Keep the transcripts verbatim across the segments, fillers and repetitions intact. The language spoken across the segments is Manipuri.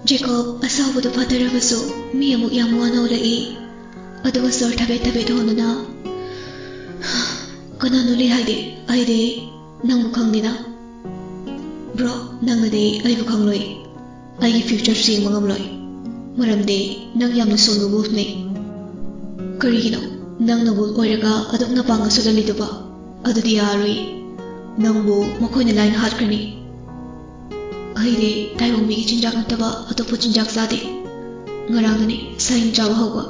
ꯖꯦꯀꯣꯕ ꯑꯁꯥꯎꯕꯗꯨ ꯐꯥꯊꯔꯕꯁꯨ ꯃꯤ ꯑꯃꯨꯛ ꯌꯥꯝ ꯋꯥꯅ ꯎꯔꯛꯏ꯫ ꯑꯗꯨꯒ ꯁꯣꯔ ꯊꯕꯦꯠ ꯊꯕꯦꯠ ꯍꯣꯟꯗꯨꯅ, "ꯀꯅꯥꯅꯣ ꯂꯤ ꯍꯥꯏꯗꯤ? ꯑꯩꯗꯤ ꯅꯪꯕꯨ ꯈꯪꯗꯦꯅ꯫" "ꯕ꯭ꯔꯣ, ꯅꯪꯅꯗꯤ ꯑꯩꯕꯨ ꯈꯪꯂꯣꯏ꯫ ꯑꯩꯒꯤ ꯐ꯭ꯌꯨꯆꯔꯁꯨ ꯌꯦꯡꯕ ꯉꯝꯂꯣꯏ꯫ ꯃꯔꯝꯗꯤ ꯅꯪ ꯌꯥꯝꯅ ꯁꯣꯟꯕ ꯋꯨꯜꯐꯅꯤ꯫" "ꯀꯔꯤꯒꯤꯅꯣ ꯅꯪꯅ ꯋꯨꯜꯐ ꯑꯣꯏꯔꯒ ꯑꯗꯨꯛꯅ ꯄꯥꯡꯒꯜ ꯁꯣꯜꯍꯜꯂꯤꯗꯨꯕ? ꯑꯗꯨꯗꯤ ꯌꯥꯔꯣꯏ꯫ ꯅꯪꯕꯨ ꯃꯈꯣꯏꯅ ꯂꯥꯏꯅ ꯍꯥꯠꯈ꯭ꯔꯅꯤ꯫" "ꯑꯩꯗꯤ ꯇꯥꯏꯕꯪ ꯃꯤꯒꯤ ꯆꯤꯟꯖꯥꯛ ꯅꯠꯇꯕ ꯑꯇꯣꯞꯄ ꯆꯤꯟꯖꯥꯛ ꯆꯥꯗꯦ꯫ ꯉꯔꯥꯡꯗꯅꯤ ꯁꯥꯍꯤꯟ ꯆꯥꯕ ꯍꯧꯕ꯫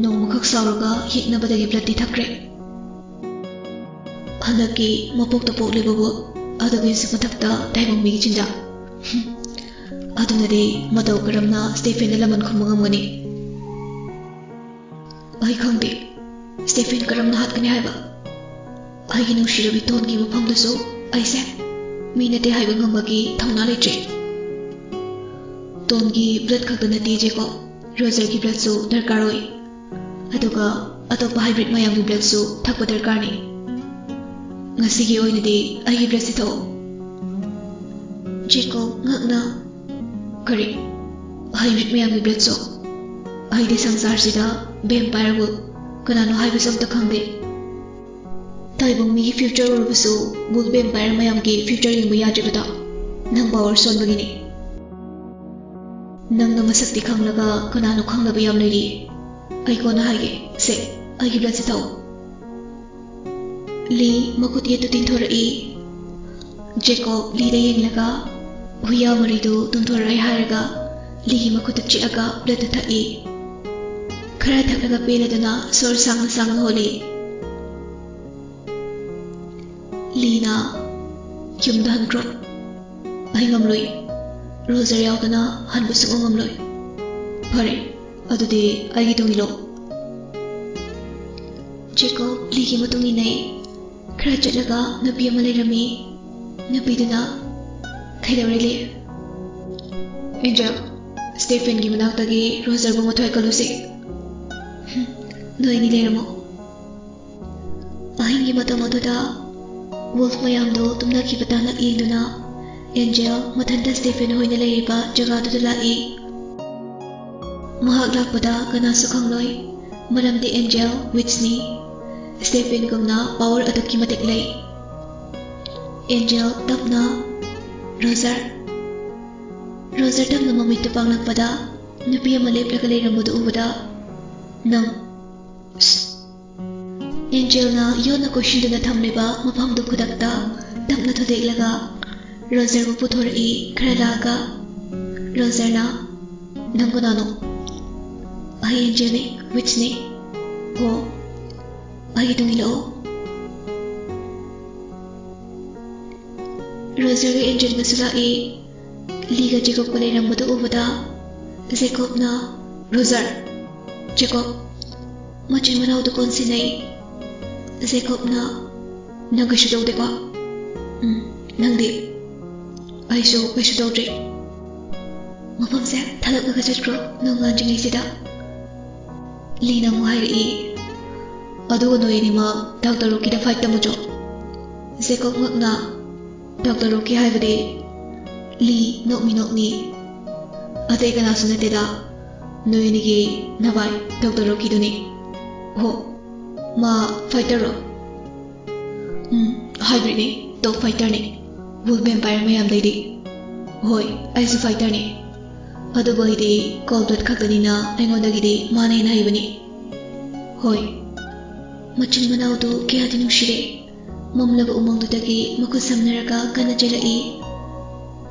ꯅꯣꯡꯃꯈꯛ ꯁꯥꯎꯔꯒ ꯌꯦꯛꯅꯕꯗꯒꯤ ꯕ꯭ꯂꯗꯇꯤ ꯊꯛꯈ꯭ꯔꯦ꯫ ꯍꯟꯗꯛꯀꯤ ꯃꯄꯣꯛꯇ ꯄꯣꯛꯂꯤꯕꯕꯨ ꯑꯗꯨꯒꯤꯁꯨ ꯃꯊꯛꯇ ꯇꯥꯏꯕꯪ ꯃꯤꯒꯤ ꯆꯤꯟꯖꯥꯛ꯫ ꯑꯗꯨꯅꯗꯤ ꯃꯇꯧ ꯀꯔꯝꯅ ꯁ꯭ꯇꯦꯐꯦꯟꯗ ꯂꯃꯟ ꯈꯨꯝꯕ ꯉꯝꯒꯅꯤ?" "ꯑꯩ ꯈꯪꯗꯦ꯫ ꯁ꯭ꯇꯦꯐꯦꯟ ꯀꯔꯝꯅ ꯍꯥꯠꯀꯅꯤ ꯍꯥꯏꯕ? ꯑꯩꯒꯤ ꯅꯨꯡꯁꯤꯔꯕꯤ ꯇꯣꯟꯒꯤ ꯃꯐꯝꯗꯁꯨ ꯑꯩꯁꯦ ꯃꯤ ꯅꯠꯇꯦ ꯍꯥꯏꯕ ꯉꯝꯕꯒꯤ ꯊꯧꯅꯥ ꯂꯩꯇ꯭ꯔꯦ꯫ ꯇꯣꯟꯒꯤ ꯕ꯭ꯂꯗ ꯈꯛꯇ ꯅꯠꯇꯦ ꯖꯦꯀꯣꯕ, ꯔꯣꯖꯔꯒꯤ ꯕ꯭ꯂꯗꯁꯨ ꯗꯔꯀꯥꯔ ꯑꯣꯏ꯫ ꯑꯗꯨꯒ ꯑꯇꯣꯞꯄ ꯍꯥꯏꯕ꯭ꯔꯤꯗ ꯃꯌꯥꯝꯒꯤ ꯕ꯭ꯂꯗꯁꯨ ꯊꯛꯄ ꯗꯔꯀꯥꯔꯅꯤ꯫ ꯉꯁꯤꯒꯤ ꯑꯣꯏꯅꯗꯤ ꯑꯩꯒꯤ ꯕ꯭ꯂꯗꯁꯤ ꯊꯛꯑꯣ꯫" ꯖꯦꯀꯣꯕ ꯉꯛꯅ, "ꯀꯔꯤ? ꯍꯥꯏꯕ꯭ꯔꯤꯗ ꯃꯌꯥꯝꯒꯤ ꯕ꯭ꯂꯗꯁꯨ? ꯑꯩꯗꯤ ꯁꯪꯁꯥꯔꯁꯤꯗ ꯚꯦꯝꯄꯥꯌꯔꯕꯨ ꯀꯅꯥꯅꯣ ꯍꯥꯏꯕꯁꯨ ꯑꯝꯇ ꯈꯪꯗꯦ꯫ ꯇꯥꯏꯕꯪ ꯃꯤꯒꯤ ꯐ꯭ꯌꯨꯆꯔ ꯎꯔꯕꯁꯨ ꯋꯨꯜꯐ ꯚꯦꯝꯄꯥꯌꯔ ꯃꯌꯥꯝꯒꯤ ꯐ꯭ꯌꯨꯆꯔ ꯌꯦꯡꯕ ꯌꯥꯗ꯭ꯔꯤꯕꯗꯣ ꯅꯪ ꯄꯥꯋꯔ ꯁꯣꯟꯕꯒꯤꯅꯤ꯫ ꯅꯪꯅ ꯃꯁꯛꯇꯤ ꯈꯪꯂꯒ ꯀꯅꯥꯅꯣ ꯈꯪꯗꯕ ꯌꯥꯝ ꯂꯩꯔꯤ꯫ ꯑꯩ ꯀꯣꯟꯅ ꯍꯥꯏꯒꯦ꯫ ꯁꯦ, ꯑꯩꯒꯤ ꯕ꯭ꯂꯗꯁꯤ ꯊꯛꯑꯣ꯫" ꯂꯤ ꯃꯈꯨꯠ ꯌꯦꯠꯇꯨ ꯇꯤꯡꯊꯣꯔꯛꯏ꯫ ꯖꯦꯀꯣꯕ ꯂꯤꯗ ꯌꯦꯡꯂꯒ, "ꯍꯨꯏꯌꯥ ꯃꯔꯤꯗꯨ ꯇꯨꯝꯊꯣꯔꯛꯑꯦ" ꯍꯥꯏꯔꯒ ꯂꯤꯒꯤ ꯃꯈꯨꯠꯇ ꯆꯤꯛꯑꯒ ꯕ꯭ꯂꯗꯇꯨ ꯊꯛꯏ꯫ ꯈꯔ ꯊꯛꯂꯒ ꯄꯦꯜꯂꯗꯨꯅ ꯁꯣꯔ ꯁꯥꯡꯅ ꯁꯥꯡꯅ ꯍꯣꯜꯂꯤ꯫ ꯂꯤꯅ, "ꯌꯨꯝꯗ ꯍꯟꯈ꯭ꯔꯣ꯫ ꯑꯩ ꯉꯝꯂꯣꯏ꯫ ꯔꯣꯖꯔ ꯌꯥꯎꯗꯅ ꯍꯟꯕ ꯁꯨꯡꯉꯝ ꯉꯝꯂꯣꯏ꯫" "ꯐꯔꯦ, ꯑꯗꯨꯗꯤ ꯑꯩꯒꯤ ꯇꯨꯡ ꯏꯜꯂꯣ꯫" ꯖꯦꯀꯣꯕ ꯂꯤꯒꯤ ꯃꯇꯨꯡ ꯏꯟꯅꯩ꯫ ꯈꯔ ꯆꯠꯂꯒ ꯅꯨꯄꯤ ꯑꯃ ꯂꯩꯔꯝꯃꯤ꯫ ꯅꯨꯄꯤꯗꯨꯅ, "ꯀꯩꯗꯧꯔꯦ ꯂꯤ?" "ꯑꯦꯟꯖꯦꯜ, ꯁ꯭ꯇꯦꯐꯦꯟꯒꯤ ꯃꯅꯥꯛꯇꯒꯤ ꯔꯣꯖꯔꯕꯨ ꯃꯊ꯭ꯋꯥꯏ ꯀꯜꯂꯨꯁꯦ꯫" "ꯍꯨꯝ, ꯅꯣꯏ ꯑꯅꯤ ꯂꯩꯔꯝꯃꯣ꯫" ꯑꯍꯤꯡꯒꯤ ꯃꯇꯝ ꯑꯗꯨꯗ ꯋꯨꯜꯐ ꯃꯌꯥꯝꯗꯣ ꯇꯨꯝꯅꯈꯤꯕ ꯇꯥꯂꯛ ꯌꯦꯡꯗꯨꯅ ꯑꯦꯟꯖꯦꯜ ꯃꯊꯟꯇ ꯁ꯭ꯇꯦꯐꯦꯟ ꯍꯣꯏꯅ ꯂꯩꯔꯤꯕ ꯖꯒꯥꯗꯨꯗ ꯂꯥꯛꯏ꯫ ꯃꯍꯥꯛ ꯂꯥꯛꯄꯗ ꯀꯅꯥꯁꯨ ꯈꯪꯂꯣꯏ, ꯃꯔꯝꯗꯤ ꯑꯦꯟꯖꯦꯜ ꯋꯤꯠꯆꯅꯤ꯫ ꯁ꯭ꯇꯦꯐꯦꯟꯒꯨꯝꯅ ꯄꯥꯋꯔ ꯑꯗꯨꯛꯀꯤ ꯃꯇꯤꯛ ꯂꯩ꯫ ꯑꯦꯟꯖꯦꯜ ꯇꯞꯅ, "ꯔꯣꯖꯔ꯫" ꯔꯣꯖꯔ ꯇꯞꯅ ꯃꯃꯤꯠꯇꯨ ꯄꯥꯡꯂꯛꯄꯗ ꯅꯨꯄꯤ ꯑꯃ ꯂꯦꯞꯂꯒ ꯂꯩꯔꯝꯕꯗꯨ ꯎꯕꯗ, "ꯅꯪ?" ꯑꯦꯟꯖꯦꯜꯅ ꯌꯣꯠꯅ ꯀꯣꯏꯁꯤꯟꯗꯨꯅ ꯊꯝꯂꯤꯕ ꯃꯐꯝꯗꯨ ꯈꯨꯗꯛꯇ ꯇꯞꯅ ꯊꯨꯗꯦꯛꯂꯒ ꯔꯣꯖꯔꯕꯨ ꯄꯨꯊꯣꯔꯛꯏ꯫ ꯈꯔ ꯂꯥꯛꯑꯒ ꯔꯣꯖꯔꯅ, "ꯅꯪ ꯀꯅꯥꯅꯣ?" "ꯑꯩ ꯑꯦꯟꯖꯦꯜꯅꯤ, ꯋꯤꯠꯆꯅꯤ꯫" "ꯑꯣ, ꯑꯩꯒꯤ ꯇꯨꯡ ꯏꯜꯂꯛꯑꯣ꯫" ꯔꯣꯖꯔꯒ ꯑꯦꯟꯖꯦꯜꯒꯁꯨ ꯂꯥꯛꯏ꯫ ꯂꯤꯒ ꯖꯦꯀꯣꯕꯀ ꯂꯩꯔꯝꯕꯗꯨ ꯎꯕꯗ ꯖꯦꯀꯣꯕꯅ, "ꯔꯣꯖꯔ!" ꯖꯦꯀꯣꯕ ꯃꯆꯤꯟ ꯃꯅꯥꯎꯗꯨ ꯀꯣꯟꯁꯤꯟꯅꯩ꯫ ꯖꯦꯀꯣꯕꯅ, "ꯅꯪ ꯀꯩꯁꯨ ꯇꯧꯗꯦꯀꯣ?" "ꯎꯝ, ꯅꯪꯗꯤ?" "ꯑꯩꯁꯨ ꯀꯩꯁꯨ ꯇꯧꯗ꯭ꯔꯤ꯫" "ꯃꯐꯝꯁꯦ ꯊꯥꯗꯣꯛꯂꯒ ꯆꯠꯈ꯭ꯔꯣ, ꯅꯣꯡꯉꯥꯟꯗ꯭ꯔꯤꯉꯩꯁꯤꯗ꯫" ꯂꯤꯅ ꯑꯃꯨꯛ ꯍꯥꯏꯔꯛꯏ, "ꯑꯗꯨꯒ ꯅꯣꯏ ꯑꯅꯤꯃꯛ ꯗꯥꯛꯇꯔ ꯔꯣꯀꯤꯗ ꯐꯥꯏꯠ ꯇꯝꯃꯨꯆꯣ꯫" ꯖꯦꯀꯣꯕ ꯉꯛꯅ, "ꯗꯥꯛꯇꯔ ꯔꯣꯀꯤ ꯍꯥꯏꯕꯗꯤ?" ꯂꯤ ꯅꯣꯛꯃꯤ ꯅꯣꯛꯃꯤ, "ꯑꯇꯩ ꯀꯅꯥꯁꯨ ꯅꯠꯇꯦꯗ, ꯅꯣꯏ ꯑꯅꯤꯒꯤ ꯅꯚꯥꯏ ꯗꯥꯛꯇꯔ ꯔꯣꯀꯤꯗꯨꯅꯤ꯫" "ꯑꯣ, ꯃꯥ ꯐꯥꯏꯇꯔꯔꯣ?" "ꯎꯝ, ꯍꯥꯏꯕ꯭ꯔꯤꯗꯅꯤ, ꯇꯣꯞ ꯐꯥꯏꯇꯔꯅꯤ, ꯋꯨꯜꯐ ꯚꯦꯝꯄꯥꯌꯔ ꯃꯌꯥꯝꯗꯩꯗꯤ꯫" "ꯍꯣꯏ, ꯑꯩꯁꯨ ꯐꯥꯏꯇꯔꯅꯤ, ꯑꯗꯨꯕꯨ ꯑꯩꯗꯤ ꯀꯣꯜ ꯕ꯭ꯂꯗ ꯈꯛꯇꯅꯤꯅ ꯑꯩꯉꯣꯟꯗꯒꯤꯗꯤ ꯃꯥꯅ ꯍꯦꯟꯅ ꯍꯩꯕꯅꯤ꯫" "ꯍꯣꯏ꯫" ꯃꯆꯤꯟ ꯃꯅꯥꯎꯗꯨ ꯀꯌꯥꯗꯤ ꯅꯨꯡꯁꯤꯔꯦ꯫ ꯃꯝꯂꯕ ꯎꯃꯪꯗꯨꯗꯒꯤ ꯃꯈꯨꯠ ꯁꯝꯅꯔꯒ ꯀꯟꯅ ꯆꯦꯜꯂꯛꯏ꯫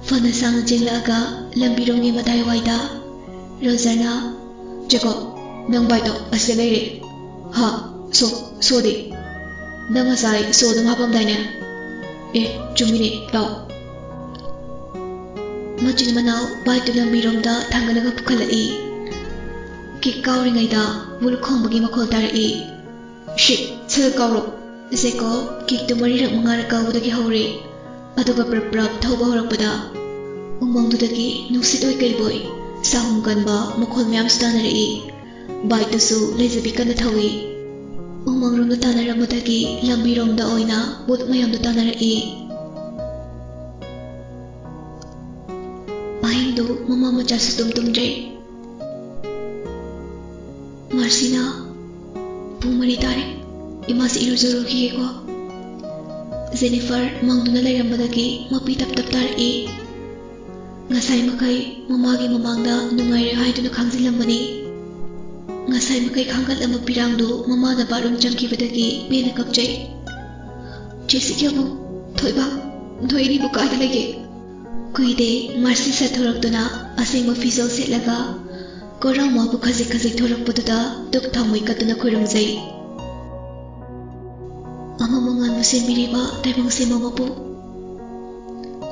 ꯐꯅ ꯁꯥꯡꯅ ꯆꯦꯜꯂꯛꯑꯒ ꯂꯝꯕꯤꯔꯣꯝꯒꯤ ꯃꯇꯥꯏꯋꯥꯏꯗ ꯔꯣꯖꯔꯅ, "ꯖꯦꯀꯣꯕ, ꯅꯪ ꯕꯥꯏꯛꯇꯣ ꯑꯁꯤꯗ ꯂꯩꯔꯦ꯫ ꯍꯥ, ꯁꯣ, ꯁꯣꯗꯤ? ꯅꯪ ꯉꯁꯥꯏ ꯁꯣ ꯑꯗꯨꯝ ꯍꯥꯞꯄꯝꯗꯥꯏꯅꯦ? ꯑꯦ, ꯆꯨꯝꯃꯤꯅꯦ, ꯂꯥꯛꯑꯣ꯫" ꯃꯆꯤꯟ ꯃꯅꯥꯎ ꯕꯥꯏꯛꯇꯨ ꯂꯝꯕꯤꯔꯣꯝꯗ ꯊꯥꯡꯒꯠꯂꯒ ꯄꯨꯈꯠꯂꯛꯏ꯫ ꯀꯤꯛ ꯀꯥꯎꯔꯤꯉꯩꯗ ꯋꯨꯜꯐ ꯈꯣꯡꯕꯒꯤ ꯃꯈꯣꯜ ꯇꯥꯔꯛꯏ꯫ "ꯁꯤꯠ, ꯁꯠ ꯁꯠ ꯀꯥꯎꯔꯣ!" ꯖꯦꯀꯣꯕ ꯀꯤꯛꯇꯨ ꯃꯔꯤꯔꯛ ꯃꯉꯥꯔꯛ ꯀꯥꯎꯕꯗꯒꯤ ꯍꯧꯔꯦ꯫ ꯑꯗꯨꯒ ꯄ꯭ꯔꯞ ꯄ꯭ꯔꯞ ꯊꯧꯕ ꯍꯧꯔꯛꯄꯗ ꯎꯃꯪꯗꯨꯗꯒꯤ ꯅꯨꯡꯁꯤꯠ ꯑꯣꯏ ꯀꯩꯕꯣꯏ ꯁꯥꯍꯨꯝ ꯀꯟꯕ ꯃꯈꯣꯜ ꯃꯌꯥꯝꯁꯨ ꯇꯥꯅꯔꯛꯏ꯫ ꯕꯥꯏꯛꯇꯨꯁꯨ ꯂꯩꯖꯕꯤ ꯀꯟꯅ ꯊꯧꯏ꯫ ꯎꯃꯪꯔꯣꯝꯗ ꯇꯥꯟꯅꯔꯝꯕꯗꯒꯤ ꯂꯝꯕꯤꯔꯣꯝꯗ ꯑꯣꯏꯅ ꯋꯨꯜꯐ ꯃꯌꯥꯝꯗꯨ ꯇꯥꯟꯅꯔꯛꯏ꯫ ꯃꯃꯥ ꯃꯆꯥꯁꯨ ꯇꯨꯝ ꯇꯨꯝꯗ꯭ꯔꯦ꯫ ꯃꯥꯔꯁꯤꯅ, "ꯄꯨꯡ ꯃꯔꯤ ꯇꯥꯔꯦ, ꯏꯃꯥꯁꯤ ꯏꯔꯨꯖꯔꯨꯈꯤꯒꯦꯀꯣ꯫" ꯖꯦꯅꯤꯐꯔ ꯃꯪꯗꯨꯅ ꯂꯩꯔꯝꯕꯗꯒꯤ ꯃꯄꯤ ꯇꯞ ꯇꯞ ꯇꯥꯔꯛꯏ꯫ ꯉꯁꯥꯏ ꯃꯈꯩ ꯃꯃꯥꯒꯤ ꯃꯃꯥꯡꯗ ꯅꯨꯡꯉꯥꯏꯔꯦ ꯍꯥꯏꯗꯨꯅ ꯈꯥꯡꯖꯤꯜꯂꯝꯕꯅꯤ꯫ ꯉꯁꯥꯏ ꯃꯈꯩ ꯈꯥꯡꯒꯠꯂꯝꯕ ꯄꯤꯔꯥꯡꯗꯨ ꯃꯃꯥꯅ ꯕꯥꯠꯔꯨꯝ ꯆꯪꯈꯤꯕꯗꯒꯤ ꯄꯦꯟꯅ ꯀꯞꯆꯩ꯫ "ꯆꯦ ꯁꯤꯀꯦꯕꯨꯡ, ꯊꯣꯏꯕ, ꯅꯣꯏ ꯑꯅꯤꯕꯨ ꯀꯥꯏꯗ ꯂꯩꯒꯦ?" ꯀꯨꯏꯗꯦ, ꯃꯥꯔꯁꯤ ꯁꯠ ꯊꯣꯔꯛꯇꯨꯅ ꯑꯁꯦꯡꯕ ꯐꯤꯖꯣꯜ ꯁꯦꯠꯂꯒ ꯀꯣꯔꯧꯃꯥꯕꯨ ꯈꯖꯤꯛ ꯈꯖꯤꯛ ꯊꯣꯔꯛꯄꯗꯨꯗ ꯗꯨꯛ ꯊꯥꯎꯃꯩ ꯀꯠꯇꯨꯅ ꯈꯨꯔꯨꯝꯖꯩ꯫ ꯑꯃꯝ ꯑꯉꯥꯟꯕꯨ ꯁꯦꯝꯕꯤꯔꯤꯕ ꯇꯥꯏꯕꯪ ꯁꯦꯝꯕ ꯃꯄꯨ,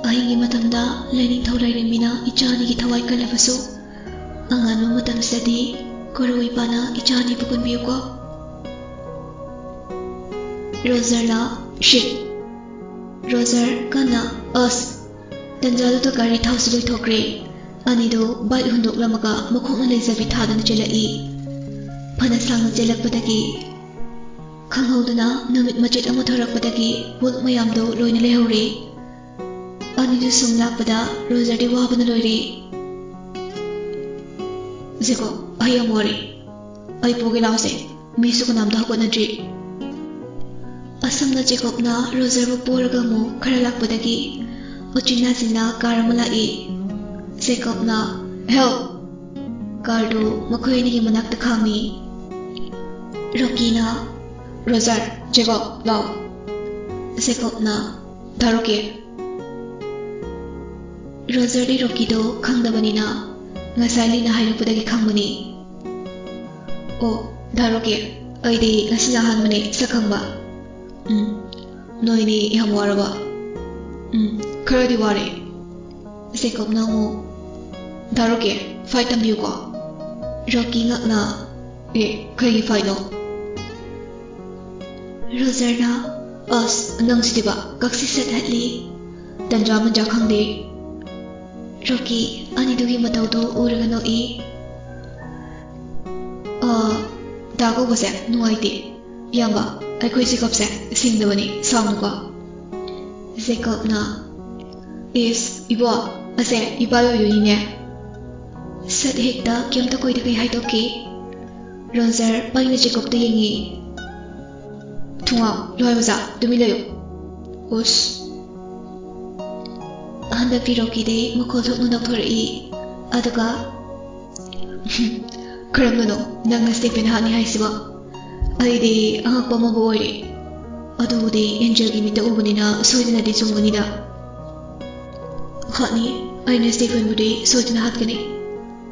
ꯑꯍꯤꯡꯒꯤ ꯃꯇꯝꯗ ꯂꯥꯏꯅꯤꯡꯊꯧ ꯂꯥꯏꯔꯦꯝꯕꯤꯅ ꯏꯆꯥ ꯑꯅꯤꯒꯤ ꯊꯋꯥꯏ ꯀꯜꯂꯕꯁꯨ, ꯑꯉꯥꯟꯕ ꯃꯇꯝꯁꯤꯗꯗꯤ ꯀꯣꯔꯧ ꯏꯄꯥꯅ ꯏꯆꯥ ꯑꯅꯤꯕꯨ ꯀꯟꯕꯤꯌꯨꯀꯣ꯫ ꯔꯣꯖꯔꯅ, "ꯁꯤꯠ!" ꯔꯣꯖꯔ ꯀꯟꯅ, "ꯑꯁ!" ꯇꯟꯖꯥꯗꯨꯗ ꯒꯥꯔꯤ ꯊꯥꯎꯁꯨ ꯂꯣꯏꯊꯣꯛꯈ꯭ꯔꯦ꯫ ꯑꯅꯤꯗꯨ ꯕꯥꯏꯛ ꯍꯨꯟꯗꯣꯛꯂꯝꯃꯒ ꯃꯈꯣꯡꯅ ꯂꯩꯖꯕꯤ ꯊꯥꯗꯨꯅ ꯆꯦꯜꯂꯛꯏ꯫ ꯐꯅ ꯁꯥꯡꯅ ꯆꯦꯜꯂꯛꯄꯗꯒꯤ ꯈꯪꯍꯧꯗꯅ ꯅꯨꯃꯤꯠ ꯃꯆꯦꯠ ꯑꯃ ꯊꯣꯔꯛꯄꯗꯒꯤ ꯋꯨꯜꯐ ꯃꯌꯥꯝꯗꯨ ꯂꯣꯏꯅ ꯂꯩꯍꯧꯔꯦ꯫ ꯑꯅꯤꯗꯨ ꯁꯨꯝ ꯂꯥꯛꯄꯗ ꯔꯣꯖꯔꯗꯤ ꯋꯥꯕꯅ ꯂꯣꯏꯔꯦ꯫ "ꯖꯦꯀꯣꯕ, ꯑꯩ ꯌꯥꯝ ꯋꯥꯔꯦ꯫ ꯑꯩ ꯄꯨꯒꯦ ꯂꯥꯎꯁꯦ꯫ ꯃꯤꯁꯨ ꯀꯅꯥꯝꯇ ꯍꯧꯒꯠꯅꯗ꯭ꯔꯤ꯫" ꯑꯁꯨꯝꯅ ꯖꯦꯀꯣꯕꯅ ꯔꯣꯖꯔꯕꯨ ꯄꯣꯔꯒ ꯑꯃꯨꯛ ꯈꯔ ꯂꯥꯛꯄꯗꯒꯤ ꯎꯆꯤꯟ ꯅꯥꯆꯤꯟꯅ ꯀꯥꯔ ꯑꯃ ꯂꯥꯛꯏ꯫ ꯖꯦꯀꯣꯕꯅ, "ꯍꯦꯜꯞ!" ꯀꯥꯔꯗꯨ ꯃꯈꯣꯏ ꯑꯅꯤꯒꯤ ꯃꯅꯥꯛꯇ ꯈꯥꯝꯃꯤ꯫ ꯔꯣꯀꯤꯅ, "ꯔꯣꯖꯔ, ꯖꯦꯀꯣꯕ, ꯂꯥꯎ꯫" ꯖꯦꯀꯣꯕꯅ, "ꯗꯥ ꯔꯣꯀꯤ꯫" ꯔꯣꯖꯔꯗꯤ ꯔꯣꯀꯤꯗꯣ ꯈꯪꯗꯕꯅꯤꯅ ꯉꯁꯥꯏ ꯂꯤꯅ ꯍꯥꯏꯔꯛꯄꯗꯒꯤ ꯈꯪꯕꯅꯤ꯫ "ꯑꯣ, ꯗꯥ ꯔꯣꯀꯤ, ꯑꯩꯗꯤ ꯉꯁꯤꯅ ꯑꯍꯥꯟꯕꯅꯦ ꯁꯛ ꯈꯪꯕ꯫" "ꯎꯝ, ꯅꯣꯏꯅꯤ ꯌꯥꯝ ꯋꯥꯔꯕ?" "ꯎꯝ, ꯈꯔꯗꯤ ꯋꯥꯔꯦ꯫" ꯖꯦꯀꯣꯕꯅ ꯑꯃꯨꯛ, "ꯗꯥ ꯔꯣꯀꯤ, ꯐꯥꯏꯠ ꯇꯝꯕꯤꯌꯨꯀꯣ꯫" ꯔꯣꯀꯤ ꯉꯛꯅ, "ꯑꯦ, ꯀꯩꯒꯤ ꯐꯥꯏꯠꯅꯣ?" ꯔꯣꯖꯔꯅ, "ꯑꯁ, ꯅꯪꯁꯤꯗꯤꯕ, ꯀꯛꯁꯤ ꯁꯠ ꯍꯠꯂꯤ꯫ ꯇꯟꯖꯥ ꯃꯟꯖꯥ ꯈꯪꯗꯦ꯫" ꯔꯣꯀꯤ ꯑꯅꯤꯗꯨꯒꯤ ꯃꯇꯧꯗꯨ ꯎꯔꯒ ꯅꯣꯛꯏ꯫ "ꯑ, ꯗꯥ ꯀꯧꯕꯁꯦ ꯅꯨꯡꯉꯥꯏꯇꯦ꯫ ꯏꯌꯥꯝꯕ, ꯑꯩꯈꯣꯏ ꯖꯦꯀꯣꯕꯁꯦ ꯁꯤꯡꯗꯕꯅꯤ, ꯁꯥꯎꯅꯨꯀꯣ꯫" ꯖꯦꯀꯣꯕꯅ, "ꯏꯁ, ꯏꯕꯣ, ꯑꯁꯦ ꯏꯕꯥꯏ ꯑꯣꯏꯗꯣꯏꯅꯤꯅꯦ꯫ ꯁꯠ ꯍꯦꯛꯇ ꯀꯩꯝꯇ ꯀꯣꯏꯗꯈꯩ ꯍꯥꯏꯗꯣꯛꯈꯤ꯫ ꯔꯣꯖꯔ ꯄꯩꯅ ꯖꯦꯀꯣꯕꯇ ꯌꯦꯡꯉꯤ꯫ "ꯊꯨꯡꯉꯥꯎ, ꯂꯋꯥꯏ ꯃꯆꯥ, ꯇꯨꯃꯤꯟ ꯂꯩꯌꯨ꯫" ꯎꯁ꯫ ꯍꯟꯗꯛꯇꯤ ꯔꯣꯀꯤꯗꯤ ꯃꯈꯣꯜ ꯊꯣꯛꯅ ꯅꯣꯛꯊꯣꯔꯛꯏ꯫ ꯑꯗꯨꯒ, "ꯀꯔꯝꯕꯅꯣ ꯅꯪꯅ ꯁ꯭ꯇꯦꯐꯦꯟ ꯍꯥꯠꯅꯤ ꯍꯥꯏꯁꯤꯕꯣ? ꯑꯩꯗꯤ ꯑꯉꯛꯄ ꯑꯃꯕꯨ ꯑꯣꯏꯔꯦ꯫ ꯑꯗꯨꯕꯨꯗꯤ ꯑꯦꯟꯖꯦꯜꯒꯤ ꯃꯤꯠꯇ ꯎꯕꯅꯤꯅ ꯁꯣꯏꯗꯅꯗꯤ ꯆꯨꯝꯒꯅꯤꯗ꯫" "ꯍꯥꯠꯅꯤ, ꯑꯩꯅ ꯁ꯭ꯇꯦꯐꯦꯟꯕꯨꯗꯤ ꯁꯣꯏꯗꯅ ꯍꯥꯠꯀꯅꯤ꯫"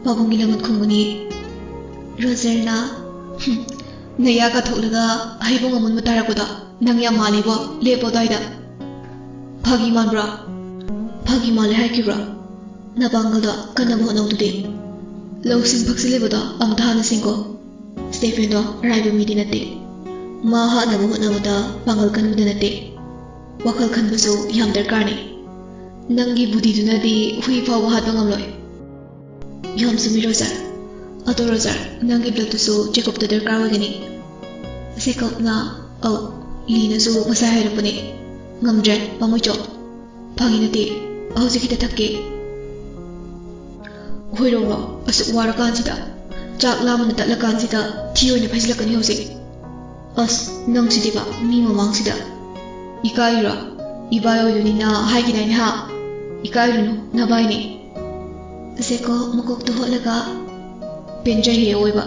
ꯄꯥꯕꯨꯡꯒꯤ ꯂꯃꯟ ꯈꯨꯝꯒꯅꯤ꯫ ꯔꯣꯖꯔꯅ, "ꯍꯨꯝ, ꯅꯌꯥ ꯀꯥꯊꯣꯛꯂꯒ ꯍꯩꯕꯨꯡ ꯑꯃꯨꯟꯕ ꯇꯥꯔꯛꯄꯗꯣ ꯅꯪ ꯌꯥꯝ ꯃꯥꯜꯂꯤꯕꯣ꯫ ꯂꯦꯞꯄꯣ ꯑꯗ꯭ꯋꯥꯏꯗ꯫" "ꯐꯥꯒꯤ ꯃꯥꯟꯕ꯭ꯔꯥ?" "ꯐꯥꯒꯤ ꯃꯥꯜꯂꯦ ꯍꯥꯏꯈꯤꯕ꯭ꯔꯥ? ꯅꯄꯥꯡꯒꯜꯗꯣ ꯀꯟꯅꯕ ꯍꯣꯠꯅꯧꯗꯨꯗꯤ꯫ ꯂꯧꯁꯤꯡ ꯐꯛꯆꯤꯜꯂꯤꯕꯗꯣ ꯑꯃꯨꯛꯇ ꯍꯥꯟꯅ ꯁꯤꯡꯒꯣ꯫ ꯁ꯭ꯇꯦꯐꯦꯟꯗꯣ ꯑꯔꯥꯏꯕ ꯃꯤꯗꯤ ꯅꯠꯇꯦ꯫ ꯃꯥ ꯍꯥꯠꯅꯕ ꯍꯣꯠꯅꯕꯗ ꯄꯥꯡꯒꯜ ꯀꯟꯕꯗ ꯅꯠꯇꯦ, ꯋꯥꯈꯜ ꯈꯟꯕꯁꯨ ꯌꯥꯝ ꯗꯔꯀꯥꯔꯅꯤ꯫ ꯅꯪꯒꯤ ꯕꯨꯙꯤꯗꯨꯅꯗꯤ ꯍꯨꯏ ꯐꯥꯎꯕ ꯍꯥꯠꯄ ꯉꯝꯂꯣꯏ꯫" "ꯌꯥꯝ ꯆꯨꯝꯃꯤ, ꯔꯣꯖꯔ꯫ ꯑꯗꯣ ꯔꯣꯖꯔ, ꯅꯪꯒꯤ ꯕ꯭ꯂꯠꯇꯨꯁꯨ ꯖꯦꯀꯣꯕꯇ ꯗꯔꯀꯥꯔ ꯑꯣꯏꯒꯅꯤ꯫" ꯖꯦꯀꯣꯕꯅ, "ꯑꯧ, ꯂꯤꯅꯁꯨ ꯉꯁꯥꯏ ꯍꯥꯏꯔꯛꯄꯅꯦ꯫ ꯉꯝꯗ꯭ꯔꯦ, ꯄꯥꯝꯃꯨꯏꯆꯧ꯫ ꯐꯥꯒꯤ ꯅꯠꯇꯦ, ꯍꯧꯖꯤꯛ ꯈꯤꯇ ꯊꯛꯀꯦ꯫" "ꯍꯣꯏꯔꯣꯡꯂꯣ, ꯑꯁꯨꯛ ꯋꯥꯔꯀꯥꯟꯁꯤꯗ, ꯆꯥꯛ ꯂꯥꯝꯕꯅ ꯇꯠꯂꯀꯥꯟꯁꯤꯗ ꯊꯤ ꯑꯣꯏꯅ ꯐꯥꯏꯖꯤꯜꯂꯛꯀꯅꯤ ꯍꯧꯖꯤꯛ꯫ ꯑꯁ, ꯅꯪꯁꯤꯗꯤꯕ, ꯃꯤ ꯃꯃꯥꯡꯁꯤꯗ꯫ ꯏꯀꯥꯏꯔꯤꯔꯣ? ꯏꯕꯥꯏ ꯑꯣꯏꯗꯣꯏꯅꯤꯅ ꯍꯥꯏꯈꯤꯗꯥꯏꯅꯦ, ꯍꯥ? ꯏꯀꯥꯏꯔꯨꯅꯨ, ꯅꯕꯥꯏꯅꯦ꯫" ꯖꯦꯀꯣꯕ ꯃꯀꯣꯛꯇꯨ ꯍꯣꯠꯂꯒ, "ꯄꯦꯟꯖꯩꯍꯦ ꯑꯑꯣꯏꯕ꯫"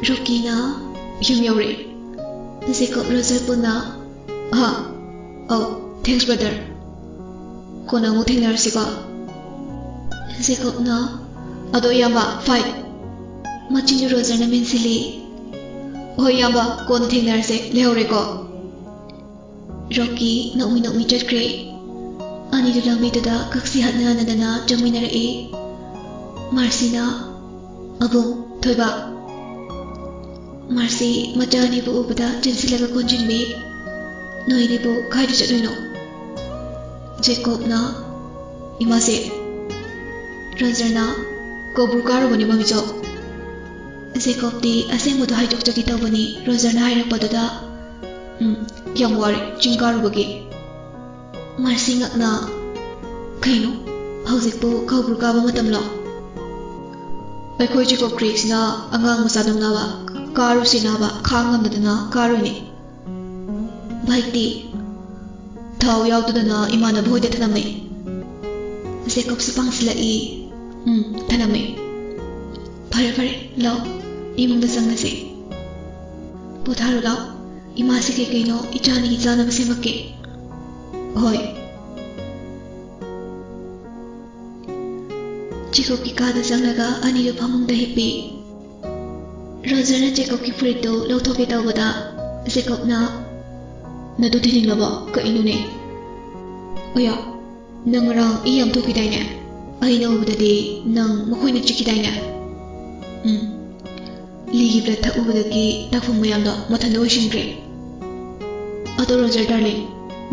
ꯔꯣꯀꯤꯅ ꯌꯨꯝ ꯌꯧꯔꯛꯑꯦ꯫ ꯖꯦꯀꯣꯕ ꯔꯣꯖꯔ ꯄꯨꯟꯅ, "ꯍꯥ? ꯑꯧ, thanks brother꯫ ꯀꯣꯟꯅ ꯑꯃꯨꯛ ꯊꯦꯡꯅꯔꯁꯤꯀꯣ꯫" ꯖꯦꯀꯣꯕꯅ, "ꯑꯗꯣ ꯏꯌꯥꯝꯕ, fight!" ꯃꯆꯤꯟꯗꯨ ꯔꯣꯖꯔꯅ ꯃꯦꯟꯁꯤꯜꯂꯤ꯫ "ꯍꯣꯏ ꯏꯌꯥꯝꯕ, ꯀꯣꯟꯅ ꯊꯦꯡꯅꯔꯁꯦ, ꯂꯩꯍꯧꯔꯦꯀꯣ꯫" ꯔꯣꯀꯤ ꯅꯣꯛꯃꯤ ꯅꯣꯛꯃꯤ ꯆꯠꯈ꯭ꯔꯦ꯫ ꯑꯅꯤꯗꯨ ꯂꯝꯕꯤꯗꯨꯗ ꯀꯛꯁꯤ ꯍꯠꯅ ꯍꯟꯅꯗꯅ ꯆꯪꯃꯤꯟꯅꯔꯛꯏ꯫ ꯃꯥꯔꯁꯤꯅ, "ꯑꯕꯨꯡ, ꯊꯣꯏꯕ꯫" ꯃꯥꯔꯁꯤ ꯃꯆꯥ ꯑꯅꯤꯕꯨ ꯎꯕꯗ ꯆꯦꯟꯁꯤꯜꯂꯒ ꯀꯣꯟꯁꯤꯟꯕꯤ꯫ "ꯅꯣꯏ ꯑꯅꯤꯕꯨ ꯀꯥꯏꯗ ꯆꯠꯂꯨꯏꯅꯣ?" ꯖꯦꯀꯣꯕꯅ, "ꯏꯃꯥꯁꯦ, ꯔꯣꯖꯔꯅ ꯀꯧꯕ꯭ꯔꯨ ꯀꯥꯔꯨꯕꯅꯤ ꯃꯃꯤꯆꯧ꯫" ꯖꯦꯀꯣꯕꯇꯤ ꯑꯁꯦꯡꯕꯗꯣ ꯍꯥꯏꯗꯣꯛꯆꯒꯦ ꯇꯧꯕꯅꯤ, ꯔꯣꯖꯔꯅ ꯍꯥꯏꯔꯛꯄꯗꯨꯗ, "ꯎꯝ, ꯌꯥꯝ ꯋꯥꯔꯦ ꯆꯤꯡ ꯀꯥꯔꯨꯕꯒꯤ꯫" ꯃꯥꯔꯁꯤ ꯉꯛꯅ, "ꯀꯩꯅꯣ? ꯍꯧꯖꯤꯛꯄꯨ ꯈꯧꯄꯨ ꯀꯥꯕ ꯃꯇꯝꯂꯣ? ꯑꯩꯈꯣꯏ ꯖꯦꯀꯣꯕ ꯀ꯭ꯔꯤꯛꯁꯤꯅ ꯑꯉꯥꯡ ꯃꯆꯥꯗꯧꯅꯕ ꯀꯥꯔꯨꯁꯤꯅꯕ ꯈꯥꯡ ꯉꯝꯗꯗꯅ ꯀꯥꯔꯨꯏꯅꯦ꯫ ꯕꯥꯏꯛꯇꯤ ꯊꯥꯎ ꯌꯥꯎꯗꯗꯅ ꯏꯃꯥꯟꯅꯕ ꯍꯣꯏꯗ ꯊꯅꯝꯃꯦ꯫ ꯖꯦꯀꯣꯕꯁꯨ ꯄꯥꯡꯁꯤꯜꯂꯛꯏ꯫ ꯎꯝ, ꯊꯅꯝꯃꯦ꯫ ꯐꯔꯦ, ꯐꯔꯦ, ꯂꯥꯛꯑꯣ, ꯏꯃꯨꯡꯗ ꯆꯪꯉꯁꯦ꯫ ꯄꯣꯊꯥꯔꯣ, ꯂꯥꯛꯑꯣ꯫ ꯏꯃꯥꯁꯤ ꯀꯩ ꯀꯩꯅꯣ ꯏꯆꯥꯅꯤꯒꯤ ꯆꯥꯅꯕ ꯁꯦꯝꯃꯛꯀꯦ꯫ ꯍꯣꯏ꯫ ꯖꯦꯀꯣꯕꯀꯤ ꯀꯥꯗ ꯆꯪꯂꯒ ꯑꯅꯤꯗꯨ ꯐꯃꯨꯡꯗ ꯍꯤꯞꯄꯤ꯫ ꯔꯣꯖꯔꯅ ꯖꯦꯀꯣꯕꯀꯤ ꯐꯨꯔꯤꯠꯇꯨ ꯂꯧꯊꯣꯛꯀꯦ ꯇꯧꯕꯗ, ꯖꯦꯀꯣꯕꯅ, "ꯅꯇꯨ ꯊꯤꯅꯤꯡꯂꯕꯣ? ꯀꯩꯅꯣꯅꯦ?" "ꯑꯌꯥ, ꯅꯪ ꯉꯔꯥꯡ ꯏ ꯌꯥꯝ ꯊꯣꯛꯈꯤꯗꯥꯏꯅꯦ? ꯑꯩꯅ ꯎꯕꯗꯗꯤ ꯅꯪ ꯃꯈꯣꯏꯅ ꯆꯤꯛꯈꯤꯗꯥꯏꯅꯦ?" "ꯎꯝ, ꯂꯤꯒꯤ ꯕ꯭ꯂꯠ ꯊꯛꯎꯕꯗꯒꯤ ꯂꯥꯛꯐꯝ ꯃꯌꯥꯝꯗꯣ ꯃꯊꯟꯇ ꯑꯣꯏꯁꯤꯟꯈ꯭ꯔꯦ꯫ ꯑꯗꯣ ꯔꯣꯖꯔ ꯗꯥꯔꯂꯤꯡ,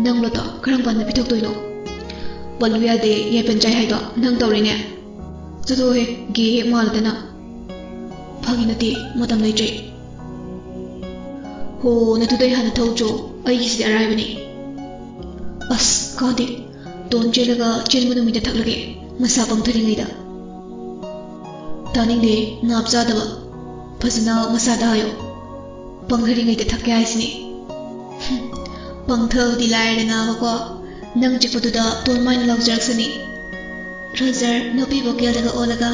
ꯅꯪ ꯕ꯭ꯂꯠꯇꯣ ꯀꯔꯝ ꯀꯥꯟꯗ ꯄꯤꯊꯣꯛꯇꯣꯏꯅꯣ? ꯄꯜꯂꯨ ꯌꯥꯗꯦ, ꯌꯥꯏꯄꯟ ꯆꯥꯏ ꯍꯥꯏꯗꯣ ꯅꯪ ꯇꯧꯔꯤꯅꯦ꯫ ꯆꯠꯊꯣꯛꯑꯣꯍꯦ, ꯒꯦ ꯍꯦꯛ ꯃꯥꯜꯂꯗꯅ꯫ ꯐꯥꯒꯤ ꯅꯠꯇꯦ, ꯃꯇꯝ ꯂꯩꯇ꯭ꯔꯦ꯫ ꯍꯣ, ꯅꯇꯨꯗꯩ ꯍꯥꯟꯅ ꯊꯧꯖꯣ, ꯑꯩꯒꯤꯁꯤꯗꯤ ꯑꯔꯥꯏꯕꯅꯤ꯫" "ꯑꯁ, ꯀꯥꯟꯗꯦ, ꯇꯣꯟ ꯆꯦꯜꯂꯒ ꯆꯦꯟꯕ ꯅꯨꯃꯤꯠꯇ ꯊꯛꯂꯒꯦ, ꯃꯁꯥ ꯄꯪꯊꯔꯤꯉꯩꯗ꯫" "ꯇꯥꯅꯤꯡꯗꯦ, ꯅꯥꯞ ꯆꯥꯗꯕ꯫ ꯐꯖꯅ ꯃꯁꯥꯗ ꯍꯥꯏꯌꯣ, ꯄꯪꯊꯔꯤꯉꯩꯗ ꯊꯛꯀꯦ ꯍꯥꯏꯁꯤꯅꯤ꯫" "ꯍꯨꯝ, ꯄꯪꯊꯕꯨꯗꯤ ꯂꯥꯏꯔꯗꯅꯕꯀꯣ, ꯅꯪ ꯆꯤꯛꯄꯗꯨꯗ ꯇꯣꯟ ꯃꯥꯏꯅ ꯂꯥꯎꯖꯔꯛꯁꯅꯤ꯫" ꯔꯣꯖꯔ ꯅꯨꯄꯤ ꯚꯣꯀꯦꯜꯗꯒ ꯑꯣꯜꯂꯒ,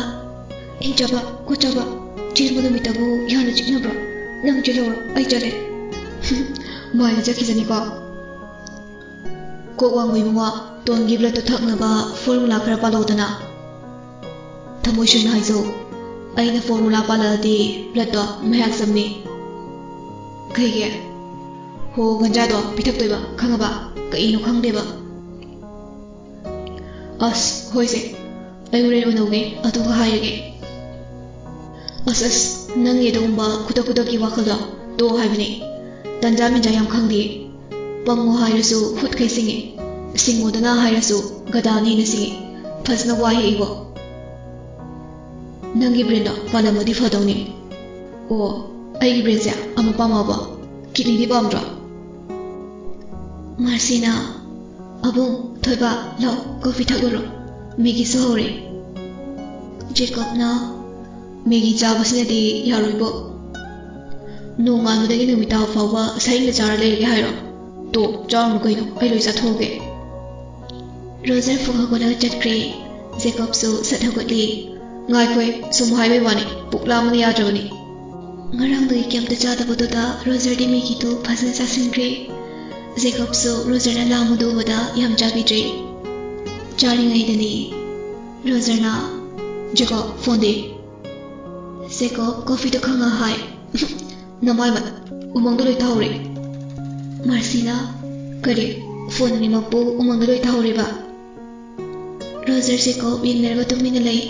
"ꯏꯪꯆꯕ, ꯈꯣꯠꯆꯕ, ꯆꯦꯟꯕ ꯅꯨꯃꯤꯠꯇꯕꯨ ꯌꯥꯝꯅ ꯆꯤꯛꯅꯕ꯭ꯔꯣ? ꯅꯪ ꯆꯦꯜꯍꯧꯔꯣ, ꯑꯩ ꯆꯠꯂꯦ꯫" ꯃꯥꯏꯗ ꯆꯠꯈꯤꯖꯅꯤꯀꯣ꯫ "ꯀꯣꯛ ꯋꯥꯡꯕ ꯏꯕꯨꯡꯉꯣ, ꯇꯣꯟꯒꯤ ꯕ꯭ꯂꯠꯇꯣ ꯊꯛꯅꯕ ꯐꯣꯔꯃꯨꯂꯥ ꯈꯔ ꯄꯥꯜꯂꯛꯎꯗꯅ꯫" "ꯊꯃꯣꯏ ꯁꯦꯡꯅ ꯍꯥꯏꯖꯧ, ꯑꯩꯅ ꯐꯣꯔꯃꯨꯂꯥ ꯄꯥꯜꯂꯛꯑꯗꯤ ꯕ꯭ꯂꯠꯇꯣ ꯃꯩꯍꯥꯛ ꯆꯝꯅꯤ꯫" "ꯀꯩꯒꯤ?" "ꯍꯣ, ꯒꯟꯖꯥꯗꯣ ꯄꯤꯊꯛꯇꯣꯏꯕ, ꯈꯪꯉꯕ? ꯀꯩꯅꯣ ꯈꯪꯗꯦꯕ꯫" "ꯑꯁ, ꯍꯣꯏꯁꯦ, ꯑꯩ ꯍꯣꯔꯦꯟ ꯎꯅꯧꯒꯦ, ꯑꯗꯨꯒ ꯍꯥꯏꯔꯒꯦ꯫" "ꯑꯁ, ꯑꯁ, ꯅꯪꯒꯤ ꯑꯗꯨꯒꯨꯝꯕ ꯈꯨꯗꯛ ꯈꯨꯗꯛꯀꯤ ꯋꯥꯈꯜꯗꯣ ꯇꯣꯛꯑꯣ ꯍꯥꯏꯕꯅꯦ꯫ ꯇꯟꯖꯥ ꯃꯦꯟꯖꯥ ꯌꯥꯝ ꯈꯪꯗꯦ꯫ ꯄꯪꯉꯣ ꯍꯥꯏꯔꯁꯨ ꯍꯨꯠꯈꯩ ꯁꯤꯡꯉꯤ, ꯁꯤꯡꯉꯣꯗꯅ ꯍꯥꯏꯔꯁꯨ ꯒꯗꯥꯅ ꯍꯦꯟꯅ ꯁꯤꯡꯉꯤ꯫ ꯐꯖꯅ ꯋꯥꯏꯍꯦ ꯏꯕꯣ꯫ ꯅꯪꯒꯤ ꯕ꯭ꯔꯦꯟꯗꯣ ꯄꯥꯜꯂꯝꯃꯗꯤ ꯐꯗꯧꯅꯤ꯫ ꯑꯣ, ꯑꯩꯒꯤ ꯕ꯭ꯔꯦꯟꯁꯦ ꯑꯃ ꯄꯥꯝꯃꯕꯣ? ꯀꯤꯠꯅꯤꯗꯤ ꯄꯥꯝꯗ꯭ꯔꯣ?" ꯃꯥꯔꯁꯤꯅ, "ꯑꯕꯨꯡ, ꯊꯣꯏꯕ, ꯂꯥꯛꯑꯣ, ꯀꯣꯐꯤ ꯊꯛꯎꯔꯣ꯫" ꯃꯦꯒꯤꯁꯨ ꯍꯧꯔꯦ꯫ ꯖꯦꯀꯣꯕꯅ, "ꯃꯦꯒꯤ ꯆꯥꯕꯁꯤꯅꯗꯤ ꯌꯥꯔꯣꯏꯕꯣ꯫ ꯅꯣꯡꯉꯥꯟꯕꯗꯒꯤ ꯅꯨꯃꯤꯗꯥꯡ ꯐꯥꯎꯕ ꯁꯥꯍꯤꯡꯗ ꯆꯥꯔ ꯂꯩꯔꯒꯦ ꯍꯥꯏꯔꯣ? ꯇꯣ, ꯆꯥꯔꯨꯅꯨ ꯀꯩꯅꯣ, ꯑꯩ ꯂꯣꯏ ꯆꯥꯊꯣꯛꯑꯒꯦ꯫" ꯔꯣꯖꯔ ꯐꯨꯛ ꯍꯧꯒꯠꯂꯒ ꯆꯠꯈ꯭ꯔꯦ꯫ ꯖꯦꯀꯣꯕꯁꯨ ꯁꯠ ꯍꯧꯒꯠꯂꯤ꯫ "ꯉꯥꯏꯈꯣꯏ, ꯁꯨꯝ ꯍꯥꯏꯕꯩ ꯋꯥꯅꯤ, ꯄꯨꯛ ꯂꯥꯝꯕꯅ ꯌꯥꯗ꯭ꯔꯕꯅꯤ꯫" ꯉꯔꯥꯡꯗꯒꯤ ꯀꯩꯝꯇ ꯆꯥꯗꯕꯗꯨꯗ ꯔꯣꯖꯔꯗꯤ ꯃꯦꯒꯤꯗꯨ ꯐꯖꯅ ꯆꯥꯁꯤꯟꯈ꯭ꯔꯦ꯫ ꯖꯦꯀꯣꯕꯁꯨ ꯔꯣꯖꯔꯅ ꯂꯥꯝꯕꯗꯨ ꯎꯕꯗ ꯌꯥꯝ ꯆꯥꯕꯤꯗ꯭ꯔꯦ꯫ ꯆꯥꯔꯤꯉꯩꯗꯅꯤ ꯔꯣꯖꯔꯅ, "ꯖꯦꯀꯣꯕ, ꯐꯣꯟꯗꯤ?" ꯖꯦꯀꯣꯕ ꯀꯣꯐꯤꯗꯣ ꯈꯪꯉ ꯍꯥꯏ꯫ "ꯅꯃꯥꯏ ꯃꯠ, ꯎꯃꯪꯗ ꯂꯣꯏ ꯇꯥꯍꯧꯔꯦ꯫" ꯃꯥꯔꯁꯤꯅ, "ꯀꯔꯤ? ꯐꯣꯟ ꯑꯅꯤꯃꯛꯄꯨ ꯎꯃꯪꯗ ꯂꯣꯏ ꯇꯥꯍꯧꯔꯦꯕ?" ꯔꯣꯖꯔ ꯖꯦꯀꯣꯕ ꯌꯦꯡꯅꯔꯒ ꯇꯨꯃꯤꯟꯅ ꯂꯩ꯫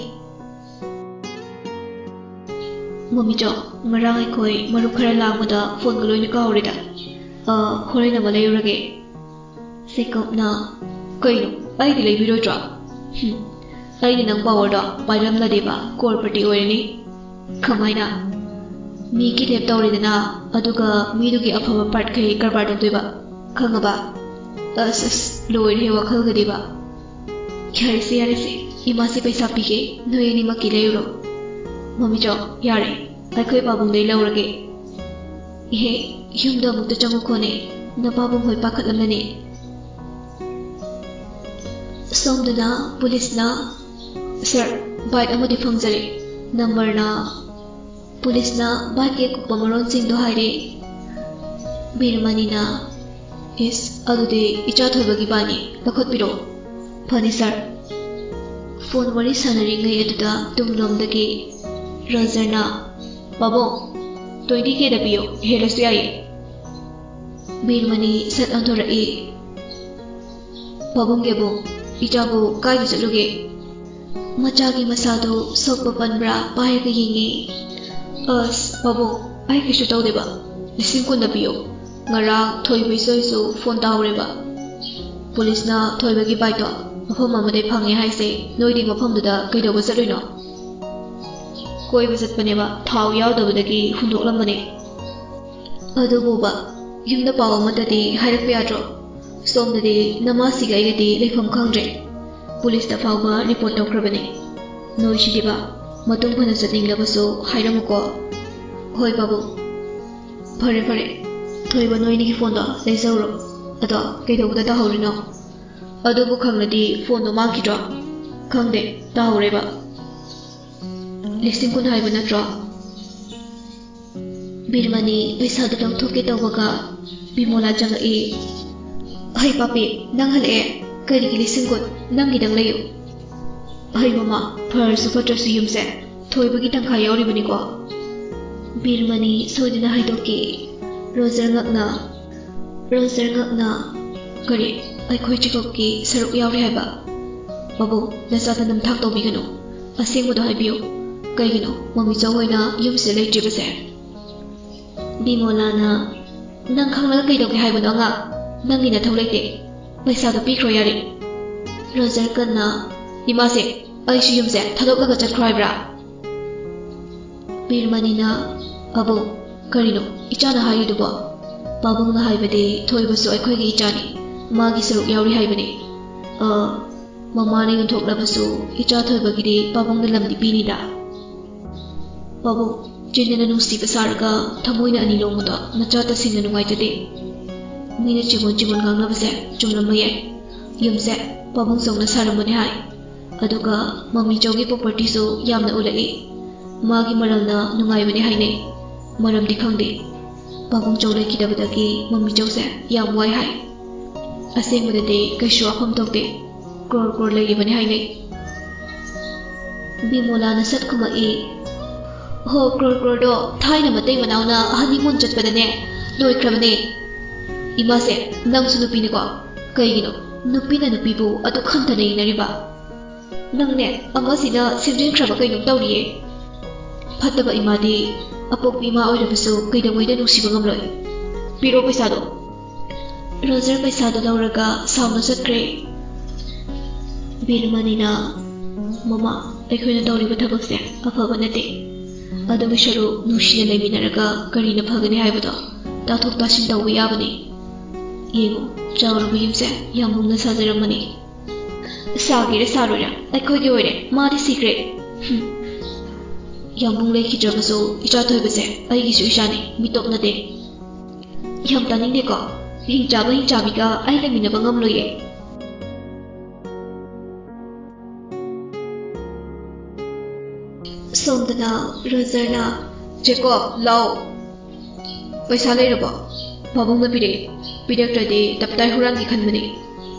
"ꯃꯣꯃꯤꯆꯧ, ꯉꯔꯥꯡ ꯑꯩꯈꯣꯏ ꯃꯔꯨꯞ ꯈꯔ ꯂꯥꯡꯕꯗ ꯐꯣꯟꯒ ꯂꯣꯏꯅ ꯀꯥꯎꯔꯦꯗ꯫ ꯑ, ꯍꯣꯔꯦꯟ ꯑꯃ ꯂꯩꯔꯨꯔꯒꯦ꯫" ꯖꯦꯀꯣꯕꯅ, "ꯀꯩꯅꯣ, ꯑꯩꯗꯤ ꯂꯩꯕꯤꯔꯣꯏꯗ꯭ꯔꯣ? ꯍꯨꯝ, ꯑꯩꯅ ꯅꯪ ꯄꯥꯋꯔꯗꯣ ꯄꯥꯏꯔꯝꯂꯗꯤꯕ ꯀ꯭ꯔꯣꯔꯄꯇꯤ ꯑꯣꯏꯔꯅꯤ꯫" "ꯀꯃꯥꯏꯅ?" "ꯃꯤ ꯀꯤꯗꯅꯦꯞ ꯇꯧꯔꯦꯗꯅ, ꯑꯗꯨꯒ ꯃꯤꯗꯨꯒꯤ ꯑꯐꯕ ꯄꯥꯔꯠꯈꯩ ꯀꯔꯕꯥꯔ ꯇꯧꯗꯣꯏꯕ, ꯈꯪꯉꯕ?" "ꯑꯁ, ꯑꯁ, ꯂꯣꯏꯔꯦꯍꯦ ꯋꯥꯈꯜꯒꯗꯤꯕ꯫" "ꯌꯥꯔꯦꯁꯦ, ꯌꯥꯔꯦꯁꯦ, ꯏꯃꯥꯁꯦ ꯄꯩꯁꯥ ꯄꯤꯒꯦ, ꯅꯣꯏ ꯑꯅꯤꯃꯛꯀꯤ ꯂꯩꯔꯨꯔꯣ꯫" "ꯃꯣꯃꯤꯆꯧ, ꯌꯥꯔꯦ, ꯑꯩꯈꯣꯏ ꯄꯥꯕꯨꯡꯗꯩ ꯂꯧꯔꯒꯦ꯫" "ꯏꯍꯦ, ꯌꯨꯝꯗ ꯑꯃꯨꯛꯇ ꯆꯪꯉꯨꯈꯣꯅꯦ, ꯅꯄꯥꯕꯨꯡ ꯍꯣꯏ ꯄꯥꯈꯠꯂꯝꯂꯅꯤ꯫" ꯁꯣꯝꯗꯅ ꯄꯨꯂꯤꯁꯅ, "ꯁꯥꯔ, ꯕꯥꯏꯠ ꯑꯃꯗꯤ ꯐꯪꯖꯔꯦ꯫" ꯅꯝꯕꯔꯅ, ꯄꯨꯂꯤꯁꯅ ꯕꯥꯏꯠꯀꯤ ꯑꯀꯨꯞꯄ ꯃꯔꯣꯜꯁꯤꯡꯗꯣ ꯍꯥꯏꯔꯦ꯫ ꯕꯤꯔꯃꯅꯤꯅ, "ꯏꯁ, ꯑꯗꯨꯗꯤ ꯏꯆꯥ ꯊꯣꯏꯕꯒꯤ ꯕꯥꯏꯠꯅꯤ, ꯂꯧꯈꯠꯄꯤꯔꯛꯑꯣ꯫" "ꯐꯅꯤ ꯁꯥꯔ꯫" ꯐꯣꯟ ꯋꯥꯔꯤ ꯁꯥꯟꯅꯔꯤꯉꯩ ꯑꯗꯨꯗ ꯇꯨꯡꯂꯣꯝꯗꯒꯤ ꯔꯣꯖꯔꯅ, "ꯄꯥꯕꯨꯡ, ꯇ꯭ꯋꯦꯟꯇꯤ ꯀꯦꯗ ꯄꯤꯌꯨ, ꯍꯦꯜꯂꯁꯨ ꯌꯥꯏꯌꯦ꯫" ꯕꯤꯔꯃꯅꯤ ꯁꯠ ꯑꯣꯟꯊꯣꯔꯛꯏ꯫ "ꯄꯥꯕꯨꯡꯒꯤ ꯑꯕꯨꯡ, ꯏꯆꯥꯕꯨ ꯀꯥꯏꯗ ꯆꯠꯂꯨꯒꯦ?" ꯃꯆꯥꯒꯤ ꯃꯁꯥꯗꯨ ꯁꯣꯛꯄ ꯄꯟꯕ꯭ꯔꯥ ꯄꯥꯏꯔꯒ ꯌꯦꯡꯉꯤ꯫ "ꯑꯁ, ꯄꯥꯕꯨꯡ, ꯑꯩ ꯀꯩꯁꯨ ꯇꯧꯗꯦꯕ꯫ ꯂꯤꯁꯤꯡ ꯀꯨꯟꯗ ꯄꯤꯌꯨ꯫ ꯉꯔꯥꯡ ꯊꯣꯏꯕꯩꯁꯨ ꯑꯩꯁꯨ ꯐꯣꯟ ꯇꯥꯍꯧꯔꯦꯕ꯫ ꯄꯨꯂꯤꯁꯅ ꯊꯣꯏꯕꯒꯤ ꯕꯥꯏꯛꯇꯣ ꯃꯐꯝ ꯑꯃꯗꯩ ꯐꯪꯉꯦ ꯍꯥꯏꯁꯦ, ꯅꯣꯏꯗꯤ ꯃꯐꯝꯗꯨꯗ ꯀꯩꯗꯧꯕ ꯆꯠꯂꯨꯏꯅꯣ?" "ꯀꯣꯏꯕ ꯆꯠꯄꯅꯦꯕ, ꯊꯥꯎ ꯌꯥꯎꯗꯕꯗꯒꯤ ꯍꯨꯟꯗꯣꯛꯂꯝꯕꯅꯦ꯫" "ꯑꯗꯨꯕꯨꯕ, ꯌꯨꯝꯗ ꯄꯥꯎ ꯑꯃꯠꯇꯗꯤ ꯍꯥꯏꯔꯛꯄ ꯌꯥꯗ꯭ꯔꯣ? ꯁꯣꯝꯗꯗꯤ ꯅꯃꯥꯁꯤꯒ ꯑꯩꯒꯗꯤ ꯂꯩꯐꯝ ꯈꯪꯗ꯭ꯔꯦ꯫ ꯄꯨꯂꯤꯁꯇ ꯐꯥꯎꯕ ꯔꯤꯄꯣꯔꯠ ꯇꯧꯈ꯭ꯔꯕꯅꯤ꯫ ꯅꯣꯏꯁꯤꯗꯤꯕ, ꯃꯇꯨꯡ ꯐꯅ ꯆꯠꯅꯤꯡꯂꯕꯁꯨ ꯍꯥꯏꯔꯝꯃꯨꯀꯣ꯫ ꯍꯣꯏ ꯄꯥꯕꯨꯡ꯫ ꯐꯔꯦ ꯐꯔꯦ, ꯊꯣꯏꯕ, ꯅꯣꯏꯅꯤꯒꯤ ꯐꯣꯟꯗꯣ ꯂꯩꯖꯍꯧꯔꯣ꯫ ꯑꯗꯣ ꯀꯩꯗꯧꯕꯗ ꯇꯥꯍꯧꯔꯤꯅꯣ? ꯑꯗꯨꯕꯨ ꯈꯪꯂꯗꯤ ꯐꯣꯟꯗꯣ ꯃꯥꯡꯈꯤꯗ꯭ꯔꯣ? ꯈꯪꯗꯦ, ꯇꯥꯍꯧꯔꯦꯕ꯫ ꯂꯤꯁꯤꯡ ꯀꯨꯟ ꯍꯥꯏꯕ ꯅꯠꯇ꯭ꯔꯣ? ꯕꯤꯔꯃꯅꯤ ꯄꯩꯁꯥꯗꯨ ꯂꯧꯊꯣꯛꯀꯦ ꯇꯧꯕꯒ ꯕꯤꯃꯣꯂꯥ ꯆꯪꯉꯛꯏ꯫ "ꯍꯩ ꯄꯥꯄꯤ, ꯅꯪ ꯍꯜꯂꯛꯑꯦ꯫ ꯀꯔꯤꯒꯤ ꯂꯤꯁꯤꯡ ꯀꯨꯟ? ꯅꯪꯒꯤꯗꯪ ꯂꯩꯌꯨ꯫" "ꯍꯩ ꯃꯃꯥ, ꯐꯔꯁꯨ ꯐꯠꯇ꯭ꯔꯁꯨ ꯌꯨꯝꯁꯦ ꯊꯣꯏꯕꯒꯤ ꯇꯪꯈꯥꯏ ꯌꯥꯎꯔꯤꯕꯅꯤꯀꯣ?" ꯕꯤꯔꯃꯅꯤ ꯁꯣꯏꯗꯅ ꯍꯥꯏꯗꯣꯛꯈꯤ꯫ ꯔꯣꯖꯔ ꯉꯛꯅ, ꯔꯣꯖꯔ ꯉꯛꯅ, "ꯀꯔꯤ? ꯑꯩꯈꯣꯏ ꯆꯤꯀꯞꯀꯤ ꯁꯔꯨꯛ ꯌꯥꯎꯔꯤ ꯍꯥꯏꯕ? ꯄꯥꯕꯨꯡ, ꯅꯆꯥꯗ ꯅꯝꯊꯥꯛ ꯇꯧꯕꯤꯒꯅꯨ꯫ ꯑꯁꯦꯡꯕꯗꯣ ꯍꯥꯏꯕꯤꯌꯨ꯫ ꯀꯩꯒꯤꯅꯣ ꯃꯃꯤꯆꯧ ꯍꯣꯏꯅ ꯌꯨꯝꯁꯤꯗ ꯂꯩꯇ꯭ꯔꯤꯕꯁꯦ?" ꯕꯤꯃꯣꯂꯥꯅ, "ꯅꯪ ꯈꯪꯂꯒ ꯀꯩꯗꯧꯒꯦ ꯍꯥꯏꯕꯅꯣ ꯑꯉꯥꯡ? ꯅꯪꯒꯤ ꯅꯊꯧ ꯂꯩꯇꯦ꯫ ꯄꯩꯁꯥꯗꯣ ꯄꯤꯈ꯭ꯔꯣ ꯌꯥꯔꯦ꯫" ꯔꯣꯖꯔ ꯀꯟꯅ, "ꯏꯃꯥꯁꯦ, ꯑꯩꯁꯨ ꯌꯨꯝꯁꯦ ꯊꯥꯗꯣꯛꯂꯒ ꯆꯠꯈ꯭ꯔꯣ ꯍꯥꯏꯕ꯭ꯔꯥ?" ꯕꯤꯔꯃꯅꯤꯅ, "ꯄꯥꯕꯨꯡ, ꯀꯔꯤꯅꯣ ꯏꯆꯥꯅ ꯍꯥꯏꯔꯤꯗꯨꯕꯣ? ꯄꯥꯕꯨꯡꯅ ꯍꯥꯏꯕꯗꯤ ꯊꯣꯏꯕꯁꯨ ꯑꯩꯈꯣꯏꯒꯤ ꯏꯆꯥꯅꯤ, ꯃꯥꯒꯤ ꯁꯔꯨꯛ ꯌꯥꯎꯔꯤ ꯍꯥꯏꯕꯅꯤ꯫ ꯑ, ꯃꯃꯥꯅ ꯌꯣꯟꯊꯣꯛꯂꯕꯁꯨ ꯏꯆꯥ ꯊꯣꯏꯕꯒꯤꯗꯤ ꯄꯥꯕꯨꯡꯅ ꯂꯝꯗꯤ ꯄꯤꯅꯤꯗ꯫" "ꯄꯥꯕꯨꯡ, ꯆꯤꯟꯗꯅ ꯅꯨꯡꯁꯤꯕ ꯁꯥꯔꯒ ꯊꯃꯣꯏꯅ ꯑꯅꯤ ꯂꯣꯡꯕꯗꯣ ꯅꯆꯥ ꯇꯁꯦꯡꯅ ꯅꯨꯡꯉꯥꯏꯖꯗꯦ꯫ ꯃꯤꯅ ꯆꯤꯕꯣꯟ ꯆꯤꯕꯣꯟ ꯉꯥꯡꯅꯕꯁꯦ ꯆꯨꯝꯂꯝꯕ ꯌꯥꯏ꯫ ꯌꯨꯝꯁꯦ ꯄꯥꯕꯨꯡ ꯆꯧꯅ ꯁꯥꯔꯝꯕꯅꯦ ꯍꯥꯏ꯫ ꯑꯗꯨꯒ ꯃꯃꯤꯆꯧꯒꯤ ꯄ꯭ꯔꯣꯄꯔꯇꯤꯁꯨ ꯌꯥꯝꯅ ꯎꯠꯂꯛꯏ꯫ ꯃꯥꯒꯤ ꯃꯔꯜꯅ ꯅꯨꯡꯉꯥꯏꯕꯅꯦ ꯍꯥꯏꯅꯩ꯫ ꯃꯔꯝꯗꯤ ꯈꯪꯗꯦ꯫ ꯄꯥꯕꯨꯡ ꯆꯧ ꯂꯩꯈꯤꯗꯕꯗꯒꯤ ꯃꯃꯤꯆꯧꯁꯦ ꯌꯥꯝ ꯋꯥꯏ ꯍꯥꯏ꯫ ꯑꯁꯦꯡꯕꯗꯗꯤ ꯀꯩꯁꯨ ꯋꯥꯐꯝ ꯊꯣꯛꯇꯦ꯫ ꯀ꯭ꯔꯣꯔ ꯀ꯭ꯔꯣꯔ ꯂꯩꯔꯤꯕꯅꯤ ꯍꯥꯏꯅꯩ꯫" ꯕꯤꯃꯣꯂꯥꯅ ꯁꯠ ꯈꯨꯝꯃꯛꯏ, "ꯍꯣ, ꯀ꯭ꯔꯣꯔ ꯀ꯭ꯔꯣꯔꯗꯣ ꯊꯥꯏꯅ ꯃꯇꯩ ꯃꯅꯥꯎꯅ ꯍꯅꯤꯃꯨꯟ ꯆꯠꯄꯗꯅꯦ ꯂꯣꯏꯈ꯭ꯔꯕꯅꯦ꯫" "ꯏꯃꯥꯁꯦ, ꯅꯪꯁꯨ ꯅꯨꯄꯤꯅꯤꯀꯣ? ꯀꯩꯒꯤꯅꯣ ꯅꯨꯄꯤꯅ ꯅꯨꯄꯤꯕꯨ ꯑꯗꯨꯛ ꯍꯟꯊꯅ ꯌꯦꯡꯅꯔꯤꯕ? ꯅꯪꯅꯦ, ꯑꯃꯁꯤꯅ ꯁꯦꯝꯖꯤꯟꯈ꯭ꯔꯕ ꯀꯩꯅꯣꯝ ꯇꯧꯔꯤꯌꯦ꯫" "ꯐꯠꯇꯕ ꯏꯃꯥꯗꯤ ꯑꯄꯣꯛꯄꯤ ꯏꯃꯥ ꯑꯣꯏꯔꯕꯁꯨ ꯀꯩꯗꯧꯉꯩꯗ ꯅꯨꯡꯁꯤꯕ ꯉꯝꯂꯣꯏ꯫ ꯄꯤꯔꯛꯑꯣ ꯄꯩꯁꯥꯗꯣ꯫" ꯔꯣꯖꯔ ꯄꯩꯁꯥꯗꯨ ꯂꯧꯔꯒ ꯁꯥꯎꯅ ꯆꯠꯈ꯭ꯔꯦ꯫ ꯕꯤꯔꯃꯅꯤꯅ, "ꯃꯃꯥ, ꯑꯩꯈꯣꯏꯅ ꯇꯧꯔꯤꯕ ꯊꯕꯛꯁꯦ ꯑꯐꯕ ꯅꯠꯇꯦ꯫ ꯑꯗꯨꯒꯤ ꯁꯔꯨꯛ ꯅꯨꯡꯁꯤꯅ ꯂꯩꯃꯤꯟꯅꯔꯒ ꯀꯔꯤꯅ ꯐꯒꯅꯤ ꯍꯥꯏꯕꯗꯣ ꯇꯥꯊꯣꯛ ꯇꯥꯁꯤꯟ ꯇꯧꯕ ꯌꯥꯕꯅꯤ꯫ ꯌꯦꯡꯉꯨ, ꯆꯥꯎꯔꯕ ꯌꯨꯝꯁꯦ ꯌꯥꯝ ꯃꯨꯟꯅ ꯁꯥꯖꯔꯝꯕꯅꯤ꯫" ꯁꯥꯒꯦꯔꯥ ꯁꯥꯔꯣꯏꯔꯥ, ꯑꯩꯈꯣꯏꯒꯤ ꯑꯣꯏꯔꯦ, ꯃꯥꯗꯤ ꯁꯤꯈ꯭ꯔꯦ꯫ ꯍꯨꯝ꯫ ꯌꯥꯝꯕꯨꯡ ꯂꯩꯈꯤꯗ꯭ꯔꯕꯁꯨ ꯏꯆꯥ ꯊꯣꯏꯕꯁꯦ ꯑꯩꯒꯤꯁꯨ ꯏꯆꯥꯅꯤ, ꯃꯤꯇꯣꯞ ꯅꯠꯇꯦ꯫ ꯌꯥꯝ ꯇꯥꯅꯤꯡꯗꯦꯀꯣ, ꯍꯤꯡꯆꯥꯕ ꯍꯤꯡꯆꯥꯕꯤꯒ ꯑꯩ ꯂꯩꯃꯤꯟꯅꯕ ꯉꯝꯂꯣꯏꯌꯦ꯫ ꯁꯣꯝꯗꯅ ꯔꯣꯖꯔꯅ, "ꯖꯦꯀꯣꯕ, ꯂꯥꯎ꯫ ꯄꯩꯁꯥ ꯂꯩꯔꯕꯣ? ꯄꯥꯕꯨꯡꯅ ꯄꯤꯔꯛꯑꯦ꯫ ꯄꯤꯔꯛꯇ꯭ꯔꯗꯤ ꯇꯞꯇꯥꯏ ꯍꯨꯔꯥꯟꯒꯦ ꯈꯟꯕꯅꯦ꯫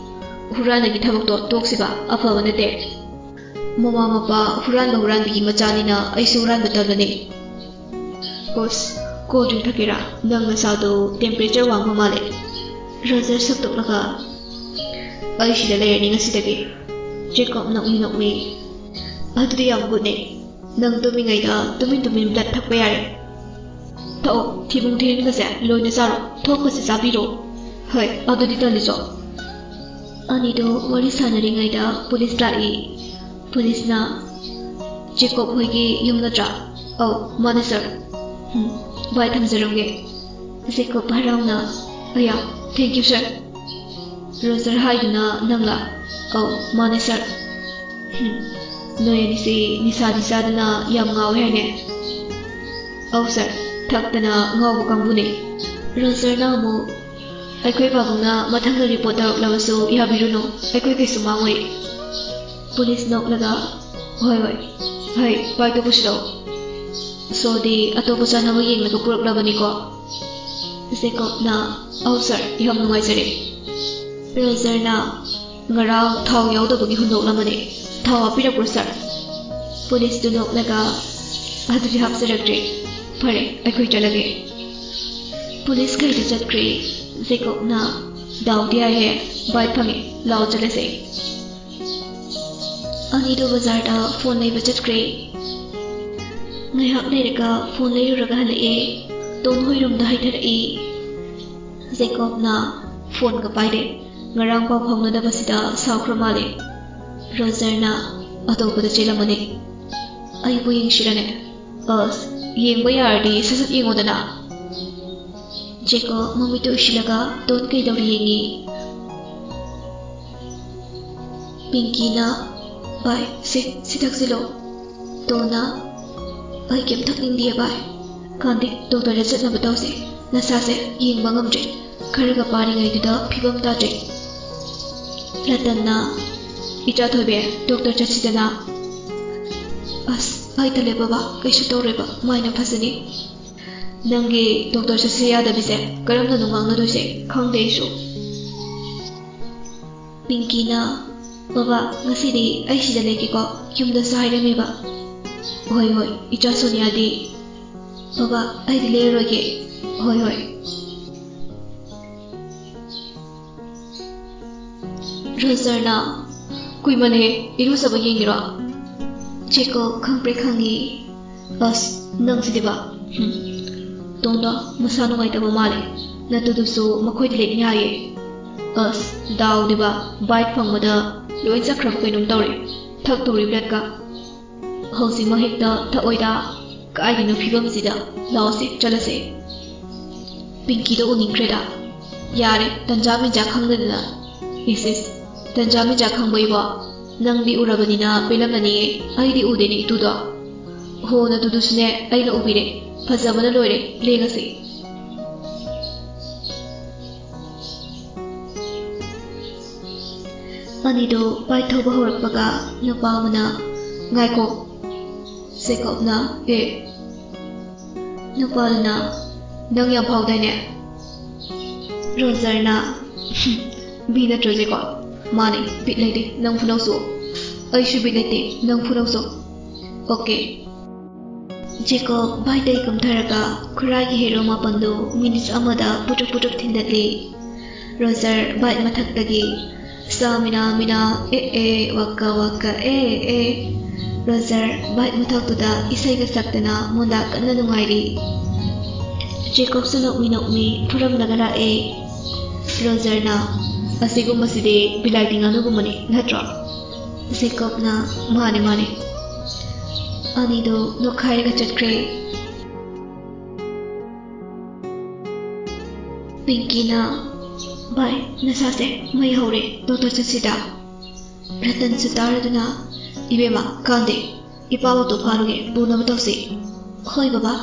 ꯍꯨꯔꯥꯟꯕꯒꯤ ꯊꯕꯛꯇꯣ ꯇꯣꯛꯁꯤꯕ, ꯑꯐꯕ ꯅꯠꯇꯦ꯫ ꯃꯃꯥ ꯃꯄꯥ ꯍꯨꯔꯥꯟꯕ ꯍꯨꯔꯥꯟꯕꯤꯒꯤ ꯃꯆꯥꯅꯤꯅ ꯑꯩꯁꯨ ꯍꯨꯔꯥꯟꯕ ꯇꯜꯂꯅꯤ꯫ ꯕꯣꯁ, ꯀꯣꯜ ꯗ꯭ꯔꯤꯡ ꯊꯛꯀꯦꯔꯥ? ꯅꯪ ꯅꯁꯥꯗꯣ ꯇꯦꯝꯄꯔꯦꯆꯔ ꯋꯥꯡꯕ ꯃꯥꯜꯂꯦ꯫" ꯔꯣꯖꯔ ꯁꯛꯇꯣꯛꯂꯒ, "ꯑꯩ ꯁꯤꯗ ꯂꯩꯔꯅꯤ ꯉꯁꯤꯗꯒꯤ꯫" ꯖꯦꯀꯣꯕ ꯅꯣꯛꯃꯤ ꯅꯣꯛꯃꯤ, "ꯑꯗꯨꯗꯤ ꯌꯥꯝ ꯒꯨꯗꯅꯦ꯫ ꯅꯪ ꯇꯨꯝꯃꯤꯉꯩꯗ ꯇꯨꯃꯤꯟ ꯇꯨꯃꯤꯟ ꯕ꯭ꯂꯗ ꯊꯛꯄ ꯌꯥꯔꯦ꯫ ꯊꯛꯑꯣ, ꯊꯤꯕꯣꯡ ꯊꯤꯔꯦꯟꯒꯁꯦ ꯂꯣꯏꯅ ꯆꯥꯔꯣ, ꯊꯣꯛꯄꯁꯦ ꯆꯥꯕꯤꯔꯣ꯫ ꯍꯣꯏ, ꯑꯗꯨꯗꯤ ꯇꯜꯂꯤꯆꯣ꯫" ꯑꯅꯤꯗꯣ ꯋꯥꯔꯤ ꯁꯥꯟꯅꯔꯤꯉꯩꯗ ꯄꯨꯂꯤꯁ ꯂꯥꯛꯏ꯫ ꯄꯨꯂꯤꯁꯅ, "ꯖꯦꯀꯣꯕ ꯍꯣꯏꯒꯤ ꯌꯨꯝ ꯅꯠꯇ꯭ꯔꯥ?" "ꯑꯧ, ꯃꯥꯅꯦ ꯁꯥꯔ꯫" "ꯎꯝ, ꯚꯥꯏ, ꯊꯝꯖꯔꯝꯒꯦ꯫" ꯖꯦꯀꯣꯕ ꯍꯔꯥꯎꯅ, "ꯑꯌꯥ, ꯊꯦꯡꯀ꯭ꯌꯨ ꯁꯥꯔ꯫" ꯔꯣꯖꯔ ꯍꯥꯏꯗꯨꯅ, "ꯅꯪꯂꯥ?" "ꯑꯧ, ꯃꯥꯅꯦ ꯁꯥꯔ꯫" "ꯍꯨꯝ, ꯅꯣꯏ ꯑꯅꯤꯁꯤ ꯅꯤꯁꯥꯗꯤ ꯆꯥꯗꯅ ꯌꯥꯝ ꯉꯥꯎꯋꯦ ꯍꯥꯏꯅꯦ?" "ꯑꯧ ꯁꯥꯔ, ꯊꯛꯇꯅ ꯉꯥꯎꯕ ꯀꯥꯡꯕꯨꯅꯦ꯫" ꯔꯣꯖꯔꯅ ꯑꯃꯨꯛ, "ꯑꯩꯈꯣꯏ ꯄꯥꯕꯨꯡꯅ ꯃꯊꯪꯗ ꯔꯤꯄꯣꯔꯠ ꯇꯧꯔꯛꯂꯕꯁꯨ ꯌꯥꯕꯤꯔꯨꯅꯨ, ꯑꯩꯈꯣꯏ ꯀꯩꯁꯨ ꯃꯥꯡꯉꯣꯏ꯫" ꯄꯨꯂꯤꯁ ꯅꯣꯛꯂꯒ, "ꯍꯣꯏ, ꯍꯣꯏ, ꯐꯩ, ꯄꯥꯏꯗꯣꯛꯄꯁꯨ ꯂꯧ꯫ ꯁꯣꯗꯤ ꯑꯇꯣꯞꯄ ꯆꯥꯅꯕ ꯌꯦꯡꯂꯒ ꯄꯨꯔꯛꯂꯕꯅꯤꯀꯣ?" ꯖꯦꯀꯣꯕꯅ, "ꯑꯧ ꯁꯥꯔ, ꯌꯥꯝ ꯅꯨꯡꯉꯥꯏꯖꯔꯦ꯫" ꯔꯣꯖꯔꯅ, "ꯉꯔꯥꯡ ꯊꯥꯎ ꯌꯥꯎꯗꯕꯒꯤ ꯍꯨꯟꯗꯣꯛꯂꯝꯕꯅꯦ, ꯊꯥꯎ ꯍꯥꯞꯄꯤꯔꯛꯄ꯭ꯔꯣ ꯁꯥꯔ?" ꯄꯨꯂꯤꯁꯇꯨ ꯅꯣꯛꯂꯒ, "ꯑꯗꯨꯗꯤ ꯍꯥꯞꯆꯔꯛꯇ꯭ꯔꯦ, ꯐꯔꯦ, ꯑꯩꯈꯣꯏ ꯆꯠꯂꯒꯦ꯫" ꯄꯨꯂꯤꯁꯈꯩꯗꯨ ꯆꯠꯈ꯭ꯔꯦ꯫ ꯖꯦꯀꯣꯕꯅ, "ꯗꯥꯎꯗꯤ ꯌꯥꯏꯍꯦ, ꯕꯥꯏꯛ ꯐꯪꯉꯦ, ꯂꯥꯛꯑꯣ ꯆꯠꯂꯁꯦ꯫" ꯑꯅꯤꯗꯣ ꯕꯖꯥꯔꯗ ꯐꯣꯟ ꯂꯩꯕ ꯆꯠꯈ꯭ꯔꯦ꯫ ꯉꯥꯏꯍꯥꯛ ꯂꯩꯔꯒ ꯐꯣꯟ ꯂꯩꯔꯨꯔꯒ ꯍꯜꯂꯛꯑꯦ꯫ ꯇꯣꯟ ꯍꯣꯏꯔꯣꯝꯗ ꯍꯥꯏꯊꯔꯛꯏ꯫ ꯖꯦꯀꯣꯕꯅ ꯐꯣꯟꯒ ꯄꯥꯏꯗꯦ꯫ ꯉꯔꯥꯡ ꯄꯥꯎ ꯐꯥꯎꯅꯗꯕꯁꯤꯗ ꯁꯥꯎꯈ꯭ꯔ ꯃꯥꯜꯂꯦ꯫ ꯔꯣꯖꯔꯅ ꯑꯇꯣꯞꯄꯗ ꯆꯦꯜꯂꯝꯃꯅꯤ꯫ "ꯑꯩꯕꯨ ꯌꯦꯡꯁꯤꯔꯅꯦ?" "ꯑꯁ, ꯌꯦꯡꯕ ꯌꯥꯔꯗꯤ ꯁꯠ ꯁꯠ ꯌꯦꯡꯉꯣꯗꯅ꯫" ꯖꯦꯀꯣꯕ ꯃꯃꯤꯠꯇꯨ ꯎꯏꯁꯤꯜꯂꯒ ꯇꯣꯟ ꯀꯩꯗꯧꯔꯤ ꯌꯦꯡꯉꯤ꯫ ꯄꯤꯡꯀꯤꯅ, "ꯚꯥꯏ, ꯁꯦ, ꯁꯤ ꯊꯛꯆꯤꯜꯂꯣ꯫" ꯇꯣꯟꯅ, "ꯑꯩ ꯀꯩꯝ ꯊꯛꯅꯤꯡꯗꯤꯌꯦ ꯚꯥꯏ꯫ ꯀꯥꯟꯗꯦ, ꯗꯣꯛꯇꯔꯗ ꯆꯠꯅꯕ ꯇꯧꯁꯦ꯫ ꯅꯁꯥꯁꯦ ꯌꯦꯡꯕ ꯉꯝꯗ꯭ꯔꯦ꯫ ꯈꯔꯒ ꯄꯥꯔꯤꯉꯩꯗꯨꯗ ꯐꯤꯕꯝ ꯇꯥꯗ꯭ꯔꯦ꯫" ꯔꯇꯟꯅ, "ꯏꯆꯥ ꯊꯣꯏꯕꯤ, ꯗꯣꯛꯇꯔ ꯆꯠꯁꯤꯗꯅ꯫" "ꯑꯁ, ꯑꯩ ꯇꯜꯂꯦ ꯕꯕꯥ, ꯀꯩꯁꯨ ꯇꯧꯔꯣꯏꯕ, ꯃꯥꯏꯅ ꯐꯖꯅꯤ꯫" "ꯅꯪꯒꯤ ꯗꯣꯛꯇꯔ ꯆꯠꯁꯦ ꯌꯥꯗꯕꯤꯁꯦ ꯀꯔꯝꯅꯅꯣ ꯉꯥꯡꯅꯗꯣꯏꯁꯦ? ꯈꯪꯗꯦ ꯑꯩꯁꯨ꯫" ꯄꯤꯡꯀꯤꯅ, "ꯕꯕꯥ, ꯉꯁꯤꯗꯤ ꯑꯩ ꯁꯤꯗ ꯂꯩꯒꯦꯀꯣ, ꯌꯨꯝꯗꯁꯨ ꯍꯥꯏꯔꯝꯃꯦꯕ꯫" "ꯍꯣꯏ, ꯍꯣꯏ, ꯏꯆꯥ ꯁꯣꯅꯤꯌꯥꯗꯤ?" "ꯕꯕꯥ, ꯑꯩꯗꯤ ꯂꯩꯔꯔꯣꯏꯒꯦ꯫" "ꯍꯣꯏ, ꯍꯣꯏ꯫" ꯔꯣꯖꯔꯅ, "ꯀꯨꯏꯃꯜꯂꯦ, ꯏꯔꯨꯖꯕ ꯌꯦꯡꯉꯤꯔꯣ?" ꯖꯦꯀꯣꯕ, "ꯈꯪꯄ꯭ꯔꯦꯛ ꯈꯪꯉꯤ꯫" "ꯑꯁ, ꯅꯪꯁꯤꯗꯤꯕ꯫ ꯍꯨꯝ꯫ ꯇꯣꯟꯗꯣ ꯃꯁꯥ ꯅꯨꯡꯉꯥꯏꯇꯕ ꯃꯥꯜꯂꯦ꯫ ꯅꯇꯨꯗꯨꯁꯨ ꯃꯈꯣꯏꯗ ꯂꯦꯛꯅꯤ ꯍꯥꯏꯌꯦ꯫ ꯑꯁ, ꯗꯥꯎꯗꯤꯕ, ꯕꯥꯏꯛ ꯐꯪꯕꯗ ꯂꯣꯏ ꯆꯠꯈ꯭ꯔꯕ ꯀꯩꯅꯣꯝ ꯇꯧꯔꯦ꯫ ꯊꯛꯇꯣꯔꯤ ꯕ꯭ꯂꯦꯛꯀ꯫ ꯍꯧꯖꯤꯛꯃꯛ ꯍꯦꯛꯇ ꯊꯛꯑꯣꯏꯗ꯫ ꯀꯥꯏꯗꯅꯣ ꯐꯤꯕꯝꯁꯤꯗ꯫ ꯂꯥꯛꯑꯣꯁꯦ, ꯆꯠꯂꯁꯦ꯫ ꯄꯤꯡꯀꯤꯗꯣ ꯎꯅꯤꯡꯈ꯭ꯔꯦꯗ꯫ ꯌꯥꯔꯦ, ꯇꯟꯖꯥ ꯃꯦꯟꯖꯥ ꯈꯪꯗꯗꯅ꯫ ꯏꯁ, ꯏꯁ, ꯇꯟꯖꯥ ꯃꯦꯟꯖꯥ ꯈꯪꯕꯩꯕꯣ? ꯅꯪꯗꯤ ꯎꯔꯕꯅꯤꯅ ꯄꯦꯜꯂꯝꯃꯅꯤꯌꯦ꯫ ꯑꯩꯗꯤ ꯎꯗꯦꯅꯦ ꯏꯇꯨꯗꯣ꯫ ꯍꯣ, ꯅꯇꯨꯗꯨꯁꯨꯅꯦ, ꯑꯩꯅ ꯎꯕꯤꯔꯦ꯫ ꯐꯖꯕꯅ ꯂꯣꯏꯔꯦ, ꯂꯦꯡꯉꯁꯤ꯫ ꯑꯅꯤꯗꯣ ꯕꯥꯏꯛ ꯊꯧꯕ ꯍꯧꯔꯛꯄꯒ ꯅꯨꯄꯥ ꯑꯃꯅ, "ꯉꯥꯏꯈꯣ꯫" ꯖꯦꯀꯣꯕꯅ, "ꯑꯦ?" ꯅꯨꯄꯥꯗꯨꯅ, "ꯅꯪ ꯌꯥꯝ ꯐꯥꯎꯗꯥꯏꯅꯦ?" ꯔꯣꯖꯔꯅ, "ꯕꯤ ꯅꯠꯇ꯭ꯔꯣ ꯖꯦꯀꯣꯕ?" "ꯃꯥꯅꯦ, ꯕꯤꯠ ꯂꯩꯇꯦ ꯅꯪ ꯐꯨꯅꯧꯁꯨ꯫" "ꯑꯩꯁꯨ ꯕꯤꯠ ꯂꯩꯇꯦ ꯅꯪ ꯐꯨꯅꯧꯁꯨ꯫" "ꯑꯣꯀꯦ꯫" ꯖꯦꯀꯣꯕ ꯕꯥꯏꯛꯇꯒꯤ ꯀꯨꯝꯊꯔꯒ ꯈꯨꯔꯥꯏꯒꯤ ꯍꯦꯔꯣ ꯃꯥꯄꯟꯗꯨ ꯃꯤꯅꯤꯠ ꯑꯃꯗ ꯄꯨꯇ꯭ꯔꯨꯞ ꯄꯨꯇ꯭ꯔꯨꯞ ꯊꯤꯟꯗꯠꯂꯤ꯫ ꯔꯣꯖꯔ ꯕꯥꯏꯛ ꯃꯊꯛꯇꯒꯤ, "ꯁꯥ ꯃꯤꯅꯥ ꯃꯤꯅꯥ, ꯑꯦ ꯑꯦ, ꯋꯥꯀꯥ ꯋꯥꯀꯥ, ꯑꯦ ꯑꯦ꯫" ꯔꯣꯖꯔ ꯕꯥꯏꯛ ꯃꯊꯛꯇꯨꯗ ꯏꯁꯩꯒ ꯁꯛꯇꯅ ꯃꯣꯟꯗꯥ ꯀꯟꯅ ꯅꯨꯡꯉꯥꯏꯔꯤ꯫ ꯖꯦꯀꯣꯕꯁꯨ ꯅꯣꯛꯃꯤ ꯅꯣꯛꯃꯤ ꯐꯨꯔꯝꯂꯒ ꯂꯥꯛꯑꯦ꯫ ꯔꯣꯖꯔꯅ, "ꯑꯁꯤꯒꯨꯝꯕꯁꯤꯗꯤ ꯕꯤꯂꯥꯏꯇꯤ ꯉꯥꯅꯨꯒꯨꯝꯕꯅꯤ, ꯅꯠꯇ꯭ꯔꯣ?" ꯖꯦꯀꯣꯕꯅ, "ꯃꯥꯅꯦ, ꯃꯥꯅꯦ꯫" ꯑꯅꯤꯗꯣ ꯅꯣꯛꯈꯥꯏꯔꯒ ꯆꯠꯈ꯭ꯔꯦ꯫ ꯄꯤꯡꯀꯤꯅ, "ꯚꯥꯏ, ꯅꯁꯥꯁꯦ ꯃꯩ ꯍꯧꯔꯦ, ꯗꯣꯛꯇꯔ ꯆꯠꯁꯤꯗ꯫" ꯔꯇꯟꯁꯨ ꯇꯥꯔꯗꯨꯅ, "ꯏꯕꯦꯝꯃ, ꯀꯥꯟꯗꯦ, ꯏꯄꯥ ꯑꯣꯇꯣ ꯐꯥꯔꯨꯒꯦ, ꯄꯨꯅꯕ ꯇꯧꯁꯤ꯫" "ꯍꯣꯏ ꯕꯕꯥ꯫"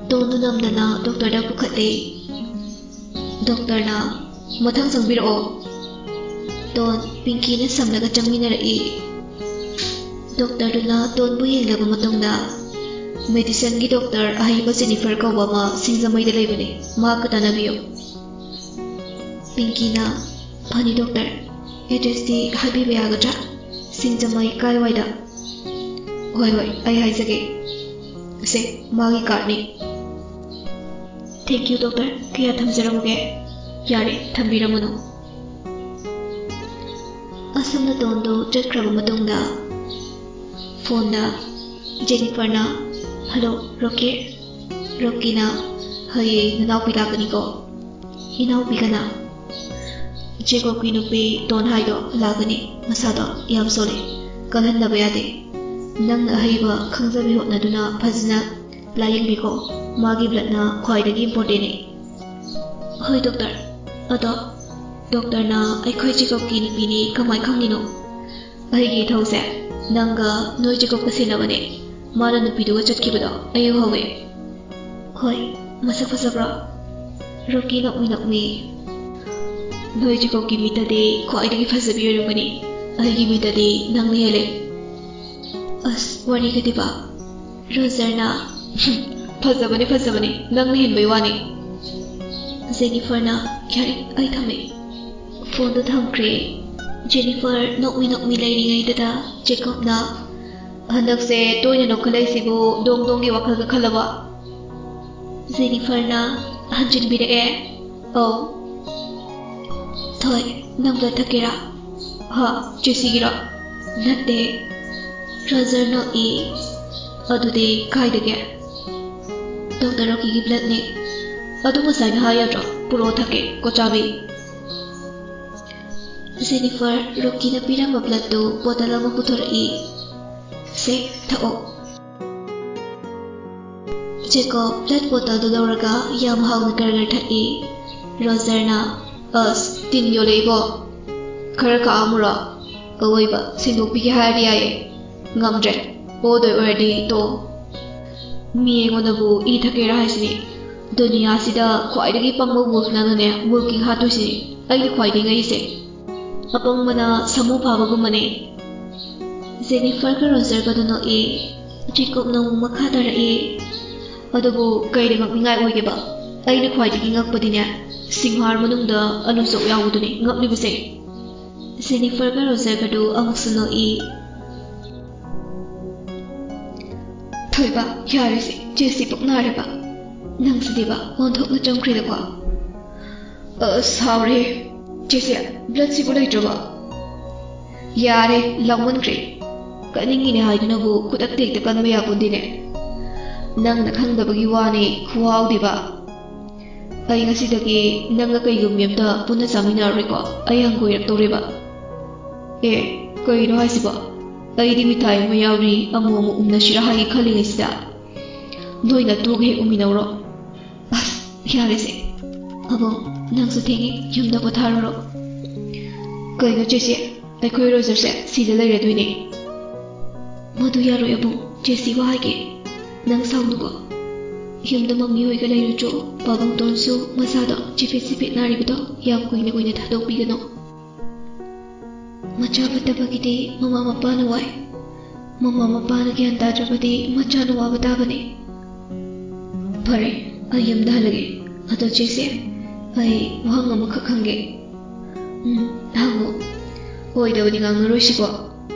ꯇꯣꯟꯗꯨ ꯅꯝꯗꯅ ꯗꯣꯛꯇꯔꯗ ꯄꯨꯈꯠꯂꯦ꯫ ꯗꯣꯛꯇꯔꯅ, "ꯃꯊꯪ ꯆꯪꯕꯤꯔꯛꯑꯣ꯫" ꯇꯣꯟ ꯄꯤꯡꯀꯤꯅ ꯁꯝꯂꯒ ꯆꯪꯃꯤꯟꯅꯔꯛꯏ꯫ ꯗꯣꯛꯇꯔꯗꯨꯅ ꯇꯣꯟꯕꯨ ꯌꯦꯡꯂꯕ ꯃꯇꯨꯡꯗ, "ꯃꯦꯗꯤꯁꯟꯒꯤ ꯗꯣꯛꯇꯔ ꯑꯍꯩꯕ ꯖꯦꯅꯤꯐꯔ ꯀꯧꯕ ꯑꯃ ꯁꯤꯡꯖꯃꯩꯗ ꯂꯩꯕꯅꯤ, ꯃꯍꯥꯛꯀ ꯇꯥꯟꯅꯕꯤꯌꯨ꯫" ꯄꯤꯡꯀꯤꯅ, "ꯐꯅꯤ ꯗꯣꯛꯇꯔ, ꯑꯦꯗ꯭ꯔꯦꯁꯇꯤ ꯍꯥꯏꯕꯤꯕ ꯌꯥꯒꯗ꯭ꯔꯥ? ꯁꯤꯡꯖꯃꯩ ꯀꯥꯏꯋꯥꯏꯗ?" "ꯍꯣꯏ ꯍꯣꯏ, ꯑꯩ ꯍꯥꯏꯖꯒꯦ꯫ ꯁꯦ, ꯃꯥꯒꯤ ꯀꯥꯔꯠꯅꯤ꯫" "ꯊꯦꯡꯀ꯭ꯌꯨ ꯗꯣꯛꯇꯔ, ꯀꯌꯥ ꯊꯝꯖꯔꯝꯃꯒꯦ?" "ꯌꯥꯔꯦ, ꯊꯝꯕꯤꯔꯝꯃꯅꯨ꯫" ꯑꯁꯨꯝꯅ ꯇꯣꯟꯗꯨ ꯆꯠꯈ꯭ꯔꯕ ꯃꯇꯨꯡꯗ ꯐꯣꯟꯗ ꯖꯦꯅꯤꯐꯔꯅ, "ꯍꯜꯂꯣ ꯔꯣꯀꯤ꯫" ꯔꯣꯀꯤꯅ, "ꯍꯌꯦꯡ ꯅꯅꯥꯎꯄꯤ ꯂꯥꯛꯀꯅꯤꯀꯣ?" "ꯏꯅꯥꯎꯄꯤ ꯀꯅꯥ?" "ꯖꯦꯀꯣꯕꯀꯤ ꯅꯨꯄꯤ ꯇꯣꯟ ꯍꯥꯏꯗꯣ ꯂꯥꯛꯀꯅꯤ꯫ ꯃꯁꯥꯗꯣ ꯌꯥꯝ ꯁꯣꯜꯂꯤ, ꯀꯜꯍꯟꯗꯕ ꯌꯥꯗꯦ꯫ ꯅꯪꯅ ꯑꯍꯩꯕ ꯈꯪꯖꯕꯤ ꯍꯣꯠꯅꯗꯨꯅ ꯐꯖꯅ ꯂꯥꯌꯦꯡꯕꯤꯈꯣ꯫ ꯃꯥꯒꯤ ꯕ꯭ꯂꯠꯅ ꯈ꯭ꯋꯥꯏꯗꯒꯤ ꯏꯝꯄꯣꯔꯇꯦꯟꯅꯤ꯫" "ꯍꯣꯏ ꯗꯣꯛꯇꯔ꯫ ꯑꯗꯣ ꯗꯣꯛꯇꯔꯅ ꯑꯩꯈꯣꯏ ꯖꯦꯀꯣꯕꯀꯤ ꯅꯨꯄꯤꯅꯤ ꯀꯃꯥꯏ ꯈꯪꯉꯤꯅꯣ?" "ꯑꯩꯒꯤ ꯏꯊꯧꯁꯦ ꯅꯪꯒ ꯅꯣꯏ ꯖꯦꯀꯣꯕꯀ ꯁꯤꯟꯅꯕꯅꯦ꯫ ꯃꯥꯅ ꯅꯨꯄꯤꯗꯨꯒ ꯆꯠꯈꯤꯕꯗꯣ ꯑꯩ ꯎꯍꯧꯋꯦ꯫" "ꯍꯣꯏ, ꯃꯁꯛ ꯐꯖꯕ꯭ꯔꯣ?" ꯔꯣꯀꯤ ꯅꯣꯛꯃꯤ ꯅꯣꯛꯃꯤ, "ꯅꯣꯏ ꯖꯦꯀꯣꯕꯀꯤ ꯃꯤꯠꯇꯗꯤ ꯈ꯭ꯋꯥꯏꯗꯒꯤ ꯐꯖꯕꯤ ꯑꯣꯏꯔꯝꯒꯅꯤ꯫ ꯑꯩꯒꯤ ꯃꯤꯠꯇꯗꯤ ꯅꯪꯅ ꯍꯦꯜꯂꯦ꯫" ꯑꯁ, ꯋꯥꯔꯤꯒꯗꯤꯕ꯫ ꯔꯣꯖꯔꯅ, "ꯐꯖꯕꯅꯤ, ꯐꯖꯕꯅꯤ, ꯅꯪꯅ ꯍꯦꯟꯕꯩ ꯋꯥꯅꯤ꯫" ꯖꯦꯅꯤꯐꯔꯅ, "ꯌꯥꯔꯦ, ꯑꯩ ꯊꯝꯃꯦ꯫" ꯐꯣꯟꯗꯨ ꯊꯝꯈ꯭ꯔꯦ꯫ ꯖꯦꯅꯤꯐꯔ ꯅꯣꯛꯃꯤ ꯅꯣꯛꯃꯤ ꯂꯩꯔꯤꯉꯩꯗꯨꯗ ꯖꯦꯀꯣꯕꯅ, "ꯍꯟꯗꯛꯁꯦ ꯇꯣꯏꯅ ꯅꯣꯛꯈꯠꯂꯛꯏꯁꯤꯕꯨ ꯗꯣꯡ ꯗꯣꯡꯒꯤ ꯋꯥꯈꯜꯒ ꯈꯜꯂꯕ?" ꯖꯦꯅꯤꯐꯔꯅ ꯍꯟꯖꯤꯟꯕꯤꯔꯛꯑꯦ꯫ "ꯑꯧ꯫" "ꯊꯣꯏ, ꯅꯪ ꯕ꯭ꯂꯠ ꯊꯛꯀꯦꯔꯥ?" "ꯍꯥ, ꯖꯦꯁꯤꯒꯤꯔꯣ?" "ꯅꯠꯇꯦ꯫" ꯔꯣꯖꯔ ꯅꯣꯛꯏ꯫ "ꯑꯗꯨꯗꯤ ꯀꯥꯏꯗꯒꯤ?" "ꯗꯣꯛꯇꯔ ꯔꯣꯀꯤꯒꯤ ꯕ꯭ꯂꯠꯅꯦ꯫ ꯑꯗꯨ ꯉꯁꯥꯏꯅ ꯍꯥꯏ ꯌꯥꯗ꯭ꯔꯣ? ꯄꯨꯔꯛꯑꯣ ꯊꯛꯀꯦ, ꯀꯣꯆꯥꯕꯤ꯫" ꯖꯦꯅꯤꯐꯔ ꯔꯣꯀꯤꯅ ꯄꯤꯔꯝꯕ ꯕ꯭ꯂꯠꯇꯨ ꯕꯣꯇꯜ ꯑꯃ ꯄꯨꯊꯣꯔꯛꯏ꯫ "ꯁꯦ, ꯊꯛꯑꯣ꯫" ꯖꯦꯀꯣꯕ ꯕ꯭ꯂꯠ ꯕꯣꯇꯜꯗꯨ ꯂꯧꯔꯒ ꯌꯥꯝ ꯍꯥꯎꯅ ꯒꯔꯒꯔ ꯊꯛꯏ꯫ ꯔꯣꯖꯔꯅ, "ꯑꯁ, ꯇꯤꯟ ꯌꯣꯠꯂꯛꯏꯕꯣ!" ꯈꯔ ꯈꯥꯛꯑꯝꯃꯨꯔꯣ? ꯑꯋꯣꯏꯕ ꯁꯦꯡꯗꯣꯛꯄꯤꯒꯦ ꯍꯥꯏꯔꯗꯤ ꯌꯥꯏꯌꯦ꯫ ꯉꯝꯗ꯭ꯔꯦ꯫ ꯑꯣꯗꯣꯏ ꯑꯣꯏꯔꯗꯤ ꯇꯣꯛꯑꯣ꯫ ꯃꯤ ꯑꯩꯉꯣꯟꯗꯕꯨ ꯏ ꯊꯛꯀꯦꯔꯥ ꯍꯥꯏꯁꯤꯅꯤ? ꯗꯨꯅꯤꯌꯥꯁꯤꯗ ꯈ꯭ꯋꯥꯏꯗꯒꯤ ꯄꯪꯕ ꯋꯨꯜꯐ ꯅꯪꯅꯅꯦ ꯋꯨꯜꯐ ꯀꯤꯡ ꯍꯥꯠꯇꯣꯏꯁꯤꯅꯤ꯫ ꯑꯩꯅ ꯈ꯭ꯋꯥꯏꯗꯒꯤ ꯉꯛꯏꯁꯦ꯫ ꯑꯄꯪꯕꯅ ꯁꯥꯃꯨ ꯐꯥꯕꯒꯨꯝꯕꯅꯦ꯫ ꯖꯦꯅꯤꯐꯔꯒ ꯔꯣꯖꯔꯒꯗꯣ ꯅꯣꯛꯏ꯫ ꯖꯦꯀꯣꯕꯅ ꯑꯃꯨꯛ ꯃꯈꯥ ꯇꯥꯔꯛꯏ꯫ ꯑꯗꯨꯕꯨ ꯀꯩꯗ ꯉꯛꯅꯤꯡꯉꯥꯏ ꯑꯣꯏꯒꯦꯕ? ꯑꯩꯅ ꯈ꯭ꯋꯥꯏꯗꯒꯤ ꯉꯛꯄꯗꯤꯅꯦ, ꯁꯤꯡꯍꯥꯔ ꯃꯅꯨꯡꯗ ꯑꯂꯨ ꯆꯣꯛ ꯌꯥꯎꯕꯗꯨꯅꯤ ꯉꯛꯂꯤꯕꯁꯦ꯫ ꯖꯦꯅꯤꯐꯔꯒ ꯔꯣꯖꯔꯒꯗꯨ ꯑꯃꯨꯛꯁꯨ ꯅꯣꯛꯏ꯫ ꯊꯣꯏꯕ, ꯌꯥꯔꯦꯁꯦ, ꯖꯦꯁꯤ ꯄꯨꯛ ꯅꯥꯔꯦꯕ꯫ ꯅꯪꯁꯤꯗꯤꯕ, ꯑꯣꯟꯊꯣꯛꯅ ꯆꯝꯈ꯭ꯔꯦꯗꯀꯣ꯫ ꯑ, ꯁꯥꯎꯔꯦ꯫ ꯆꯦꯁꯦ, ꯕ꯭ꯂꯗꯁꯤꯕꯨ ꯂꯩꯇ꯭ꯔꯕꯣ? ꯌꯥꯔꯦ, ꯂꯥꯎꯃꯟꯈ꯭ꯔꯦ꯫ ꯀꯠꯅꯤꯡꯉꯤꯅꯦ ꯍꯥꯏꯗꯨꯅꯕꯨ ꯈꯨꯗꯛꯇ ꯍꯦꯛꯇ ꯀꯟꯕ ꯌꯥꯄꯣꯟꯗꯦꯅꯦ꯫ ꯅꯪꯅ ꯈꯪꯗꯕꯒꯤ ꯋꯥꯅꯤ, ꯈꯨꯍꯥꯎꯗꯤꯕ꯫ ꯑꯩ ꯉꯁꯤꯗꯒꯤ ꯅꯪꯒ ꯀꯩꯒꯨꯝꯕꯤ ꯑꯝꯇ ꯄꯨꯟꯅ ꯆꯥꯃꯤꯟꯅꯔꯔꯣꯏꯀꯣ꯫ ꯑꯩ ꯍꯪꯒꯣꯏꯔꯛꯇꯧꯔꯦꯕ꯫ ꯑꯦ, ꯀꯩꯅꯣ ꯍꯥꯏꯁꯤꯕꯣ? ꯑꯩꯗꯤ ꯃꯤꯊꯥꯏ ꯑꯃ ꯌꯥꯎꯔꯤ, ꯑꯃꯨꯛ ꯑꯃꯨꯛ ꯎꯝꯅꯁꯤꯔꯥ ꯍꯥꯏꯒꯦ ꯈꯜꯂꯤꯉꯩꯁꯤꯗ꯫ ꯅꯣꯏꯅ ꯇꯨꯒ ꯍꯦꯛ ꯎꯝꯃꯤꯟꯅꯧꯔꯣ꯫ ꯑꯁ, ꯌꯥꯔꯦꯁꯦ꯫ ꯑꯕꯨꯡ, ꯅꯪꯁꯨ ꯊꯦꯡꯉꯦ, ꯌꯨꯝꯗ ꯄꯣꯊꯥꯔꯨꯔꯣ꯫ ꯀꯩꯅꯣ ꯆꯦꯆꯦ, ꯑꯩꯈꯣꯏ ꯔꯣꯖꯔꯁꯦ ꯁꯤꯗ ꯂꯩꯔꯗꯣꯏꯅꯦ? ꯃꯗꯨ ꯌꯥꯔꯣꯏ ꯑꯕꯨꯡ, ꯆꯦꯆꯦ ꯋꯥ ꯍꯥꯏꯒꯦ꯫ ꯅꯪ ꯁꯥꯎꯅꯨꯀꯣ꯫ ꯌꯨꯝꯗ ꯃꯝꯃꯤ ꯍꯣꯏꯒ ꯂꯩꯔꯨꯆꯣ꯫ ꯄꯥꯕꯨꯡꯇꯣꯟꯁꯨ ꯃꯁꯥꯗꯣ ꯆꯤꯐꯦꯠ ꯆꯤꯐꯦꯠ ꯅꯥꯔꯤꯕꯗꯣ ꯌꯥꯝ ꯀꯨꯏꯅ ꯀꯨꯏꯅ ꯊꯥꯗꯣꯛꯄꯤꯒꯅꯨ꯫ ꯃꯆꯥ ꯐꯠꯇꯕꯒꯤꯗꯤ ꯃꯃꯥ ꯃꯄꯥꯅ ꯋꯥꯏ꯫ ꯃꯃꯥ ꯃꯄꯥꯅ ꯒ꯭ꯌꯥꯟ ꯇꯥꯗ꯭ꯔꯕꯗꯤ ꯃꯆꯥꯅ ꯋꯥꯕ ꯇꯥꯕꯅꯤ꯫ ꯐꯔꯦ, ꯑꯩ ꯌꯨꯝꯗ ꯍꯜꯂꯒꯦ꯫ ꯑꯗꯣ ꯆꯦꯁꯦ, ꯑꯩ ꯋꯥꯍꯪ ꯑꯃꯈꯛ ꯍꯪꯒꯦ꯫ ꯎꯝ, ꯍꯪꯉꯣ꯫ ꯑꯣꯏꯗꯕꯗꯤ ꯉꯥꯡꯅꯔꯣꯏꯁꯤꯀꯣ꯫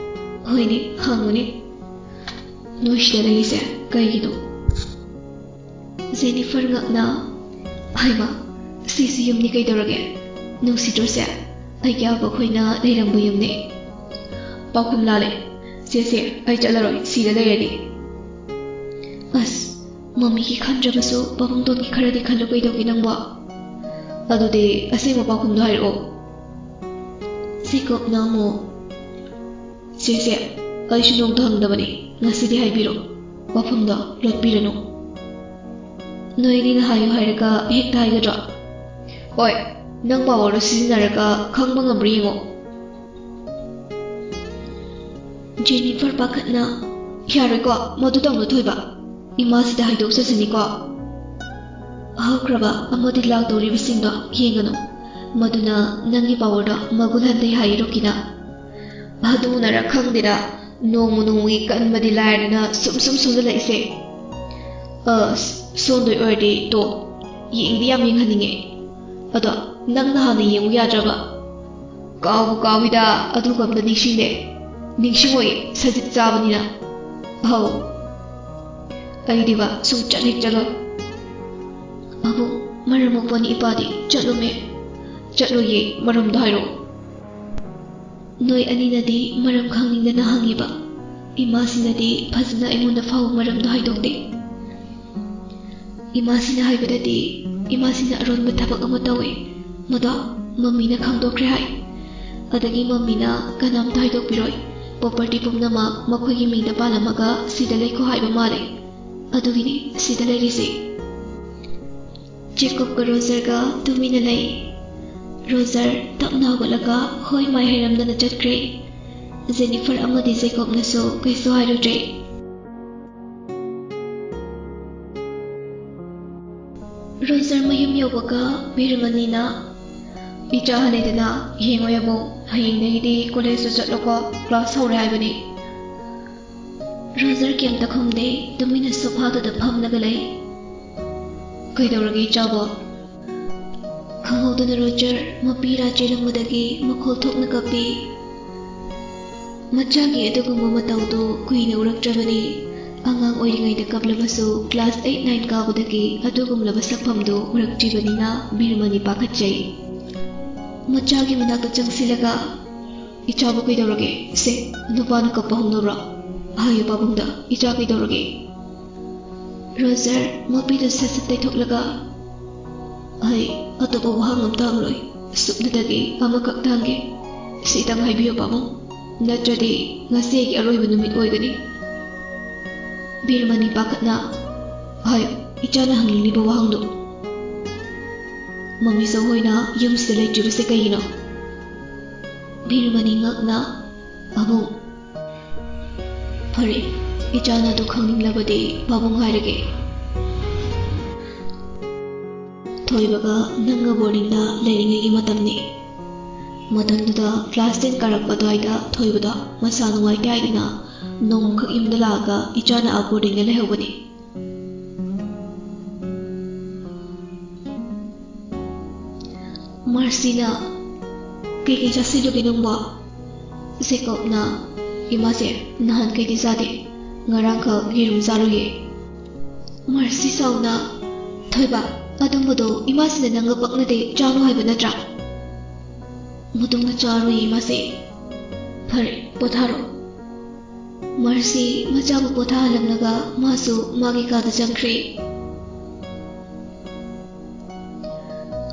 ꯍꯣꯏꯅꯦ, ꯍꯪꯉꯨꯅꯦ꯫ ꯅꯣꯏ ꯁꯤꯗ ꯂꯩꯔꯤꯁꯦ ꯀꯩꯒꯤꯅꯣ? ꯖꯦꯅꯤꯐꯔ ꯉꯛꯅ, "ꯍꯩꯃꯥ, ꯁꯤꯁꯨ ꯌꯨꯝꯅꯤ ꯀꯩꯗꯧꯔꯒꯦ? ꯅꯨꯡꯁꯤꯗ꯭ꯔꯣ ꯁꯦ? ꯑꯩꯒꯤ ꯑꯕꯣꯛꯈꯣꯏꯅ ꯂꯩꯔꯝꯕ ꯌꯨꯝꯅꯤ꯫" ꯄꯥꯎꯈꯨꯝ ꯂꯥꯜꯂꯦ꯫ "ꯆꯦꯁꯦ, ꯑꯩ ꯆꯠꯂꯔꯣꯏ, ꯁꯤꯗ ꯂꯩꯔꯅꯤ꯫" ꯑꯁ, ꯃꯝꯃꯤꯒꯤ ꯈꯟꯗ꯭ꯔꯕꯁꯨ ꯄꯥꯕꯨꯡꯇꯣꯟꯒꯤ ꯈꯔꯗꯤ ꯈꯜꯂꯨ ꯀꯩꯗꯧꯒꯦ ꯅꯪꯕꯣ? ꯑꯗꯨꯗꯤ ꯑꯁꯦꯡꯕ ꯄꯥꯎꯈꯨꯝꯗꯣ ꯍꯥꯏꯔꯛꯑꯣ꯫ ꯖꯦꯀꯣꯕꯅ ꯑꯃꯨꯛ, "ꯆꯦꯁꯦ, ꯑꯩꯁꯨ ꯅꯣꯡꯇ ꯍꯪꯗꯕꯅꯤ, ꯉꯁꯤꯗꯤ ꯍꯥꯏꯕꯤꯔꯣ, ꯋꯥꯐꯝꯗꯣ ꯂꯣꯠꯄꯤꯔꯅꯨ꯫" "ꯅꯣꯏ ꯑꯅꯤꯅ ꯍꯥꯏꯌꯨ ꯍꯥꯏꯔꯒ ꯍꯦꯛꯇ ꯍꯥꯏꯒꯗ꯭ꯔꯣ?" "ꯍꯣꯏ, ꯅꯪ ꯄꯥꯋꯔꯗꯣ ꯁꯤꯖꯤꯟꯅꯔꯒ ꯈꯪꯕ ꯉꯝꯕ꯭ꯔꯥ ꯌꯦꯡꯉꯣ꯫" ꯖꯦꯅꯤꯐꯔ ꯄꯥꯈꯠꯅ, "ꯌꯥꯔꯣꯏꯀꯣ, ꯃꯗꯨ ꯇꯧꯅꯨ ꯊꯣꯏꯕ꯫ ꯏꯃꯥꯁꯤꯗ ꯍꯥꯏꯗꯣꯛꯆꯁꯤꯅꯤꯀꯣ꯫ ꯍꯧꯈ꯭ꯔꯕ ꯑꯃꯗꯤ ꯂꯥꯛꯇꯧꯔꯤꯕꯁꯤꯡꯗꯣ ꯌꯦꯡꯒꯅꯨ꯫ ꯃꯗꯨꯅ ꯅꯪꯒꯤ ꯄꯥꯋꯔꯗꯣ ꯃꯒꯨꯟ ꯍꯟꯊꯩ ꯍꯥꯏꯌꯦ, ꯔꯣꯀꯤꯅ꯫ ꯑꯗꯨꯅꯔ ꯈꯪꯗꯦꯗ, ꯅꯣꯡꯃ ꯅꯣꯡꯃꯒꯤ ꯀꯟꯕꯗꯤ ꯂꯥꯏꯔꯗꯅ ꯁꯨꯝ ꯁꯨꯝ ꯁꯣꯟꯖꯜꯂꯛꯏꯁꯦ꯫ ꯑꯁ, ꯁꯣꯟꯗꯣꯏ ꯑꯣꯏꯔꯗꯤ ꯇꯣ, ꯌꯦꯡꯗꯤ ꯌꯥꯝ ꯌꯦꯡꯍꯟꯅꯤꯡꯉꯦ꯫ ꯑꯗꯣ ꯅꯪꯅ ꯍꯥꯟꯅ ꯌꯦꯡꯉꯨ ꯌꯥꯗ꯭ꯔꯕ?" "ꯀꯥꯎꯕꯨ ꯀꯥꯎꯏꯗ, ꯑꯗꯨꯒ ꯑꯝꯇ ꯅꯤꯡꯁꯤꯡꯗꯦ꯫" "ꯅꯤꯡꯁꯤꯡꯉꯣꯏ, ꯁꯖꯤꯛ ꯆꯥꯕꯅꯤꯅ꯫" "ꯑꯧ, ꯑꯩꯗꯤꯕ ꯁꯨꯡꯆꯠ ꯍꯦꯛ ꯆꯠꯂꯣꯏ꯫" "ꯄꯥꯕꯨꯡ, ꯃꯔꯝ ꯃꯣꯛꯄꯅꯤ ꯏꯄꯥꯗꯤ, ꯆꯠꯂꯨꯃꯦ꯫" "ꯆꯠꯂꯣꯏꯌꯦ, ꯃꯔꯝꯗꯣ ꯍꯥꯏꯔꯛꯑꯣ꯫" "ꯅꯣꯏ ꯑꯅꯤꯅꯗꯤ ꯃꯔꯝ ꯈꯪꯅꯤꯡꯗꯅ ꯍꯪꯉꯤꯕ, ꯏꯃꯥꯁꯤꯅꯗꯤ ꯐꯖꯅ ꯑꯩꯉꯣꯟꯗ ꯐꯥꯎꯕ ꯃꯔꯝꯗꯣ ꯍꯥꯏꯗꯣꯛꯇꯦ꯫ ꯏꯃꯥꯁꯤꯅ ꯍꯥꯏꯕꯗꯗꯤ, ꯏꯃꯥꯁꯤꯅ ꯑꯔꯣꯟꯕ ꯊꯕꯛ ꯑꯃ ꯇꯧꯏ, ꯃꯗꯣ ꯃꯝꯃꯤꯅ ꯈꯪꯗꯣꯛꯈ꯭ꯔꯦ ꯍꯥꯏ꯫ ꯑꯗꯒꯤ ꯃꯝꯃꯤꯅ ꯀꯅꯥꯝꯇ ꯍꯥꯏꯗꯣꯛꯄꯤꯔꯣꯏ, ꯄ꯭ꯔꯣꯄꯔꯇꯤ ꯄꯨꯝꯅꯃꯛ ꯃꯈꯣꯏꯒꯤ ꯃꯤꯡꯗ ꯄꯥꯜꯂꯝꯃꯒ ꯁꯤꯗ ꯂꯩꯈꯣ ꯍꯥꯏꯕ ꯃꯥꯜꯂꯦ꯫ ꯑꯗꯨꯒꯤꯅꯤ ꯁꯤꯗ ꯂꯩꯔꯤꯁꯦ꯫" ꯖꯦꯀꯣꯕꯀ ꯔꯣꯖꯔꯒ ꯇꯨꯃꯤꯟꯅ ꯂꯩ꯫ ꯔꯣꯖꯔ ꯇꯞꯅ ꯍꯧꯒꯠꯂꯒ ꯍꯣꯏ ꯃꯥꯏ ꯍꯩꯔꯝꯗꯅ ꯆꯠꯈ꯭ꯔꯦ꯫ ꯖꯦꯅꯤꯐꯔ ꯑꯃꯗꯤ ꯖꯦꯀꯣꯕꯅꯁꯨ ꯀꯩꯁꯨ ꯍꯥꯏꯔꯨꯗ꯭ꯔꯦ꯫ ꯔꯣꯖꯔ ꯃꯌꯨꯝ ꯌꯧꯕꯒ ꯕꯤꯔꯃꯅꯤꯅ, "ꯏꯆꯥ ꯍꯜꯂꯦꯗꯅ, ꯌꯦꯡꯉꯣ ꯌꯥꯕꯣ, ꯍꯌꯦꯡꯗꯒꯤꯗꯤ ꯀꯣꯂꯦꯖꯇ ꯆꯠꯂꯣꯀꯣ, ꯀ꯭ꯂꯥꯁ ꯍꯧꯔꯦ ꯍꯥꯏꯕꯅꯤ꯫" ꯔꯣꯖꯔ ꯀꯩꯝꯇ ꯈꯨꯝꯗꯦ, ꯇꯨꯃꯤꯟꯅ ꯁꯣꯐꯥꯗꯨꯗ ꯐꯝꯂꯒ ꯂꯩ꯫ "ꯀꯩꯗꯧꯔꯒꯦ ꯏꯆꯥꯕꯣ?" ꯈꯪꯍꯧꯗꯅ ꯔꯣꯖꯔ ꯃꯄꯤ ꯔꯥ ꯆꯦꯜꯂꯝꯕꯗꯒꯤ ꯃꯈꯣꯜ ꯊꯣꯛꯅ ꯀꯞꯄꯤ꯫ ꯃꯆꯥꯒꯤ ꯑꯗꯨꯒꯨꯝꯕ ꯃꯇꯧꯗꯨ ꯀꯨꯏꯅ ꯎꯔꯛꯇ꯭ꯔꯕꯅꯤ꯫ ꯑꯉꯥꯡ ꯑꯣꯏꯔꯤꯉꯩꯗ ꯀꯞꯂꯕꯁꯨ ꯀ꯭ꯂꯥꯁ ꯑꯩꯠ ꯅꯥꯏꯟ ꯀꯥꯕꯗꯒꯤ ꯑꯗꯨꯒꯨꯝꯂꯕ ꯁꯛꯐꯝꯗꯨ ꯎꯔꯛꯇ꯭ꯔꯤꯕꯅꯤꯅ ꯕꯤꯔꯃꯅꯤ ꯄꯥꯈꯠꯆꯩ꯫ ꯃꯆꯥꯒꯤ ꯃꯅꯥꯛꯇ ꯆꯪꯁꯤꯜꯂꯒ, "ꯏꯆꯥꯕꯨ ꯀꯩꯗꯧꯔꯒꯦ? ꯁꯦ, ꯅꯨꯄꯥꯅ ꯀꯞꯄ ꯍꯧꯅꯕ꯭ꯔꯣ? ꯍꯥꯏꯌꯨ ꯄꯥꯕꯨꯡꯗ, ꯏꯆꯥ ꯀꯩꯗꯧꯔꯒꯦ?" ꯔꯣꯖꯔ ꯃꯄꯤꯗꯨ ꯁꯠ ꯁꯠ ꯇꯩꯊꯣꯛꯂꯒ, "ꯑꯩ ꯑꯇꯣꯞꯄ ꯋꯥꯍꯪ ꯑꯝꯇ ꯍꯪꯂꯣꯏ꯫ ꯁꯨꯞꯅꯇꯒꯤ ꯑꯃꯈꯛꯇ ꯍꯪꯒꯦ꯫ ꯁꯤꯇꯪ ꯍꯥꯏꯕꯤꯌꯨ ꯄꯥꯕꯨꯡ, ꯅꯠꯇ꯭ꯔꯗꯤ ꯉꯁꯤ ꯑꯩꯒꯤ ꯑꯔꯣꯏꯕ ꯅꯨꯃꯤꯠ ꯑꯣꯏꯒꯅꯤ꯫" ꯕꯤꯔꯃꯅꯤ ꯄꯥꯈꯠꯅ, "ꯍꯥꯏꯌꯨ, ꯏꯆꯥꯅ ꯍꯪꯅꯤꯡꯂꯤꯕ ꯋꯥꯍꯪꯗꯨ꯫" "ꯃꯃꯤꯆꯧ ꯍꯣꯏꯅ ꯌꯨꯝꯁꯤꯗ ꯂꯩꯇ꯭ꯔꯤꯕꯁꯦ ꯀꯩꯒꯤꯅꯣ?" ꯕꯤꯔꯃꯅꯤ ꯉꯛꯅ, "ꯄꯥꯕꯨꯡ, "ꯐꯔꯦ, ꯏꯆꯥꯅ ꯑꯗꯨ ꯈꯪꯅꯤꯡꯂꯕꯗꯤ ꯄꯥꯕꯨꯡ ꯍꯥꯏꯔꯒꯦ꯫ ꯊꯣꯏꯕꯒ ꯅꯪꯒ ꯕꯣꯔꯗꯤꯡꯗ ꯂꯩꯔꯤꯉꯩꯒꯤ ꯃꯇꯝꯅꯤ꯫ ꯃꯇꯝꯗꯨꯗ ꯀ꯭ꯂꯥꯁ ꯇꯦꯟ ꯀꯥꯔꯛꯄ ꯑꯗꯨꯋꯥꯏꯗ ꯊꯣꯏꯕꯗꯣ ꯃꯁꯥ ꯅꯨꯡꯉꯥꯏꯇꯦ ꯍꯥꯏꯗꯨꯅ ꯅꯣꯡꯃꯈꯛ ꯌꯨꯝꯗ ꯂꯥꯛꯑꯒ ꯏꯆꯥꯅ ꯑꯥ ꯕꯣꯔꯗꯤꯡꯗ ꯂꯩꯍꯧꯕꯅꯤ꯫ ꯃꯥꯔꯁꯤꯅ, "ꯀꯩꯀꯩ ꯆꯥꯁꯤꯜꯂꯨꯒꯦ ꯅꯪꯕꯣ?" ꯖꯦꯀꯣꯕꯅ, "ꯏꯃꯥꯁꯦ, ꯅꯍꯥꯟꯈꯩꯗꯤ ꯆꯥꯗꯦ, ꯉꯔꯥꯡꯈꯛ ꯌꯦꯔꯨꯝ ꯆꯥꯔꯨꯏꯌꯦ꯫" ꯃꯥꯔꯁꯤ ꯁꯥꯎꯅ, "ꯊꯣꯏꯕ, ꯑꯗꯨꯝꯕꯗꯣ ꯏꯃꯥꯁꯤꯅ ꯅꯪꯒ ꯄꯛꯅꯗꯦ, ꯆꯥꯅꯨ ꯍꯥꯏꯕ ꯅꯠꯇ꯭ꯔꯥ?" "ꯃꯇꯨꯡꯗ ꯆꯥꯔꯣꯏꯌꯦ ꯏꯃꯥꯁꯦ꯫ ꯐꯔꯦ, ꯄꯣꯊꯥꯔꯣ꯫" ꯃꯥꯔꯁꯤ ꯃꯆꯥꯕꯨ ꯄꯣꯊꯥꯍꯜꯂꯝꯂꯒ ꯃꯥꯁꯨ ꯃꯥꯒꯤ ꯀꯥꯗ ꯆꯪꯈ꯭ꯔꯦ꯫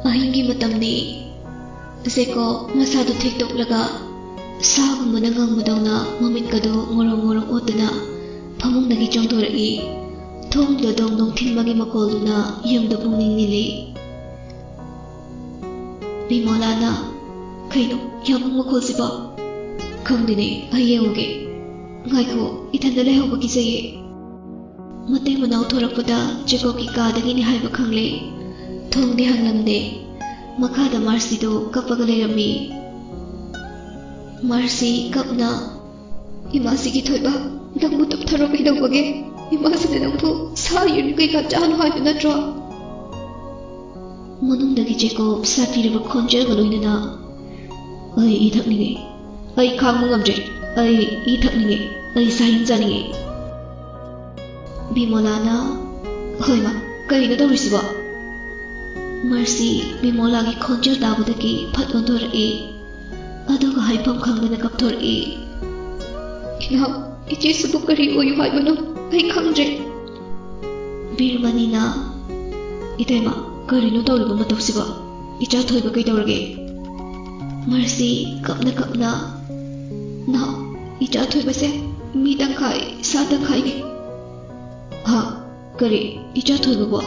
ꯑꯍꯤꯡꯒꯤ ꯃꯇꯝꯅꯤ꯫ ꯖꯦꯀꯣꯕ ꯃꯁꯥꯗꯨ ꯊꯦꯛꯇꯣꯛꯂꯒ ꯁꯥꯒꯨꯝꯕꯅ ꯉꯪꯕꯗꯧꯅ ꯃꯃꯤꯠꯀꯗꯨ ꯉꯣꯔꯣꯡ ꯉꯣꯔꯣꯡ ꯑꯣꯠꯇꯨꯅ ꯐꯃꯨꯡꯗꯒꯤ ꯆꯣꯡꯊꯣꯔꯛꯏ꯫ ꯊꯣꯡꯗꯨꯗ ꯗꯣꯡ ꯗꯣꯡ ꯊꯤꯟꯕꯒꯤ ꯃꯈꯣꯜꯗꯨꯅ ꯌꯨꯝꯗꯨ ꯄꯨꯡꯅꯤꯡ ꯅꯤꯜꯂꯤ꯫ ꯕꯤꯃꯣꯂꯥꯅ, "ꯀꯩꯅꯣ ꯌꯥꯝꯕꯨꯡ ꯃꯈꯣꯜꯁꯤꯕꯣ? ꯈꯪꯗꯦꯅꯦ, ꯑꯩ ꯌꯦꯡꯉꯨꯒꯦ꯫ ꯉꯥꯏꯈꯣ, ꯏꯊꯟꯗ ꯂꯩꯍꯧꯕ ꯀꯤꯖꯩꯌꯦ꯫" ꯃꯇꯩ ꯃꯅꯥꯎ ꯊꯣꯔꯛꯄꯗ ꯖꯦꯀꯣꯕꯀꯤ ꯀꯥꯗꯒꯤꯅꯤ ꯍꯥꯏꯕ ꯈꯪꯂꯦ꯫ ꯊꯣꯡꯗꯤ ꯍꯥꯡꯂꯝꯗꯦ꯫ ꯃꯈꯥꯗ ꯃꯥꯔꯁꯤꯗꯨ ꯀꯞꯄꯒ ꯂꯩꯔꯝꯃꯤ꯫ ꯃꯥꯔꯁꯤ ꯀꯞꯅ, "ꯏꯃꯥꯁꯤꯒꯤ ꯊꯣꯏꯕ, ꯅꯪꯕꯨ ꯇꯨꯞꯊꯔꯣ ꯀꯩꯗꯧꯕꯒꯦ? ꯏꯃꯥꯁꯤꯅ ꯅꯪꯕꯨ ꯁꯥ ꯌꯦꯔꯨꯝ ꯀꯩꯀꯥ ꯆꯥꯅꯨ ꯍꯥꯏꯕ ꯅꯠꯇ꯭ꯔꯣ?" ꯃꯅꯨꯡꯗꯒꯤ ꯖꯦꯀꯣꯕ ꯁꯥꯊꯤꯔꯕ ꯈꯣꯟꯖꯦꯜꯒ ꯂꯣꯏꯅꯅ, "ꯑꯩ ꯏ ꯊꯛꯅꯤꯡꯉꯦ꯫ ꯑꯩ ꯈꯥꯡꯕ ꯉꯝꯗ꯭ꯔꯦ꯫ ꯑꯩ ꯏ ꯊꯛꯅꯤꯡꯉꯦ꯫ ꯑꯩ ꯁꯥꯍꯤꯟ ꯆꯥꯅꯤꯡꯉꯦ꯫" ꯕꯤꯃꯣꯂꯥꯅ, "ꯍꯣꯏ ꯃꯥ, ꯀꯔꯤꯅꯣ ꯇꯧꯔꯤꯁꯤꯕꯣ?" ꯃꯥꯔꯁꯤ ꯕꯤꯃꯣꯂꯥꯒꯤ ꯈꯣꯟꯖꯦꯜ ꯇꯥꯕꯗꯒꯤ ꯐꯠ ꯑꯣꯟꯊꯣꯔꯛꯏ꯫ ꯑꯗꯨꯒ ꯍꯥꯏꯐꯝ ꯈꯪꯗꯅ ꯀꯞꯊꯣꯔꯛꯏ꯫ "ꯏꯅꯥꯎ, ꯏꯆꯦꯁꯤꯕꯨ ꯀꯔꯤ ꯑꯣꯏꯌꯨ ꯍꯥꯏꯕꯅꯣ? ꯑꯩ ꯈꯪꯗ꯭ꯔꯦ꯫" ꯕꯤꯔꯃꯅꯤꯅ, "ꯏꯇꯩꯃ, ꯀꯔꯤꯅꯣ ꯇꯧꯔꯤꯕ ꯃꯇꯧꯁꯤꯕꯣ? ꯏꯆꯥ ꯊꯣꯏꯕ ꯀꯩꯗꯧꯔꯒꯦ?" ꯃꯥꯔꯁꯤ ꯀꯞꯅ ꯀꯞꯅ, "ꯅꯥꯎ, ꯏꯆꯥ ꯊꯣꯏꯕꯁꯦ ꯃꯤ ꯇꯪꯈꯥꯏ, ꯁꯥ ꯇꯪꯈꯥꯏꯅꯤ꯫" "ꯍꯥ? ꯀꯔꯤ? ꯏꯆꯥ ꯊꯣꯏꯕꯕꯣ?"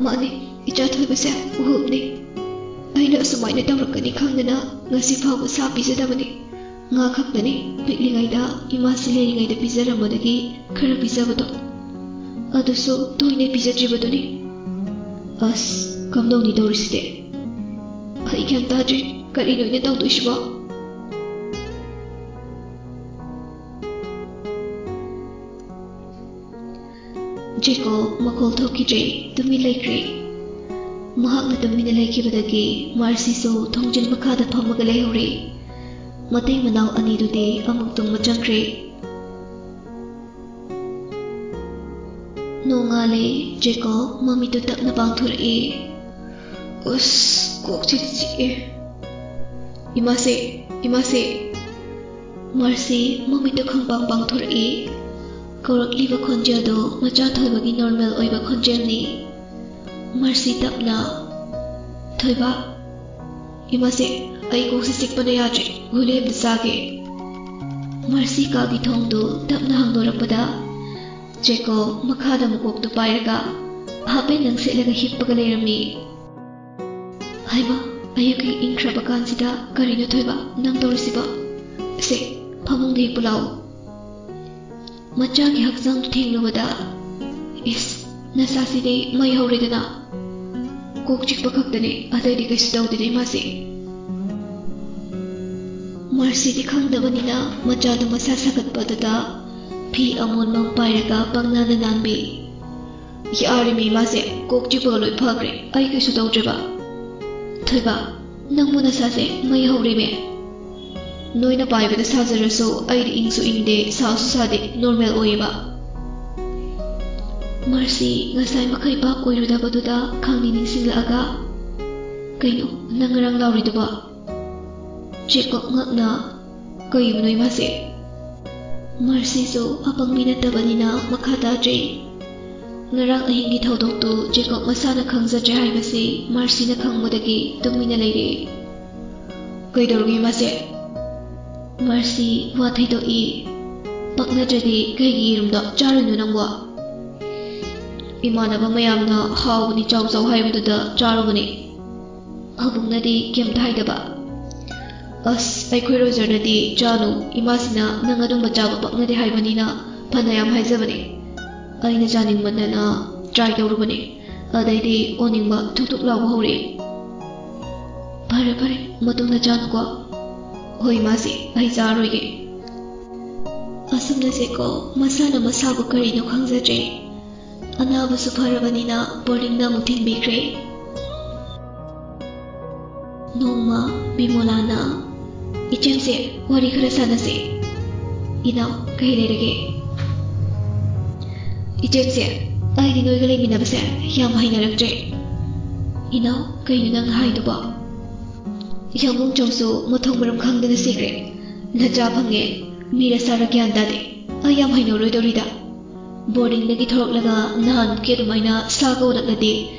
"ꯃꯥꯅꯤ, ꯏꯆꯥ ꯊꯣꯏꯕꯁꯦ ꯎꯍꯨꯞꯅꯤ꯫ ꯑꯩꯅ ꯑꯁꯨꯃꯥꯏꯅ ꯇꯧꯔꯛꯀꯅꯤ ꯈꯪꯗꯅ ꯉꯁꯤ ꯐꯥꯎꯕ ꯁꯥ ꯄꯤꯖꯗꯕꯅꯤ꯫ ꯉꯥ ꯈꯛꯇꯅꯤ ꯄꯤꯛꯂꯤꯉꯩꯗ ꯏꯃꯥꯁꯤ ꯂꯩꯔꯤꯉꯩꯗ ꯄꯤꯖꯔꯝꯕꯗꯒꯤ ꯈꯔ ꯄꯤꯖꯕꯗꯣ, ꯑꯗꯨꯁꯨ ꯇꯣꯏꯅ ꯄꯤꯖꯗ꯭ꯔꯤꯕꯗꯨꯅꯤ꯫ ꯑꯁ, ꯀꯝꯗꯧꯅꯤ ꯇꯧꯔꯤꯁꯤꯗꯤ? ꯑꯩ ꯒ꯭ꯌꯥꯟ ꯇꯥꯗ꯭ꯔꯦ, ꯀꯔꯤꯅꯣ ꯑꯩꯅ ꯇꯧꯗꯣꯏꯁꯤꯕꯣ? ꯖꯦꯀꯣꯕ ꯃꯈꯣꯜ ꯊꯣꯛꯈꯤꯗ꯭ꯔꯦ, ꯇꯨꯃꯤꯟ ꯂꯩꯈ꯭ꯔꯦ꯫ ꯃꯍꯥꯛꯅ ꯇꯨꯃꯤꯟꯅ ꯂꯩꯈꯤꯕꯗꯒꯤ ꯃꯥꯔꯁꯤꯁꯨ ꯊꯣꯡꯖꯤꯜ ꯃꯈꯥꯗ ꯐꯝꯃꯒ ꯂꯩꯍꯧꯔꯦ꯫ ꯃꯇꯩ ꯃꯅꯥꯎ ꯑꯅꯤꯗꯨꯗꯤ ꯑꯃꯨꯛ ꯇꯨꯝꯕ ꯆꯪꯈ꯭ꯔꯦ꯫ ꯅꯣꯡꯉꯥꯜꯂꯦ, ꯖꯦꯀꯣꯕ ꯃꯃꯤꯠꯇꯨ ꯇꯞꯅ ꯄꯥꯡꯊꯣꯔꯛꯑꯦ꯫ ꯎꯁ, ꯀꯣꯛꯁꯤꯗꯤ ꯆꯤꯛꯑꯦ꯫ ꯏꯃꯥꯁꯦ, ꯏꯃꯥꯁꯦ꯫ ꯃꯥꯔꯁꯤ ꯃꯃꯤꯠꯇꯨ ꯈꯪꯄꯥꯡ ꯄꯥꯡꯊꯣꯔꯛꯏ꯫ ꯀꯧꯔꯛꯂꯤꯕ ꯈꯣꯟꯖꯦꯜꯗꯨ ꯃꯆꯥ ꯊꯣꯏꯕꯒꯤ ꯅꯣꯔꯃꯦꯜ ꯑꯣꯏꯕ ꯈꯣꯟꯖꯦꯜꯅꯤ꯫ ꯃꯥꯔꯁꯤ ꯇꯞꯅ, "ꯊꯣꯏꯕ, ꯏꯃꯥꯁꯦ, ꯑꯩ ꯀꯣꯛꯁꯤ ꯆꯤꯛꯄꯅ ꯌꯥꯗ꯭ꯔꯦ, ꯒꯨꯂꯤ ꯑꯝꯇ ꯆꯥꯒꯦ꯫" ꯃꯥꯔꯁꯤ ꯀꯥꯒꯤ ꯊꯣꯡꯗꯨ ꯇꯞꯅ ꯍꯥꯡꯗꯣꯔꯛꯄꯗ, ꯖꯦꯀꯣꯕ ꯃꯈꯥꯗ ꯃꯀꯣꯛꯇꯨ ꯄꯥꯏꯔꯒ ꯍꯥꯄꯦꯟ ꯂꯪꯁꯤꯠꯂꯒ ꯍꯤꯞꯄꯒ ꯂꯩꯔꯝꯃꯤ꯫ ꯍꯩꯃꯥ, ꯑꯌꯨꯛꯀꯤ ꯏꯪꯈ꯭ꯔꯕ ꯀꯥꯟꯁꯤꯗ ꯀꯔꯤꯅꯣ ꯊꯣꯏꯕ ꯅꯪ ꯇꯧꯔꯤꯁꯤꯕꯣ? ꯁꯦ, ꯐꯃꯨꯡꯗ ꯍꯤꯞꯄꯨ ꯂꯥꯛꯑꯣ꯫ ꯃꯆꯥꯒꯤ ꯍꯛꯆꯥꯡꯗꯨ ꯊꯦꯡꯂꯨꯕꯗ, "ꯏꯁ, ꯅꯁꯥꯁꯤꯗꯤ ꯃꯩ ꯍꯧꯔꯦꯗꯅ꯫ ꯀꯣꯛ ꯆꯤꯛꯄ ꯈꯛꯇꯅꯦ, ꯑꯇꯩꯗꯤ ꯀꯩꯁꯨ ꯇꯧꯗꯦꯅꯦ ꯃꯥꯁꯦ꯫" ꯃꯥꯔꯁꯤꯗꯤ ꯈꯪꯗꯕꯅꯤꯅ ꯃꯆꯥꯗꯨ ꯃꯁꯥ ꯁꯥꯒꯠꯄꯗꯨꯗ ꯐꯤ ꯑꯃꯣꯟꯕ ꯑꯃ ꯄꯥꯏꯔꯒ ꯄꯪꯅꯥꯟꯗ ꯅꯥꯟꯕꯤ꯫ "ꯌꯥꯔꯤꯃꯤ ꯃꯥꯁꯦ, ꯀꯣꯛ ꯆꯤꯛꯄꯒ ꯂꯣꯏ ꯐꯈ꯭ꯔꯦ, ꯑꯩ ꯀꯩꯁꯨ ꯇꯧꯗ꯭ꯔꯦꯕ꯫" "ꯊꯣꯏꯕ, ꯅꯪꯕꯨ ꯅꯁꯥꯁꯦ ꯃꯩ ꯍꯧꯔꯤꯃꯦ꯫ ꯅꯣꯏꯅ ꯄꯥꯏꯕꯗ ꯁꯥꯖꯔꯁꯨ ꯑꯩꯗꯤ ꯏꯪꯁꯨ ꯏꯪꯗꯦ, ꯁꯥꯁꯨ ꯁꯥꯗꯦ, ꯅꯣꯔꯃꯦꯜ ꯑꯣꯏꯌꯦꯕ꯫" ꯃꯥꯔꯁꯤ ꯉꯁꯥꯏ ꯃꯈꯩ ꯚꯥꯞ ꯑꯣꯏꯔꯨꯗꯕꯗꯨꯗ ꯈꯪꯅꯤꯡ ꯅꯤꯡꯁꯤꯡꯂꯛꯑꯒ, "ꯀꯩꯅꯣ ꯅꯪ ꯉꯔꯥꯡ ꯂꯥꯎꯔꯤꯗꯨꯕꯣ?" ꯖꯦꯀꯣꯕ ꯉꯛꯅ, "ꯀꯩꯕꯨꯅꯣ ꯏꯃꯥꯁꯦ?" ꯃꯥꯔꯁꯤꯁꯨ ꯑꯄꯪꯕꯤ ꯅꯠꯇꯕꯅꯤꯅ ꯃꯈꯥ ꯇꯥꯗ꯭ꯔꯦ꯫ ꯉꯔꯥꯡ ꯑꯍꯤꯡꯒꯤ ꯊꯧꯗꯣꯛꯇꯨ ꯖꯦꯀꯣꯕ ꯃꯁꯥꯅ ꯈꯪꯖꯗ꯭ꯔꯦ ꯍꯥꯏꯕꯁꯤ ꯃꯥꯔꯁꯤꯅ ꯈꯪꯕꯗꯒꯤ ꯇꯨꯃꯤꯟꯅ ꯂꯩꯔꯦ꯫ "ꯀꯩꯗꯧꯔꯒꯦ ꯏꯃꯥꯁꯦ?" ꯃꯥꯔꯁꯤ ꯋꯥ ꯊꯩꯗꯣꯛꯏ꯫ "ꯄꯛꯅꯗ꯭ꯔꯗꯤ ꯀꯩꯒꯤ ꯌꯦꯔꯨꯝꯗꯣ ꯆꯥꯔꯨꯏꯅꯣ ꯅꯪꯕꯣ?" "ꯏꯃꯥꯟꯅꯕ ꯃꯌꯥꯝꯅ ꯍꯥꯎꯕꯅꯤ ꯆꯥꯎ ꯆꯥꯎ ꯍꯥꯏꯕꯗꯨꯗ ꯆꯥꯔꯨꯕꯅꯤ꯫" ꯄꯥꯕꯨꯡꯅꯗꯤ ꯀꯩꯝꯇ ꯍꯥꯏꯗꯕ꯫ ꯑꯁ, ꯑꯩꯈꯣꯏ ꯔꯣꯖꯔꯅꯗꯤ ꯆꯥꯅꯨ, ꯏꯃꯥꯁꯤꯅ ꯅꯪ ꯑꯗꯨꯝꯕ ꯆꯥꯕ ꯄꯛꯅꯗꯦ ꯍꯥꯏꯕꯅꯤꯅ ꯐꯅꯌꯥꯝ ꯍꯥꯏꯖꯕꯅꯦ꯫ ꯑꯩꯅ ꯆꯥꯅꯤꯡꯃꯟꯗꯅ try ꯇꯧꯔꯨꯕꯅꯦ, ꯑꯗꯩꯗꯤ ꯑꯣꯅꯤꯡꯕ ꯊꯨꯛ ꯊꯨꯛ ꯂꯥꯎꯕ ꯍꯧꯔꯛꯑꯦ꯫ ꯐꯔꯦ ꯐꯔꯦ, ꯃꯇꯨꯡꯗ ꯆꯥꯅꯨꯀꯣ꯫ ꯍꯣꯏ ꯏꯃꯥꯁꯤ, ꯑꯩ ꯆꯥꯔꯣꯏꯒꯦ꯫ ꯑꯁꯨꯝꯅꯁꯦꯀꯣ, ꯃꯁꯥꯅ ꯃꯁꯥꯕꯨ ꯀꯔꯤꯅꯣ ꯈꯪꯖꯗ꯭ꯔꯦ꯫ ꯑꯅꯥꯕꯁꯨ ꯐꯔꯕꯅꯤꯅ ꯕꯣꯔꯗꯤꯡꯗ ꯑꯃꯨꯛ ꯊꯤꯟꯕꯤꯈ꯭ꯔꯦ꯫ ꯅꯣꯡꯃ ꯕꯤꯃꯣꯂꯥꯅ, "ꯏꯆꯦꯝꯁꯦ, ꯋꯥꯔꯤ ꯈꯔ ꯁꯥꯟꯅꯁꯦ꯫" "ꯏꯅꯥꯎ, ꯀꯩ ꯂꯩꯔꯒꯦ?" "ꯏꯆꯦꯝꯁꯦ, ꯑꯩꯗꯤ ꯅꯣꯏꯒ ꯂꯩꯃꯤꯟꯅꯕꯁꯦ ꯌꯥꯝ ꯍꯩꯅꯔꯛꯇ꯭ꯔꯦ꯫" "ꯏꯅꯥꯎ, ꯀꯩꯅꯣ ꯅꯪ ꯍꯥꯏꯗꯨꯕꯣ?" "ꯌꯥꯝꯕꯨꯡ ꯆꯧꯁꯨ ꯃꯊꯣꯡ ꯃꯔꯝ ꯈꯪꯗꯅ ꯁꯤꯈ꯭ꯔꯦ꯫ ꯅꯆꯥ ꯐꯪꯉꯦ, ꯃꯤꯔ ꯁꯥꯔ ꯒ꯭ꯌꯥꯟ ꯇꯥꯗꯦ꯫ ꯑꯩ ꯌꯥꯝ ꯍꯩꯅꯔꯣꯏꯗꯧꯔꯤꯗ꯫ ꯕꯣꯔꯗꯤꯡꯗꯒꯤ ꯊꯣꯔꯛꯂꯒ ꯅꯍꯥꯟꯃꯨꯛꯀꯤ ꯑꯗꯨꯃꯥꯏꯅ ꯁꯥꯒ ꯎꯔꯛꯂꯗꯤ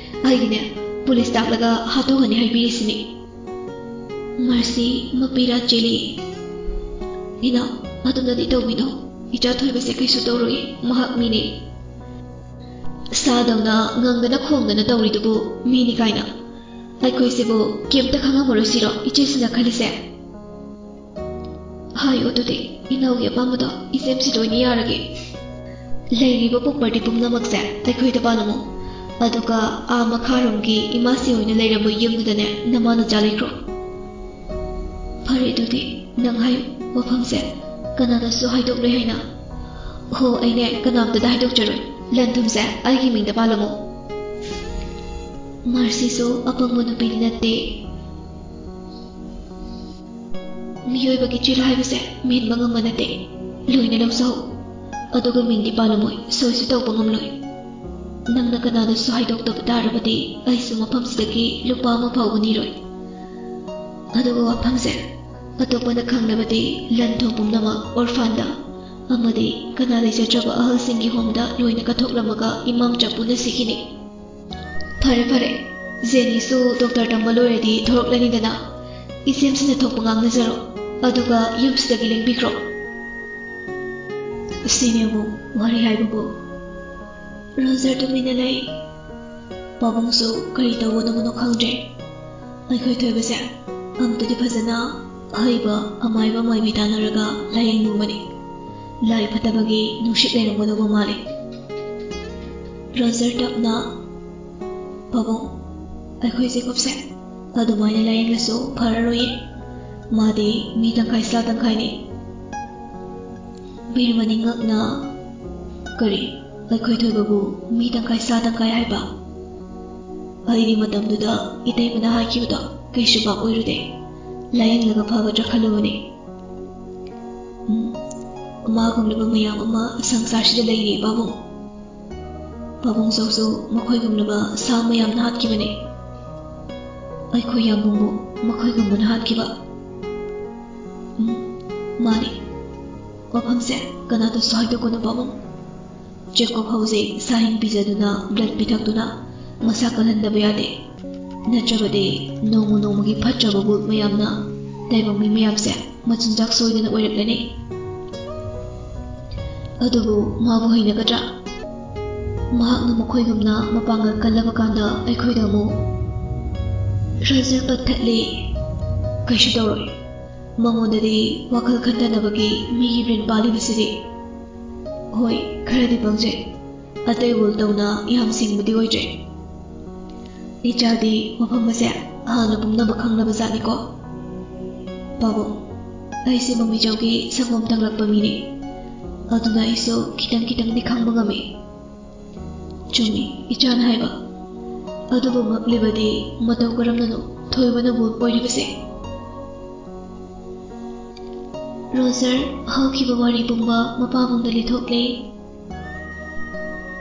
ꯑꯩꯗꯤꯅꯦ ꯄꯨꯂꯤꯁ ꯇꯥꯛꯂꯒ ꯍꯥꯠꯇꯣꯛꯍꯟꯅꯤ ꯍꯥꯏꯕꯤꯔꯤꯁꯤꯅꯤ꯫" ꯃꯥꯔꯁꯤ ꯃꯄꯤꯔꯥ ꯆꯦꯜꯂꯤ꯫ "ꯏꯅꯥꯎ, ꯑꯗꯨꯝꯅꯗꯤ ꯇꯧꯕꯤꯅꯣ꯫ ꯏꯆꯥ ꯊꯣꯏꯕꯁꯦ ꯀꯩꯁꯨ ꯇꯧꯔꯣꯏ, ꯃꯍꯥꯛ ꯃꯤꯅꯤ꯫" "ꯁꯥꯗꯧꯅ ꯉꯪꯗꯅ ꯈꯣꯡꯗꯅ ꯇꯧꯔꯤꯗꯨꯕꯨ ꯃꯤꯅꯤ ꯀꯥꯏꯅ꯫ ꯑꯩꯈꯣꯏꯁꯤꯕꯨ ꯀꯩꯝꯇ ꯈꯪꯉꯝꯃꯔꯣꯏꯁꯤꯔꯣ ꯏꯆꯦꯁꯤꯅ ꯈꯜꯂꯤꯁꯦ?" "ꯍꯥꯏꯌꯨ ꯑꯗꯨꯗꯤ, ꯏꯅꯥꯎꯒꯤ ꯑꯄꯥꯝꯕꯗꯣ ꯏꯆꯦꯝꯁꯤ ꯂꯣꯏꯅ ꯌꯥꯔꯒꯦ꯫" "ꯂꯩꯔꯤꯕ property ꯄꯨꯝꯅꯃꯛꯁꯦ ꯑꯩꯈꯣꯏꯗ ꯄꯥꯜꯂꯝꯃꯣ, ꯑꯗꯨꯒ ꯑꯥ ꯃꯈꯥꯔꯣꯝꯒꯤ ꯏꯃꯥꯁꯤ ꯍꯣꯏꯅ ꯂꯩꯔꯝꯕ ꯌꯨꯝꯗꯨꯗꯅꯦ ꯅꯃꯥ ꯅꯆꯥ ꯂꯩꯈ꯭ꯔꯣ꯫" "ꯐꯔꯦ ꯑꯗꯨꯗꯤ, ꯅꯪ ꯍꯥꯏꯌꯨ, ꯋꯥꯐꯝꯁꯦ ꯀꯅꯥꯗꯁꯨ ꯍꯥꯏꯗꯣꯛꯂꯣꯏ ꯍꯥꯏꯅ?" "ꯍꯣ, ꯑꯩꯅꯦ ꯀꯅꯥꯝꯇꯗ ꯍꯥꯏꯗꯣꯛꯆꯔꯣꯏ꯫ ꯂꯟ ꯊꯨꯝꯁꯦ ꯑꯩꯒꯤ ꯃꯤꯡꯗ ꯄꯥꯜꯂꯝꯃꯣ꯫" ꯃꯥꯔꯁꯤꯁꯨ ꯑꯄꯪꯕ ꯅꯨꯄꯤꯗꯤ ꯅꯠꯇꯦ꯫ ꯃꯤꯑꯣꯏꯕꯒꯤ ꯆꯤꯜ ꯍꯥꯏꯕꯁꯦ ꯃꯦꯟꯕ ꯉꯝꯕ ꯅꯠꯇꯦ꯫ ꯂꯣꯏꯅ ꯂꯧꯖꯍꯧ꯫ ꯑꯗꯨꯒ ꯃꯤꯡꯗꯤ ꯄꯥꯜꯂꯝꯃꯣꯏ, ꯁꯣꯏꯁꯨ ꯇꯧꯕ ꯉꯝꯂꯣꯏ꯫ ꯅꯪꯅ ꯀꯅꯥꯗꯁꯨ ꯍꯥꯏꯗꯣꯛꯇꯕ ꯇꯥꯔꯕꯗꯤ ꯑꯩꯁꯨ ꯃꯐꯝꯁꯤꯗꯒꯤ ꯂꯨꯄꯥ ꯑꯃ ꯐꯥꯎꯕ ꯅꯤꯔꯣꯏ꯫ ꯑꯗꯨꯒ ꯋꯥꯐꯝꯁꯦ ꯑꯇꯣꯞꯄꯅ ꯈꯪꯂꯕꯗꯤ ꯂꯟ ꯊꯨꯝ ꯄꯨꯝꯅꯃꯛ ꯑꯣꯔꯐꯥꯟꯗ ꯑꯃꯗꯤ ꯀꯅꯥ ꯂꯩꯖꯗ꯭ꯔꯕ ꯑꯍꯜꯁꯤꯡꯒꯤ ꯍꯣꯝꯗ ꯂꯣꯏꯅ ꯀꯠꯊꯣꯛꯂꯝꯃꯒ ꯏꯃꯥ ꯃꯆꯥ ꯄꯨꯟꯅ ꯁꯤꯈꯤꯅꯤ꯫ ꯐꯔꯦ, ꯐꯔꯦ꯫ ꯖꯦꯅꯤꯁꯨ ꯗꯣꯛꯇꯔ ꯇꯝꯕ ꯂꯣꯏꯔꯗꯤ ꯊꯣꯔꯛꯂꯅꯤꯗꯅ꯫ ꯏꯆꯦꯝꯁꯤꯅ ꯊꯣꯛꯄ ꯉꯥꯡꯅꯖꯔꯣ꯫ ꯑꯗꯨꯒ ꯌꯨꯝꯁꯤꯗꯒꯤ ꯂꯦꯡꯕꯤꯈ꯭ꯔꯣ꯫ ꯁꯤꯅꯦꯕꯨ ꯋꯥꯔꯤ ꯍꯥꯏꯕꯕꯨ꯫ ꯔꯣꯖꯔ ꯇꯨꯃꯤꯟꯅ ꯂꯩ꯫ ꯄꯥꯕꯨꯡꯁꯨ ꯀꯔꯤ ꯇꯧꯒꯗꯕꯅꯣ ꯈꯪꯗ꯭ꯔꯦ꯫ ꯑꯩꯈꯣꯏ ꯊꯣꯏꯕꯁꯦ ꯑꯝꯇꯗꯤ ꯐꯖꯅ ꯑꯍꯩꯕ ꯑꯃꯥꯏꯕ ꯑꯃꯥꯏꯕꯤ ꯇꯥꯟꯅꯔꯒ ꯂꯥꯌꯦꯡꯅꯤꯡꯕꯅꯤ꯫ ꯂꯥꯏ ꯐꯠꯇꯕꯒꯤ ꯅꯨꯡꯁꯤꯠ ꯂꯩꯔꯝꯒꯗꯧꯕ ꯃꯥꯜꯂꯤ꯫ ꯔꯣꯖꯔ ꯇꯞꯅ, "ꯄꯥꯕꯨꯡ, ꯑꯩꯈꯣꯏ ꯖꯦꯀꯣꯕꯁꯦ ꯑꯗꯨꯃꯥꯏꯅ ꯂꯥꯌꯦꯡꯂꯁꯨ ꯐꯔꯔꯣꯏꯌꯦ꯫ ꯃꯥꯗꯤ ꯃꯤ ꯇꯪꯈꯥꯏ ꯁꯥ ꯇꯪꯈꯥꯏꯅꯤ꯫" ꯕꯤꯔꯃꯅꯤ ꯉꯛꯅ, "ꯀꯔꯤ? ꯑꯩꯈꯣꯏ ꯊꯣꯏꯕꯕꯨ ꯃꯤ ꯇꯪꯈꯥꯏ ꯁꯥ ꯇꯪꯈꯥꯏ ꯍꯥꯏꯕ?" ꯑꯩꯗꯤ ꯃꯇꯝꯗꯨꯗ ꯏꯇꯩꯃꯅ ꯍꯥꯏꯈꯤꯕꯗꯣ ꯀꯩꯁꯨ ꯚꯥꯞ ꯑꯣꯏꯔꯨꯗꯦ꯫ ꯂꯥꯌꯦꯡꯂꯒ ꯐꯒꯗ꯭ꯔꯥ ꯈꯜꯂꯨꯕꯅꯤ꯫ ꯎꯝ, ꯃꯥꯒꯨꯝꯂꯕ ꯃꯌꯥꯝ ꯑꯃ ꯁꯪꯁꯥꯔꯁꯤꯗ ꯂꯩꯔꯤ, ꯄꯥꯕꯨꯡ꯫ ꯄꯥꯕꯨꯡ ꯆꯧꯁꯨ ꯃꯈꯣꯏꯒꯨꯝꯂꯕ ꯁꯥ ꯃꯌꯥꯝꯅ ꯍꯥꯠꯈꯤꯕꯅꯤ꯫ ꯑꯩꯈꯣꯏ ꯌꯥꯝꯕꯨꯡꯕꯨ ꯃꯈꯣꯏꯒꯨꯝꯕꯅ ꯍꯥꯠꯈꯤꯕ꯫ ꯎꯝ, ꯃꯥꯅꯤ꯫ ꯋꯥꯐꯝꯁꯦ ꯀꯅꯥꯗꯁꯨ ꯍꯥꯏꯗꯣꯛꯀꯅꯨ, ꯄꯥꯕꯨꯡ꯫ ꯖꯦꯀꯣꯕ ꯍꯧꯖꯤꯛ ꯁꯥꯍꯤꯡ ꯄꯤꯖꯗꯨꯅ, ꯕ꯭ꯂꯗ ꯄꯤꯊꯛꯇꯨꯅ ꯃꯁꯥ ꯀꯜꯍꯟꯗꯕ ꯌꯥꯗꯦ꯫ ꯅꯠꯇ꯭ꯔꯕꯗꯤ ꯅꯣꯡꯃ ꯅꯣꯡꯃꯒꯤ ꯐꯠꯇ꯭ꯔꯕ ꯚꯨꯠ ꯃꯌꯥꯝꯅ ꯇꯥꯏꯕꯪ ꯃꯤ ꯃꯌꯥꯝꯁꯦ ꯃꯆꯤꯟꯖꯥꯛ ꯁꯣꯏꯗꯅ ꯑꯣꯏꯔꯛꯂꯅꯤ꯫ ꯑꯗꯨꯕꯨ ꯃꯥꯕꯨ ꯍꯩꯅꯒꯗ꯭ꯔꯥ? ꯃꯍꯥꯛꯅ ꯃꯈꯣꯏꯒꯨꯝꯅ ꯃꯄꯥꯡꯒꯜ ꯀꯜꯂꯕ ꯀꯥꯟꯗ ꯑꯩꯈꯣꯏꯗ ꯑꯃꯨꯛ꯫ ꯔꯖꯔ ꯀꯛꯊꯠꯂꯤ꯫ ꯀꯩꯁꯨ ꯇꯧꯔꯣꯏ꯫ ꯃꯉꯣꯟꯗꯗꯤ ꯋꯥꯈꯜ ꯈꯟꯊꯅꯕꯒꯤ ꯃꯤꯒꯤ ꯕ꯭ꯔꯦꯟ ꯄꯥꯜꯂꯤꯕꯁꯤꯗꯤ꯫ ꯍꯣꯏ, ꯈꯔꯗꯤ ꯄꯪꯖꯩ꯫ ꯑꯇꯩ ꯋꯨꯜ ꯇꯧꯅ ꯌꯥꯝ ꯁꯤꯡꯕꯗꯤ ꯑꯣꯏꯗ꯭ꯔꯦ꯫ ꯏꯆꯥꯗꯤ ꯋꯥꯐꯝ ꯑꯁꯦ ꯍꯥꯟꯅ ꯄꯨꯝꯅꯃꯛ ꯈꯪꯂꯕ ꯖꯥꯠꯅꯤꯀꯣ꯫ ꯄꯥꯕꯨꯡ, ꯑꯩꯁꯦ ꯃꯃꯤꯆꯧꯒꯤ ꯁꯪꯒꯣꯝ ꯇꯪꯂꯛꯄ ꯃꯤꯅꯤ꯫ ꯑꯗꯨꯅ ꯑꯩꯁꯨ ꯈꯤꯇꯪ ꯈꯤꯇꯪꯗꯤ ꯈꯪꯕ ꯉꯝꯃꯤ꯫ ꯆꯨꯝꯃꯤ, ꯏꯆꯥꯅ ꯍꯥꯏꯕ꯫ ꯑꯗꯨꯕꯨ ꯉꯛꯂꯤꯕꯗꯤ ꯃꯇꯧ ꯀꯔꯝꯅꯅꯣ ꯊꯣꯏꯕꯅ ꯋꯨꯜ ꯑꯣꯏꯔꯤꯕꯁꯦ? ꯔꯣꯖꯔ ꯍꯧꯈꯤꯕ ꯋꯥꯔꯤ ꯄꯨꯝꯕ ꯃꯄꯥꯕꯨꯡꯗ ꯂꯤꯊꯣꯛꯂꯦ꯫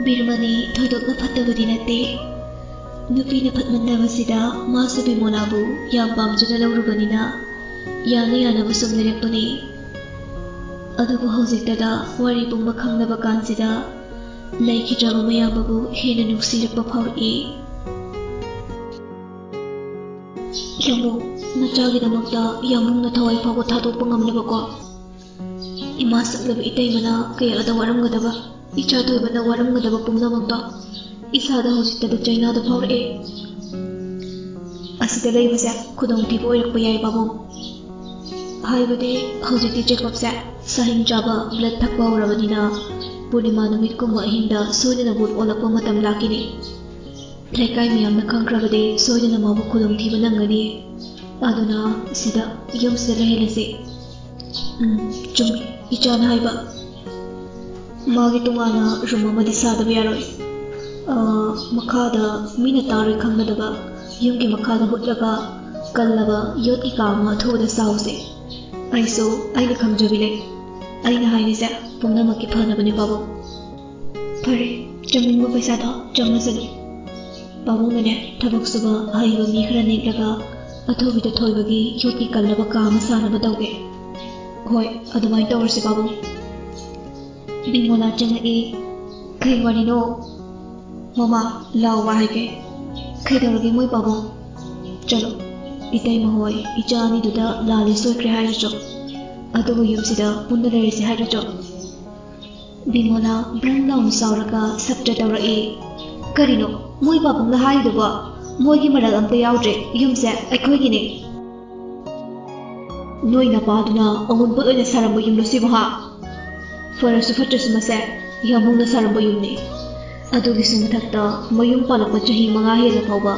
ꯕꯤꯔꯃꯅꯤ ꯊꯣꯏꯗꯣꯛꯅ ꯐꯠꯇꯕꯗꯤ ꯅꯠꯇꯦ꯫ ꯅꯨꯄꯤꯅ ꯐꯠꯃꯟꯗꯕꯁꯤꯗ ꯃꯥꯁꯨ ꯕꯤꯃꯣꯂꯥꯕꯨ ꯌꯥꯝ ꯄꯥꯝꯖꯅ ꯂꯧꯔꯨꯕꯅꯤꯅ ꯌꯥꯅ ꯌꯥꯅꯕ ꯁꯨꯝ ꯂꯩꯔꯛꯄꯅꯤ꯫ ꯑꯗꯨꯕꯨ ꯍꯧꯖꯤꯛꯇꯗ ꯋꯥꯔꯤ ꯄꯨꯝꯕ ꯈꯪꯂꯕ ꯀꯥꯟꯁꯤꯗ ꯂꯩꯈꯤꯗ꯭ꯔꯕ ꯃꯌꯥꯝꯕꯕꯨ ꯍꯦꯟꯅ ꯅꯨꯡꯁꯤꯔꯛꯄ ꯐꯥꯎꯔꯛꯏ꯫ ꯌꯥꯝꯕꯨꯡ, ꯅꯆꯥꯒꯤꯗꯃꯛꯇ ꯌꯥꯝꯕꯨꯡꯅ ꯊꯋꯥꯏ ꯐꯥꯎꯕ ꯊꯥꯗꯣꯛꯄ ꯉꯝꯂꯕꯀꯣ? ꯏꯃꯥ ꯁꯛꯂꯕ ꯏꯇꯩꯃꯅ ꯀꯌꯥꯗ ꯋꯥꯔꯝꯒꯗꯕ, ꯏꯆꯥ ꯊꯣꯏꯕꯅ ꯋꯥꯔꯝꯒꯗꯕ ꯄꯨꯝꯅꯃꯛꯇꯣ ꯏꯁꯥꯗ ꯍꯧꯖꯤꯛꯇꯗ ꯆꯩꯅꯥꯗ ꯐꯥꯎꯔꯛꯑꯦ꯫ ꯑꯁꯤꯗ ꯂꯩꯕꯁꯦ ꯈꯨꯗꯣꯡꯊꯤꯕ ꯑꯣꯏꯔꯛꯄ ꯌꯥꯏ, ꯄꯥꯕꯨꯡ꯫ ꯍꯥꯏꯕꯗꯤ ꯍꯧꯖꯤꯛꯇꯤ ꯖꯦꯀꯣꯕꯁꯦ ꯁꯥꯍꯤꯡ ꯆꯥꯕ, ꯕ꯭ꯂꯠ ꯊꯛꯄ ꯍꯧꯔꯕꯅꯤꯅ ꯄꯨꯔꯅꯤꯃꯥ ꯅꯨꯃꯤꯠꯀꯨꯝꯕ ꯑꯍꯤꯡꯗ ꯁꯣꯏꯗꯅ ꯚꯨꯠ ꯑꯣꯜꯂꯛꯄ ꯃꯇꯝ ꯂꯥꯛꯈꯤꯅꯤ꯫ ꯂꯩꯀꯥꯏ ꯃꯤꯌꯥꯝꯅ ꯈꯪꯈ꯭ꯔꯕꯗꯤ ꯁꯣꯏꯗꯅ ꯃꯥꯕꯨ ꯈꯨꯗꯣꯡꯊꯤꯕ ꯅꯪꯒꯅꯤ꯫ ꯑꯗꯨꯅ ꯁꯤꯗ, ꯌꯨꯝꯁꯤꯗ ꯂꯩꯍꯜꯂꯁꯤ꯫ ꯎꯝ, ꯆꯨꯝꯃꯤ, ꯏꯆꯥꯅ ꯍꯥꯏꯕ꯫ ꯃꯥꯒꯤ ꯇꯣꯉꯥꯟꯅ ꯔꯨꯝ ꯑꯃꯗꯤ ꯁꯥꯗꯕ ꯌꯥꯔꯣꯏ꯫ ꯑ, ꯃꯈꯥꯗ ꯃꯤꯅ ꯇꯥꯔꯣꯏ ꯈꯪꯒꯗꯕ ꯌꯨꯝꯒꯤ ꯃꯈꯥꯗ ꯍꯨꯠꯂꯒ ꯀꯜꯂꯕ ꯌꯣꯠꯀꯤ ꯀꯥ ꯑꯃ ꯑꯊꯨꯕꯗ ꯁꯥꯎꯁꯦ꯫ ꯑꯩꯁꯨ ꯑꯩꯅ ꯈꯪꯖꯕꯤ ꯂꯩ꯫ ꯑꯩꯅ ꯍꯥꯏꯔꯤꯁꯦ ꯄꯨꯝꯅꯃꯛꯀꯤ ꯐꯅꯕꯅꯤ, ꯄꯥꯕꯨꯡ꯫ ꯐꯔꯦ, ꯆꯪꯅꯤꯡꯕ ꯄꯩꯁꯥꯗꯣ ꯆꯪꯉꯁꯅꯨ꯫ ꯄꯥꯕꯨꯡꯅꯅꯦ, ꯊꯕꯛ ꯁꯨꯕ ꯑꯍꯩꯕ ꯃꯤ ꯈꯔ ꯅꯦꯛꯂꯒ ꯑꯊꯨꯕꯤꯗ ꯊꯣꯏꯕꯒꯤ ꯌꯣꯠꯀꯤ ꯀꯜꯂꯕ ꯀꯥ ꯑꯃ ꯁꯥꯅꯕ ꯇꯧꯒꯦ꯫ ꯍꯣꯏ, ꯑꯗꯨꯃꯥꯏꯅ ꯇꯧꯔꯁꯤ, ꯄꯥꯕꯨꯡ꯫ ꯕꯤꯃꯣꯂꯥ ꯆꯪꯂꯛꯏ꯫ "ꯀꯩ ꯋꯥꯔꯤꯅꯣ?" "ꯃꯃꯥ, ꯂꯥꯎꯕ ꯍꯥꯏꯒꯦ꯫" "ꯀꯩꯗꯧꯔꯒꯦ ꯃꯣꯏ ꯄꯥꯕꯨꯡ?" "ꯆꯠꯂꯣ, ꯏꯇꯩꯃ ꯍꯣꯏ ꯏꯆꯥ ꯑꯅꯤꯗꯨꯗ ꯂꯥꯜꯂꯦ ꯁꯣꯏꯈ꯭ꯔꯦ ꯍꯥꯏꯔꯨꯆꯣ꯫ ꯑꯗꯨꯕꯨ ꯌꯨꯝꯁꯤꯗ ꯄꯨꯟꯅ ꯂꯩꯔꯁꯤ ꯍꯥꯏꯔꯨꯆꯣ꯫" ꯕꯤꯃꯣꯂꯥ ꯕ꯭ꯔꯪ ꯂꯥꯎꯅ ꯁꯥꯎꯔꯒ ꯁꯞꯇ ꯇꯧꯔꯛꯏ꯫ "ꯀꯔꯤꯅꯣ ꯃꯣꯏ ꯄꯥꯕꯨꯡꯅ ꯍꯥꯏꯔꯤꯗꯨꯕꯣ? ꯃꯣꯏꯒꯤ ꯃꯔꯜ ꯑꯝꯇ ꯌꯥꯎꯗ꯭ꯔꯦ, ꯌꯨꯝꯁꯦ ꯑꯩꯈꯣꯏꯒꯤꯅꯦ꯫" "ꯅꯣꯏ ꯅꯄꯥꯗꯨꯅ ꯑꯑꯣꯟꯄꯣꯠ ꯑꯣꯏꯅ ꯁꯥꯔꯝꯕ ꯌꯨꯝꯂꯣ ꯁꯤꯕꯨ, ꯍꯥ? ꯐꯔꯁꯨ ꯐꯠꯇ꯭ꯔꯁꯨ ꯃꯁꯦ ꯌꯥꯝꯕꯨꯡꯅ ꯁꯥꯔꯝꯕ ꯌꯨꯝꯅꯤ꯫ ꯑꯗꯨꯒꯤꯁꯨ ꯃꯊꯛꯇ ꯃꯌꯨꯝ ꯄꯥꯜꯂꯛꯄ ꯆꯍꯤ ꯃꯉꯥ ꯍꯦꯜꯂ ꯐꯥꯎꯕ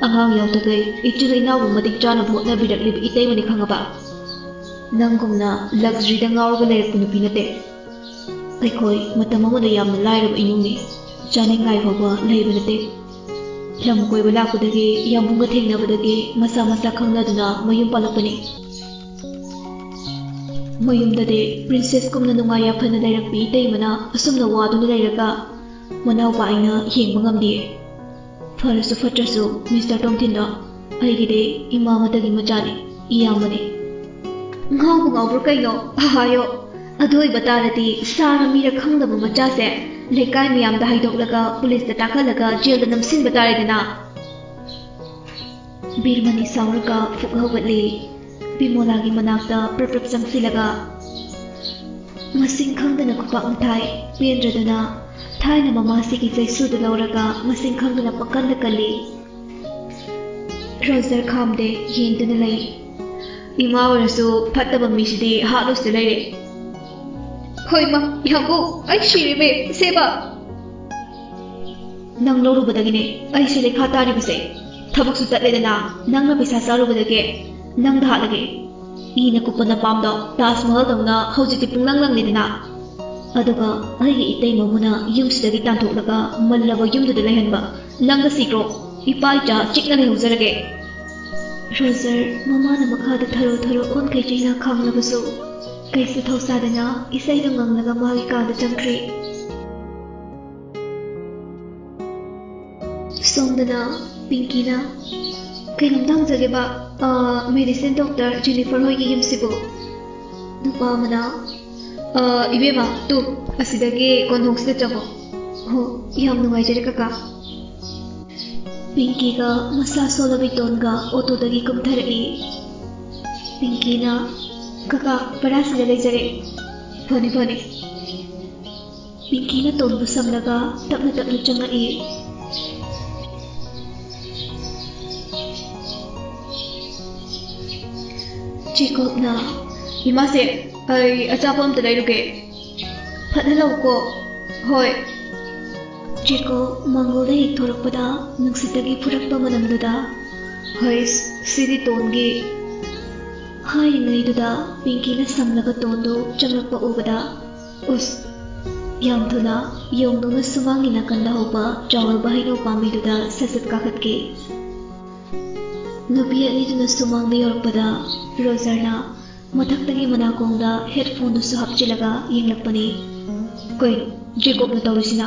ꯑꯉꯥꯡ ꯌꯥꯎꯗꯈꯩ ꯏꯆꯤꯜ ꯏꯅꯥꯎꯕꯨ ꯃꯇꯤꯛ ꯆꯥꯅꯕ ꯍꯣꯠꯅꯕꯤꯔꯛꯂꯤꯕ ꯏꯇꯩꯃꯅꯤ ꯈꯪꯉꯕ? ꯅꯪꯒꯨꯝꯅ ꯂꯛꯖꯔꯤꯗ ꯉꯥꯎꯔꯒ ꯂꯩꯔꯛꯄ ꯅꯨꯄꯤ ꯅꯠꯇꯦ꯫ ꯑꯩꯈꯣꯏ ꯃꯇꯝ ꯑꯃꯗ ꯌꯥꯝꯅ ꯂꯥꯏꯔꯕ ꯏꯃꯨꯡꯅꯤ꯫ ꯆꯥꯅꯤꯡꯉꯥꯏ ꯐꯥꯎꯕ ꯂꯩꯕ ꯅꯠꯇꯦ꯫ ꯂꯝ ꯀꯣꯏꯕ ꯂꯥꯛꯄꯗꯒꯤ, ꯌꯥꯝꯕꯨꯡꯒ ꯊꯦꯡꯅꯕꯗꯒꯤ ꯃꯁꯥ ꯃꯁꯥ ꯈꯪꯅꯗꯨꯅ ꯃꯌꯨꯝ ꯄꯥꯜꯂꯛꯄꯅꯤ꯫ ꯃꯌꯨꯝꯗꯗꯤ ꯄ꯭ꯔꯤꯟꯁꯦꯁꯀꯨꯝꯅ ꯅꯨꯡꯉꯥꯏ ꯌꯥꯏꯐꯅ ꯂꯩꯔꯛꯄꯤ ꯏꯇꯩꯃꯅ ꯑꯁꯨꯝꯅ ꯋꯥꯗꯨꯅ ꯂꯩꯔꯒ ꯃꯅꯥꯎꯄꯥ ꯑꯩꯅ ꯌꯦꯡꯕ ꯉꯝꯗꯦ꯫ ꯐꯔꯁꯨ ꯐꯠꯇ꯭ꯔꯁꯨ, ꯃꯤꯁꯇꯔ ꯇꯣꯝꯊꯤꯟꯗꯣ ꯑꯩꯒꯤꯗꯤ ꯏꯃꯥ ꯑꯃꯇꯒꯤ ꯃꯆꯥꯅꯤ, ꯏꯌꯥꯝꯕꯅꯤ꯫" "ꯉꯥꯎꯕ ꯉꯥꯎꯕ꯭ꯔꯣ ꯀꯩꯅꯣ? ꯍꯥꯏꯌꯣ꯫ ꯑꯗꯨ ꯑꯣꯏꯕ ꯇꯥꯔꯗꯤ ꯁꯥꯔ ꯃꯤꯔ ꯈꯪꯗꯕ ꯃꯆꯥꯁꯦ ꯂꯩꯀꯥꯏ ꯃꯤꯌꯥꯝꯗ ꯍꯥꯏꯗꯣꯛꯂꯒ ꯄꯨꯂꯤꯁꯇ ꯇꯥꯛꯍꯜꯂꯒ ꯖꯦꯜꯗ ꯅꯝꯁꯤꯟꯕ ꯇꯥꯔꯦꯗꯅ꯫" ꯕꯤꯔꯃꯅꯤ ꯁꯥꯎꯔꯒ ꯐꯨꯛ ꯍꯧꯒꯠꯂꯤ꯫ ꯕꯤꯃꯣꯂꯥꯒꯤ ꯃꯅꯥꯛꯇ ꯄ꯭ꯔꯞ ꯄ꯭ꯔꯞ ꯆꯪꯁꯤꯜꯂꯒ, ꯃꯁꯤꯡ ꯈꯪꯗꯅ ꯈꯨꯄꯥꯛꯅ ꯊꯥꯏ꯫ ꯄꯦꯟꯗ꯭ꯔꯗꯨꯅ ꯊꯥꯏꯅ ꯃꯃꯥꯁꯤꯒꯤ ꯆꯩꯁꯨꯗꯨ ꯂꯧꯔꯒ ꯃꯁꯤꯡ ꯈꯪꯗꯅ ꯄꯪꯀꯟꯗ ꯀꯜꯂꯤ꯫ ꯔꯣꯖꯔ ꯈꯥꯝꯗꯦ, ꯌꯦꯡꯗꯨꯅ ꯂꯩ꯫ ꯏꯃꯥ ꯑꯣꯏꯔꯁꯨ ꯐꯠꯇꯕ ꯃꯤꯁꯤꯗꯤ ꯍꯥꯠꯂꯣꯏꯁꯤꯗ ꯂꯩꯔꯦ꯫ ꯍꯣꯏ ꯃꯥ, ꯏꯍꯥꯕꯨ, ꯑꯩ ꯁꯤꯔꯦꯃꯦ, ꯏꯁꯦꯕ꯫ ꯅꯪ ꯂꯧꯔꯨꯕꯗꯒꯤꯅꯦ ꯑꯩꯁꯦ ꯂꯩꯈꯥ ꯇꯥꯔꯤꯕꯁꯦ꯫ ꯊꯕꯛꯁꯨ ꯇꯠꯂꯦꯗꯅ, ꯅꯪꯅ ꯄꯩꯁꯥ ꯆꯥꯔꯨꯕꯗꯒꯤ ꯅꯪꯗ ꯍꯥꯠꯂꯒꯦ꯫ ꯏꯅ ꯀꯨꯞꯄ ꯅꯄꯥꯝꯗꯣ ꯇꯥꯖ ꯃꯍꯜꯗꯧꯅ ꯍꯧꯖꯤꯛꯇꯤ ꯄꯨꯡꯂꯪ ꯂꯪꯂꯦꯗꯅ꯫ ꯑꯗꯨꯒ ꯑꯩꯒꯤ ꯏꯇꯩꯃꯕꯨꯅ ꯌꯨꯝꯁꯤꯗꯒꯤ ꯇꯥꯟꯊꯣꯛꯂꯒ ꯃꯜꯂꯕ ꯌꯨꯝꯗꯨꯗ ꯂꯩꯍꯟꯕ꯫ ꯅꯪꯒ ꯁꯤꯈ꯭ꯔꯣ, ꯏꯄꯥ ꯏꯆꯥ ꯆꯤꯛꯅ ꯂꯩꯍꯧꯖꯔꯒꯦ꯫ ꯔꯣꯖꯔ ꯃꯃꯥꯅ ꯃꯈꯥꯗ ꯊꯔꯣ ꯊꯔꯣ ꯑꯣꯟꯈꯩ ꯆꯩꯅ ꯈꯥꯡꯂꯕꯁꯨ ꯀꯩꯁꯨ ꯊꯧꯁꯥꯗꯅ ꯏꯁꯩꯗꯨ ꯉꯪꯂꯒ ꯃꯥꯒꯤ ꯀꯥꯗ ꯆꯪꯈ꯭ꯔꯦ꯫ ꯁꯣꯝꯗꯅ ꯄꯤꯡꯀꯤꯅ, "ꯀꯩꯅꯣꯝꯇ ꯍꯪꯖꯒꯦꯕ, ꯑ, medicine doctor ꯖꯦꯅꯤꯐꯔ ꯍꯣꯏꯒꯤ ꯌꯨꯝꯁꯤꯕꯨ?" ꯅꯨꯄꯥ ꯑꯃꯅ, "ꯑ, ꯏꯕꯦꯝꯃ, ꯇꯨ, ꯑꯁꯤꯗꯒꯤ ꯀꯣꯟꯊꯣꯡꯁꯤꯗ ꯆꯪꯉꯣ꯫" "ꯍꯣ, ꯌꯥꯝ ꯅꯨꯡꯉꯥꯏꯖꯔꯦ ꯀꯀꯥ꯫" ꯄꯤꯡꯀꯤꯒ ꯃꯁꯥ ꯁꯣꯜꯂꯕꯤ ꯇꯣꯟꯒ ꯑꯣꯇꯣꯗꯒꯤ ꯀꯨꯝꯊꯔꯛꯏ꯫ ꯄꯤꯡꯀꯤꯅ, "ꯀꯀꯥ, ꯕꯔꯥꯁꯤꯗ ꯂꯩꯖꯔꯦ꯫" "ꯐꯅꯤ, ꯐꯅꯤ꯫" ꯄꯤꯡꯀꯤꯅ ꯇꯣꯟꯕꯨ ꯁꯝꯂꯒ ꯇꯞꯅ ꯇꯞꯅ ꯆꯪꯉꯛꯏ꯫ ꯖꯦꯀꯣꯕꯅ, "ꯏꯃꯥꯁꯦ, ꯑꯩ ꯑꯆꯥꯄꯣꯠ ꯑꯝꯇ ꯂꯩꯔꯨꯒꯦ꯫" "ꯐꯠ ꯍꯜꯂꯛꯎꯀꯣ꯫" "ꯍꯣꯏ꯫" ꯖꯦꯀꯣꯕ ꯃꯪꯒꯣꯜꯗ ꯍꯦꯛ ꯊꯣꯔꯛꯄꯗ ꯅꯨꯡꯁꯤꯠꯇꯒꯤ ꯐꯨꯔꯛꯄ ꯃꯅꯝꯗꯨꯗ, "ꯍꯩꯁ, ꯁꯤꯗꯤ ꯇꯣꯟꯒꯤ꯫" ꯍꯥꯏꯔꯤꯉꯩꯗꯨꯗ ꯄꯤꯡꯀꯤꯅ ꯁꯝꯂꯒ ꯇꯣꯟꯗꯨ ꯆꯪꯂꯛꯄ ꯎꯕꯗ, ꯎꯁ! ꯌꯥꯝ ꯊꯨꯅ ꯌꯣꯡꯗꯧꯅ ꯁꯨꯃꯥꯡꯒꯤ ꯅꯥꯀꯟꯗ ꯍꯧꯕ ꯆꯥꯎꯔꯕ ꯍꯩꯅꯧ ꯄꯥꯝꯕꯤꯗꯨꯗ ꯁꯠ ꯁꯠ ꯀꯥꯈꯠꯈꯤ꯫ ꯅꯨꯄꯤ ꯑꯅꯤꯗꯨꯅ ꯁꯨꯃꯥꯡꯗ ꯌꯧꯔꯛꯄꯗ ꯔꯣꯖꯔꯅ ꯃꯊꯛꯇꯒꯤ ꯃꯅꯥꯀꯣꯡꯗ headphoneꯗꯨꯁꯨ ꯍꯥꯞꯆꯤꯜꯂꯒ ꯌꯦꯡꯂꯛꯄꯅꯤ꯫ "ꯀꯩꯅꯣ ꯖꯦꯀꯣꯕꯅ ꯇꯧꯔꯤꯁꯤꯅ?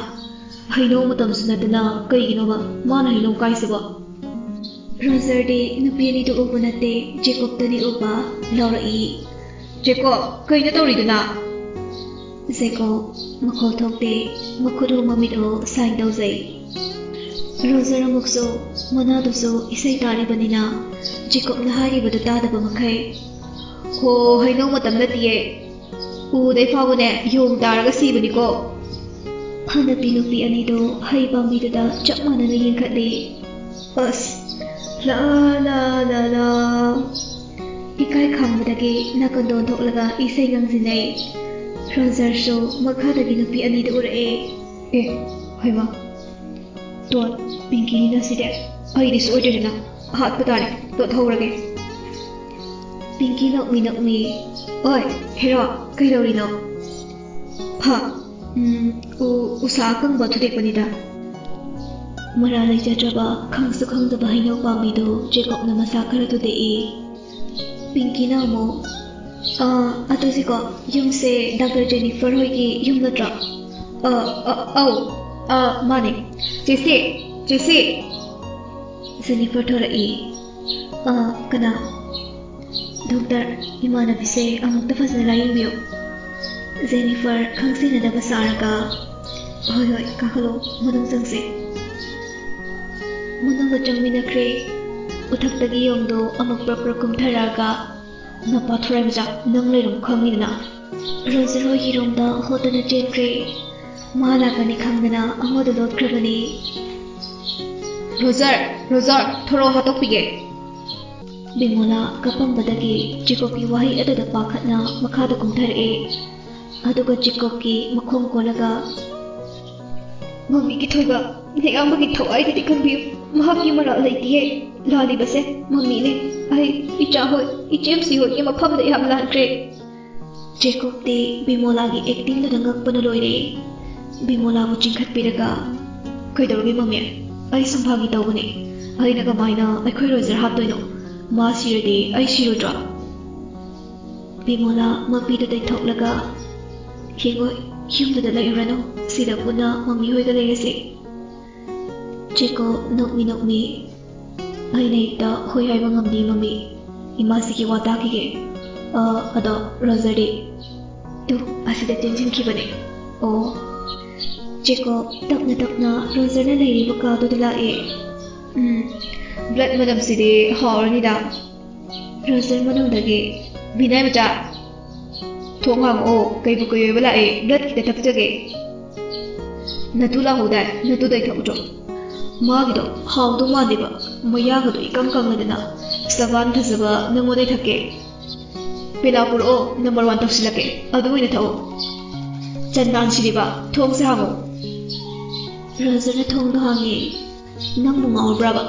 ꯍꯩꯅꯧ ꯃꯇꯝꯁꯨ ꯅꯠꯇꯅ ꯀꯩꯒꯤꯅꯣꯕ ꯃꯥꯅ ꯍꯩꯅꯧ ꯀꯥꯏꯁꯤꯕꯣ?" ꯔꯣꯖꯔꯗꯤ ꯅꯨꯄꯤ ꯑꯅꯤꯗꯨ ꯎꯕ ꯅꯠꯇꯦ, ꯖꯦꯀꯣꯕꯇꯅꯤ ꯎꯕ꯫ ꯂꯥꯎꯔꯛꯏ, "ꯖꯦꯀꯣꯕ, ꯀꯩꯅꯣ ꯇꯧꯔꯤꯗꯨꯅ?" ꯖꯦꯀꯣꯕ ꯃꯈꯣꯜ ꯊꯣꯛꯇꯦ, ꯃꯈꯨꯠ ꯍꯣ ꯃꯃꯤꯠ ꯍꯣ sign ꯇꯧꯖꯩ꯫ ꯔꯣꯖꯔ ꯑꯃꯨꯛꯁꯨ ꯃꯅꯥꯗꯨꯁꯨ ꯏꯁꯩ ꯇꯥꯔꯤꯕꯅꯤꯅ ꯖꯦꯀꯣꯕꯅ ꯍꯥꯏꯔꯤꯕꯗꯨ ꯇꯥꯗꯕ ꯃꯈꯩ, "ꯍꯣ, ꯍꯩꯅꯧ ꯃꯇꯝ ꯅꯠꯇꯤꯌꯦ꯫ ꯎꯗꯩ ꯐꯥꯎꯕꯅꯦ ꯌꯣꯡ ꯇꯥꯔꯒ ꯁꯤꯕꯅꯤꯀꯣ꯫" ꯍꯟꯗꯛꯇꯤ ꯅꯨꯄꯤ ꯑꯅꯤꯗꯨ ꯍꯩ ꯄꯥꯝꯕꯤꯗꯨꯗ ꯆꯞ ꯃꯥꯟꯅꯅ ꯌꯦꯡꯈꯠꯂꯤ꯫ ꯑꯁ, ꯂꯥ, ꯂꯥ, ꯂꯥ, ꯂꯥ꯫ ꯏꯀꯥꯏ ꯈꯪꯕꯗꯒꯤ ꯅꯥꯀꯟꯗ ꯑꯣꯟꯊꯣꯛꯂꯒ ꯏꯁꯩ ꯉꯪꯁꯤꯟꯅꯩ꯫ ꯔꯣꯖꯔꯁꯨ ꯃꯈꯥꯗꯒꯤ ꯅꯨꯄꯤ ꯑꯅꯤꯗꯨ ꯎꯔꯛꯑꯦ꯫ ꯑꯦ, ꯍꯩꯃꯥ, ꯇꯣꯟ, ꯄꯤꯡꯀꯤꯅꯤꯅ ꯁꯤꯗꯤ꯫ ꯑꯩꯗꯤ ꯁꯣꯏꯗ꯭ꯔꯦꯗꯅ, ꯍꯥꯠꯄ ꯇꯥꯔꯦ, ꯇꯣꯠꯍꯧꯔꯒꯦ꯫ ꯄꯤꯡꯀꯤ ꯅꯣꯛꯃꯤ ꯅꯣꯛꯃꯤ, ꯑꯣꯏ, ꯍꯦꯔꯣ, ꯀꯩꯗꯧꯔꯤꯅꯣ? ꯐ, ꯎꯝ, ꯎ, ꯎꯁꯥ ꯑꯀꯪꯕ ꯊꯨꯗꯦꯛꯄꯅꯤꯗ꯫ ꯃꯔꯥ ꯂꯩꯖꯗ꯭ꯔꯕ, ꯈꯪꯁꯨ ꯈꯪꯗꯕ ꯍꯩꯅꯧ ꯄꯥꯝꯕꯤꯗꯨ ꯖꯦꯀꯣꯕꯅ ꯃꯁꯥ ꯈꯔ ꯊꯨꯗꯦꯛꯏ꯫ ꯄꯤꯡꯀꯤꯅ ꯑꯃꯨꯛ, "ꯑꯥ, ꯑꯗꯨꯗꯤꯀꯣ, ꯌꯨꯝꯁꯦ ꯗꯥꯛꯇꯔ ꯖꯦꯅꯤꯐꯔ ꯍꯣꯏꯒꯤ ꯌꯨꯝ ꯅꯠꯇ꯭ꯔꯣ?" "ꯑ, ꯑ, ꯑꯧ, ꯑ, ꯃꯥꯅꯦ꯫ ꯆꯦꯆꯦ, ꯆꯦꯆꯦ!" ꯖꯦꯅꯤꯐꯔ ꯊꯣꯔꯛꯏ꯫ "ꯑ, ꯀꯅꯥ?" "ꯗꯣꯛꯇꯔ, ꯏꯃꯥꯟꯅꯕꯤꯁꯦ ꯑꯃꯨꯛꯇ ꯐꯖꯅ ꯂꯥꯌꯦꯡꯕꯤꯌꯨ꯫" ꯖꯦꯅꯤꯐꯔ ꯈꯪꯁꯤꯟꯅꯗꯕ ꯁꯥꯔꯒ, "ꯍꯣꯏ, ꯍꯣꯏ, ꯀꯥꯈꯠꯂꯣ, ꯃꯅꯨꯡ ꯆꯪꯁꯤ꯫" ꯃꯅꯨꯡꯗ ꯆꯪꯃꯤꯟꯅꯈ꯭ꯔꯦ꯫ ꯎꯊꯛꯇꯒꯤ ꯌꯣꯡꯗꯣ ꯑꯃꯨꯛ ꯄ꯭ꯔꯞ ꯄ꯭ꯔꯞ ꯀꯨꯝꯊꯔꯛꯑꯒ, "ꯅꯄꯥ ꯊꯣꯔꯥꯏ ꯃꯆꯥ, ꯅꯪ ꯂꯩꯔꯝ ꯈꯪꯉꯤꯗꯅ?" ꯔꯣꯖꯔ ꯍꯣꯏꯒꯤ ꯔꯣꯝꯗ ꯍꯣꯠꯇꯅ ꯆꯦꯟꯈ꯭ꯔꯦ꯫ ꯃꯥ ꯂꯥꯛꯀꯅꯤ ꯈꯪꯗꯅ ꯑꯃꯗ ꯂꯣꯠꯈ꯭ꯔꯕꯅꯤ꯫ "Roger, Roger, ꯊꯣꯔꯛꯑꯣ, ꯍꯥꯠꯇꯣꯛꯄꯤꯒꯦ!" ꯕꯤꯃꯣꯂꯥ ꯀꯞꯄꯝꯕꯗꯒꯤ ꯖꯦꯀꯣꯕꯀꯤ ꯋꯥꯍꯩ ꯑꯗꯨꯗ ꯄꯥꯈꯠꯅ ꯃꯈꯥꯗ ꯀꯨꯝꯊꯔꯛꯑꯦ꯫ ꯑꯗꯨꯒ ꯖꯦꯀꯣꯕꯀꯤ ꯃꯈꯣꯡ ꯀꯣꯜꯂꯒ, "ꯃꯃꯤꯒꯤ ꯊꯣꯏꯕ, ꯅꯌꯥꯝꯕꯒꯤ ꯊꯋꯥꯏꯗꯗꯤ ꯈꯟꯕꯤꯌꯨ꯫ ꯃꯍꯥꯛꯀꯤ ꯃꯔꯥꯜ ꯂꯩꯇꯤꯌꯦ꯫ ꯂꯥꯜꯂꯤꯕꯁꯦ ꯃꯃꯤꯅꯦ꯫ ꯑꯩ, ꯏꯆꯥ ꯍꯣꯏ, ꯏꯆꯦꯝꯁꯤ ꯍꯣꯏꯒꯤ ꯃꯐꯝꯗ ꯌꯥꯝ ꯂꯥꯟꯈ꯭ꯔꯦ꯫" ꯖꯦꯀꯣꯕꯇꯤ ꯕꯤꯃꯣꯂꯥꯒꯤ ꯑꯦꯛꯇꯤꯡꯗꯨꯗ ꯉꯛꯄꯅ ꯂꯣꯏꯔꯦ꯫ ꯕꯤꯃꯣꯂꯥꯕꯨ ꯆꯤꯡꯈꯠꯄꯤꯔꯒ, "ꯀꯩꯗꯧꯔꯒꯦ ꯃꯃꯤ? ꯑꯩ ꯁꯨꯝ ꯐꯥꯒꯤ ꯇꯧꯕꯅꯦ꯫ ꯑꯩꯅ ꯀꯃꯥꯏꯅ ꯑꯩꯈꯣꯏ ꯔꯣꯖꯔ ꯍꯥꯠꯇꯣꯏꯅꯣ? ꯃꯥ ꯁꯤꯔꯗꯤ ꯑꯩ ꯁꯤꯔꯣꯏꯗ꯭ꯔꯣ?" ꯕꯤꯃꯣꯂꯥ ꯃꯄꯤꯗꯨ ꯇꯩꯊꯣꯛꯂꯒ, "ꯌꯦꯡꯉꯣ, ꯌꯨꯝꯗꯨꯗ ꯂꯩꯔꯨꯔꯅꯨ, ꯁꯤꯗ ꯄꯨꯟꯅ ꯃꯃꯤ ꯍꯣꯏꯒ ꯂꯩꯔꯁꯤ꯫" ꯖꯦꯀꯣꯕ ꯅꯣꯛꯃꯤ ꯅꯣꯛꯃꯤ, "ꯑꯩꯅ ꯍꯦꯛꯇ ꯍꯣꯏ ꯍꯥꯏꯕ ꯉꯝꯗꯦ ꯃꯃꯤ, ꯏꯃꯥꯁꯤꯒꯤ ꯋꯥ ꯇꯥꯈꯤꯒꯦ꯫ ꯑ, ꯑꯗꯣ ꯔꯣꯖꯔꯗꯤ?" "ꯇꯨ, ꯑꯁꯤꯗ ꯆꯦꯟꯁꯤꯟꯈꯤꯕꯅꯦ꯫" "ꯑꯣ꯫" ꯖꯦꯀꯣꯕ ꯇꯞꯅ ꯇꯞꯅ ꯔꯣꯖꯔꯅ ꯂꯩꯔꯤꯕ ꯀꯥꯗꯨꯗ ꯂꯥꯛꯑꯦ꯫ "ꯎꯝ, ꯕ꯭ꯂꯠ ꯃꯅꯝꯁꯤꯗꯤ ꯍꯥꯎꯔꯅꯤꯗ꯫" ꯔꯣꯖꯔ ꯃꯅꯨꯡꯗꯒꯤ, "ꯕꯤꯅꯥꯏ ꯃꯆꯥ, ꯊꯣꯡ ꯍꯥꯡꯉꯛꯑꯣ, ꯀꯩꯕꯨ ꯀꯩꯑꯣꯏꯕ ꯂꯥꯛꯑꯦ, ꯕ꯭ꯂꯠ ꯈꯤꯇ ꯊꯛꯆꯒꯦ꯫" "ꯅꯇꯨ ꯂꯥꯛꯍꯧꯗꯥꯏ, ꯅꯇꯨꯗꯩ ꯊꯛꯎꯆꯣ꯫" "ꯃꯥꯒꯤꯗꯣ ꯍꯥꯎꯗꯧ ꯃꯥꯟꯗꯦꯕ, ꯃꯌꯥꯒꯗꯣ ꯏꯀꯪ ꯀꯪꯂꯗꯅ꯫ ꯁꯕꯥꯟ ꯐꯖꯕ, ꯅꯪꯉꯣꯟꯗꯩ ꯊꯛꯀꯦ꯫ ꯄꯦꯂꯥ ꯄꯨꯔꯛꯑꯣ, ꯅꯝꯕꯔ ꯋꯥꯟ ꯇꯧꯁꯤꯜꯂꯛꯀꯦ, ꯑꯗꯨ ꯑꯣꯏꯅ ꯊꯛꯑꯣ꯫ ꯆꯟꯗꯥꯟ ꯁꯤꯗꯤꯕ, ꯊꯣꯡꯁꯦ ꯍꯥꯡꯉꯣ꯫ ꯔꯣꯖꯔꯅ ꯊꯣꯡꯗꯣ ꯍꯥꯡꯉꯦ꯫ ꯅꯪꯕꯨ ꯉꯥꯎꯔꯕ꯭ꯔꯥꯕ?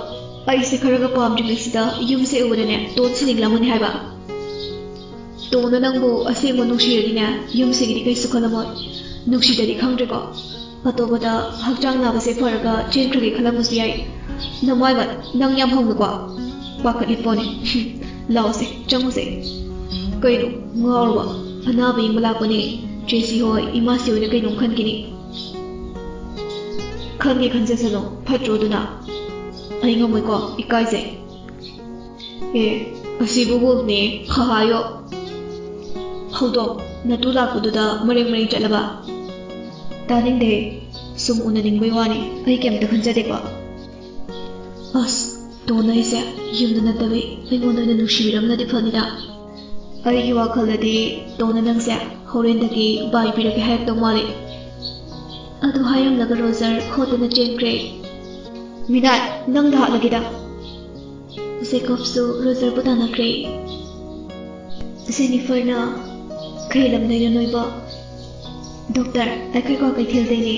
ꯑꯩꯁꯦ ꯈꯔꯒ ꯄꯥꯝꯗ꯭ꯔꯤꯉꯩꯁꯤꯗ ꯌꯨꯝꯁꯦ ꯎꯕꯗꯅꯦ ꯇꯣꯟ ꯁꯤꯅꯤꯡꯂꯝꯃꯅꯤ ꯍꯥꯏꯕ꯫ ꯇꯣꯟꯅ ꯅꯪꯕꯨ ꯑꯁꯦꯡꯕ ꯅꯨꯡꯁꯤꯔꯗꯤꯅꯦ, ꯌꯨꯝꯁꯤꯒꯤꯗꯤ ꯀꯩꯁꯨ ꯈꯜꯂꯝꯃꯣꯏ꯫ ꯅꯨꯡꯁꯤꯗꯗꯤ ꯈꯪꯗ꯭ꯔꯦꯀꯣ꯫ ꯑꯇꯣꯞꯄꯗ ꯍꯛꯆꯥꯡ ꯅꯥꯕꯁꯦ ꯐꯔꯒ ꯆꯦꯟꯈ꯭ꯔꯒꯦ ꯈꯜꯂꯝꯕꯁꯨ ꯌꯥꯏ꯫ ꯅꯃꯥꯏꯃꯠ, ꯅꯪ ꯌꯥꯝ ꯍꯧꯅꯨꯀꯣ꯫ ꯄꯥꯈꯠꯂꯤ ꯄꯣꯠꯅꯤ꯫ ꯂꯥꯛꯑꯣꯁꯦ, ꯆꯪꯉꯨꯁꯦ꯫ ꯀꯩꯅꯣ, ꯉꯥꯎꯔꯕꯣ? ꯑꯅꯥꯕ ꯌꯦꯡꯕ ꯂꯥꯛꯄꯅꯦ꯫ ꯆꯦꯁꯤ ꯍꯣꯏ, ꯏꯃꯥꯁꯤ ꯍꯣꯏꯅ ꯀꯩꯅꯣꯝ ꯈꯟꯈꯤꯅꯤ꯫ ꯈꯟꯒꯦ ꯈꯟꯖꯁꯅꯨ, ꯐꯠꯇ꯭ꯔꯣ ꯑꯗꯨꯅ? ꯑꯩ ꯉꯝꯃꯣꯏꯀꯣ, ꯏꯀꯥꯏꯖꯩ꯫ ꯑꯦ, ꯑꯁꯤꯕꯨ ꯋꯨꯜꯐꯅꯦ, ꯈꯍꯥꯌꯣ꯫ ꯍꯧꯗꯣꯡ, ꯅꯇꯨ ꯂꯥꯛꯄꯗꯨꯗ ꯃꯔꯦꯡ ꯃꯔꯦꯡ ꯆꯠꯂꯕ? ꯇꯥꯅꯤꯡꯗꯦ, ꯁꯨꯝ ꯎꯅꯅꯤꯡꯕꯩ ꯋꯥꯅꯤ, ꯑꯩ ꯀꯩꯝꯇ ꯈꯟꯖꯗꯦꯀꯣ꯫ ꯑꯁ, ꯇꯣꯟ ꯑꯩꯁꯦ ꯌꯨꯝꯗ ꯅꯠꯇꯕꯤ ꯑꯩꯉꯣꯟꯗ ꯑꯣꯏꯅ ꯅꯨꯡꯁꯤꯕꯤꯔꯝꯅꯗꯤ ꯐꯅꯤꯗ꯫ ꯑꯩꯒꯤ ꯋꯥꯈꯜꯗꯗꯤ ꯇꯣꯟꯅ ꯅꯪꯁꯦ ꯍꯣꯔꯦꯟꯗꯒꯤ ꯕꯥꯏ ꯄꯤꯔꯒꯦ ꯍꯥꯏꯔꯛꯇꯧ ꯃꯥꯜꯂꯤ꯫ ꯑꯗꯨ ꯍꯥꯏꯔꯝꯂꯒ ꯔꯣꯖꯔ ꯍꯣꯠꯇꯅ ꯆꯦꯟꯈ꯭ꯔꯦ꯫ ꯃꯤꯅꯥꯏ, ꯅꯪꯗ ꯍꯥꯠꯂꯒꯦꯗ꯫ ꯖꯦꯀꯣꯕꯁꯨ ꯔꯣꯖꯔꯕꯨ ꯇꯥꯟꯅꯈ꯭ꯔꯦ꯫ ꯖꯦꯅꯤꯐꯔꯅ, "ꯀꯩ ꯂꯝꯗꯩꯅꯣ ꯅꯣꯏꯕꯣ?" "ꯗꯣꯛꯇꯔ, ꯑꯩꯈꯣꯏ ꯀ꯭ꯋꯥꯀꯩꯊꯦꯜꯗꯩꯅꯦ꯫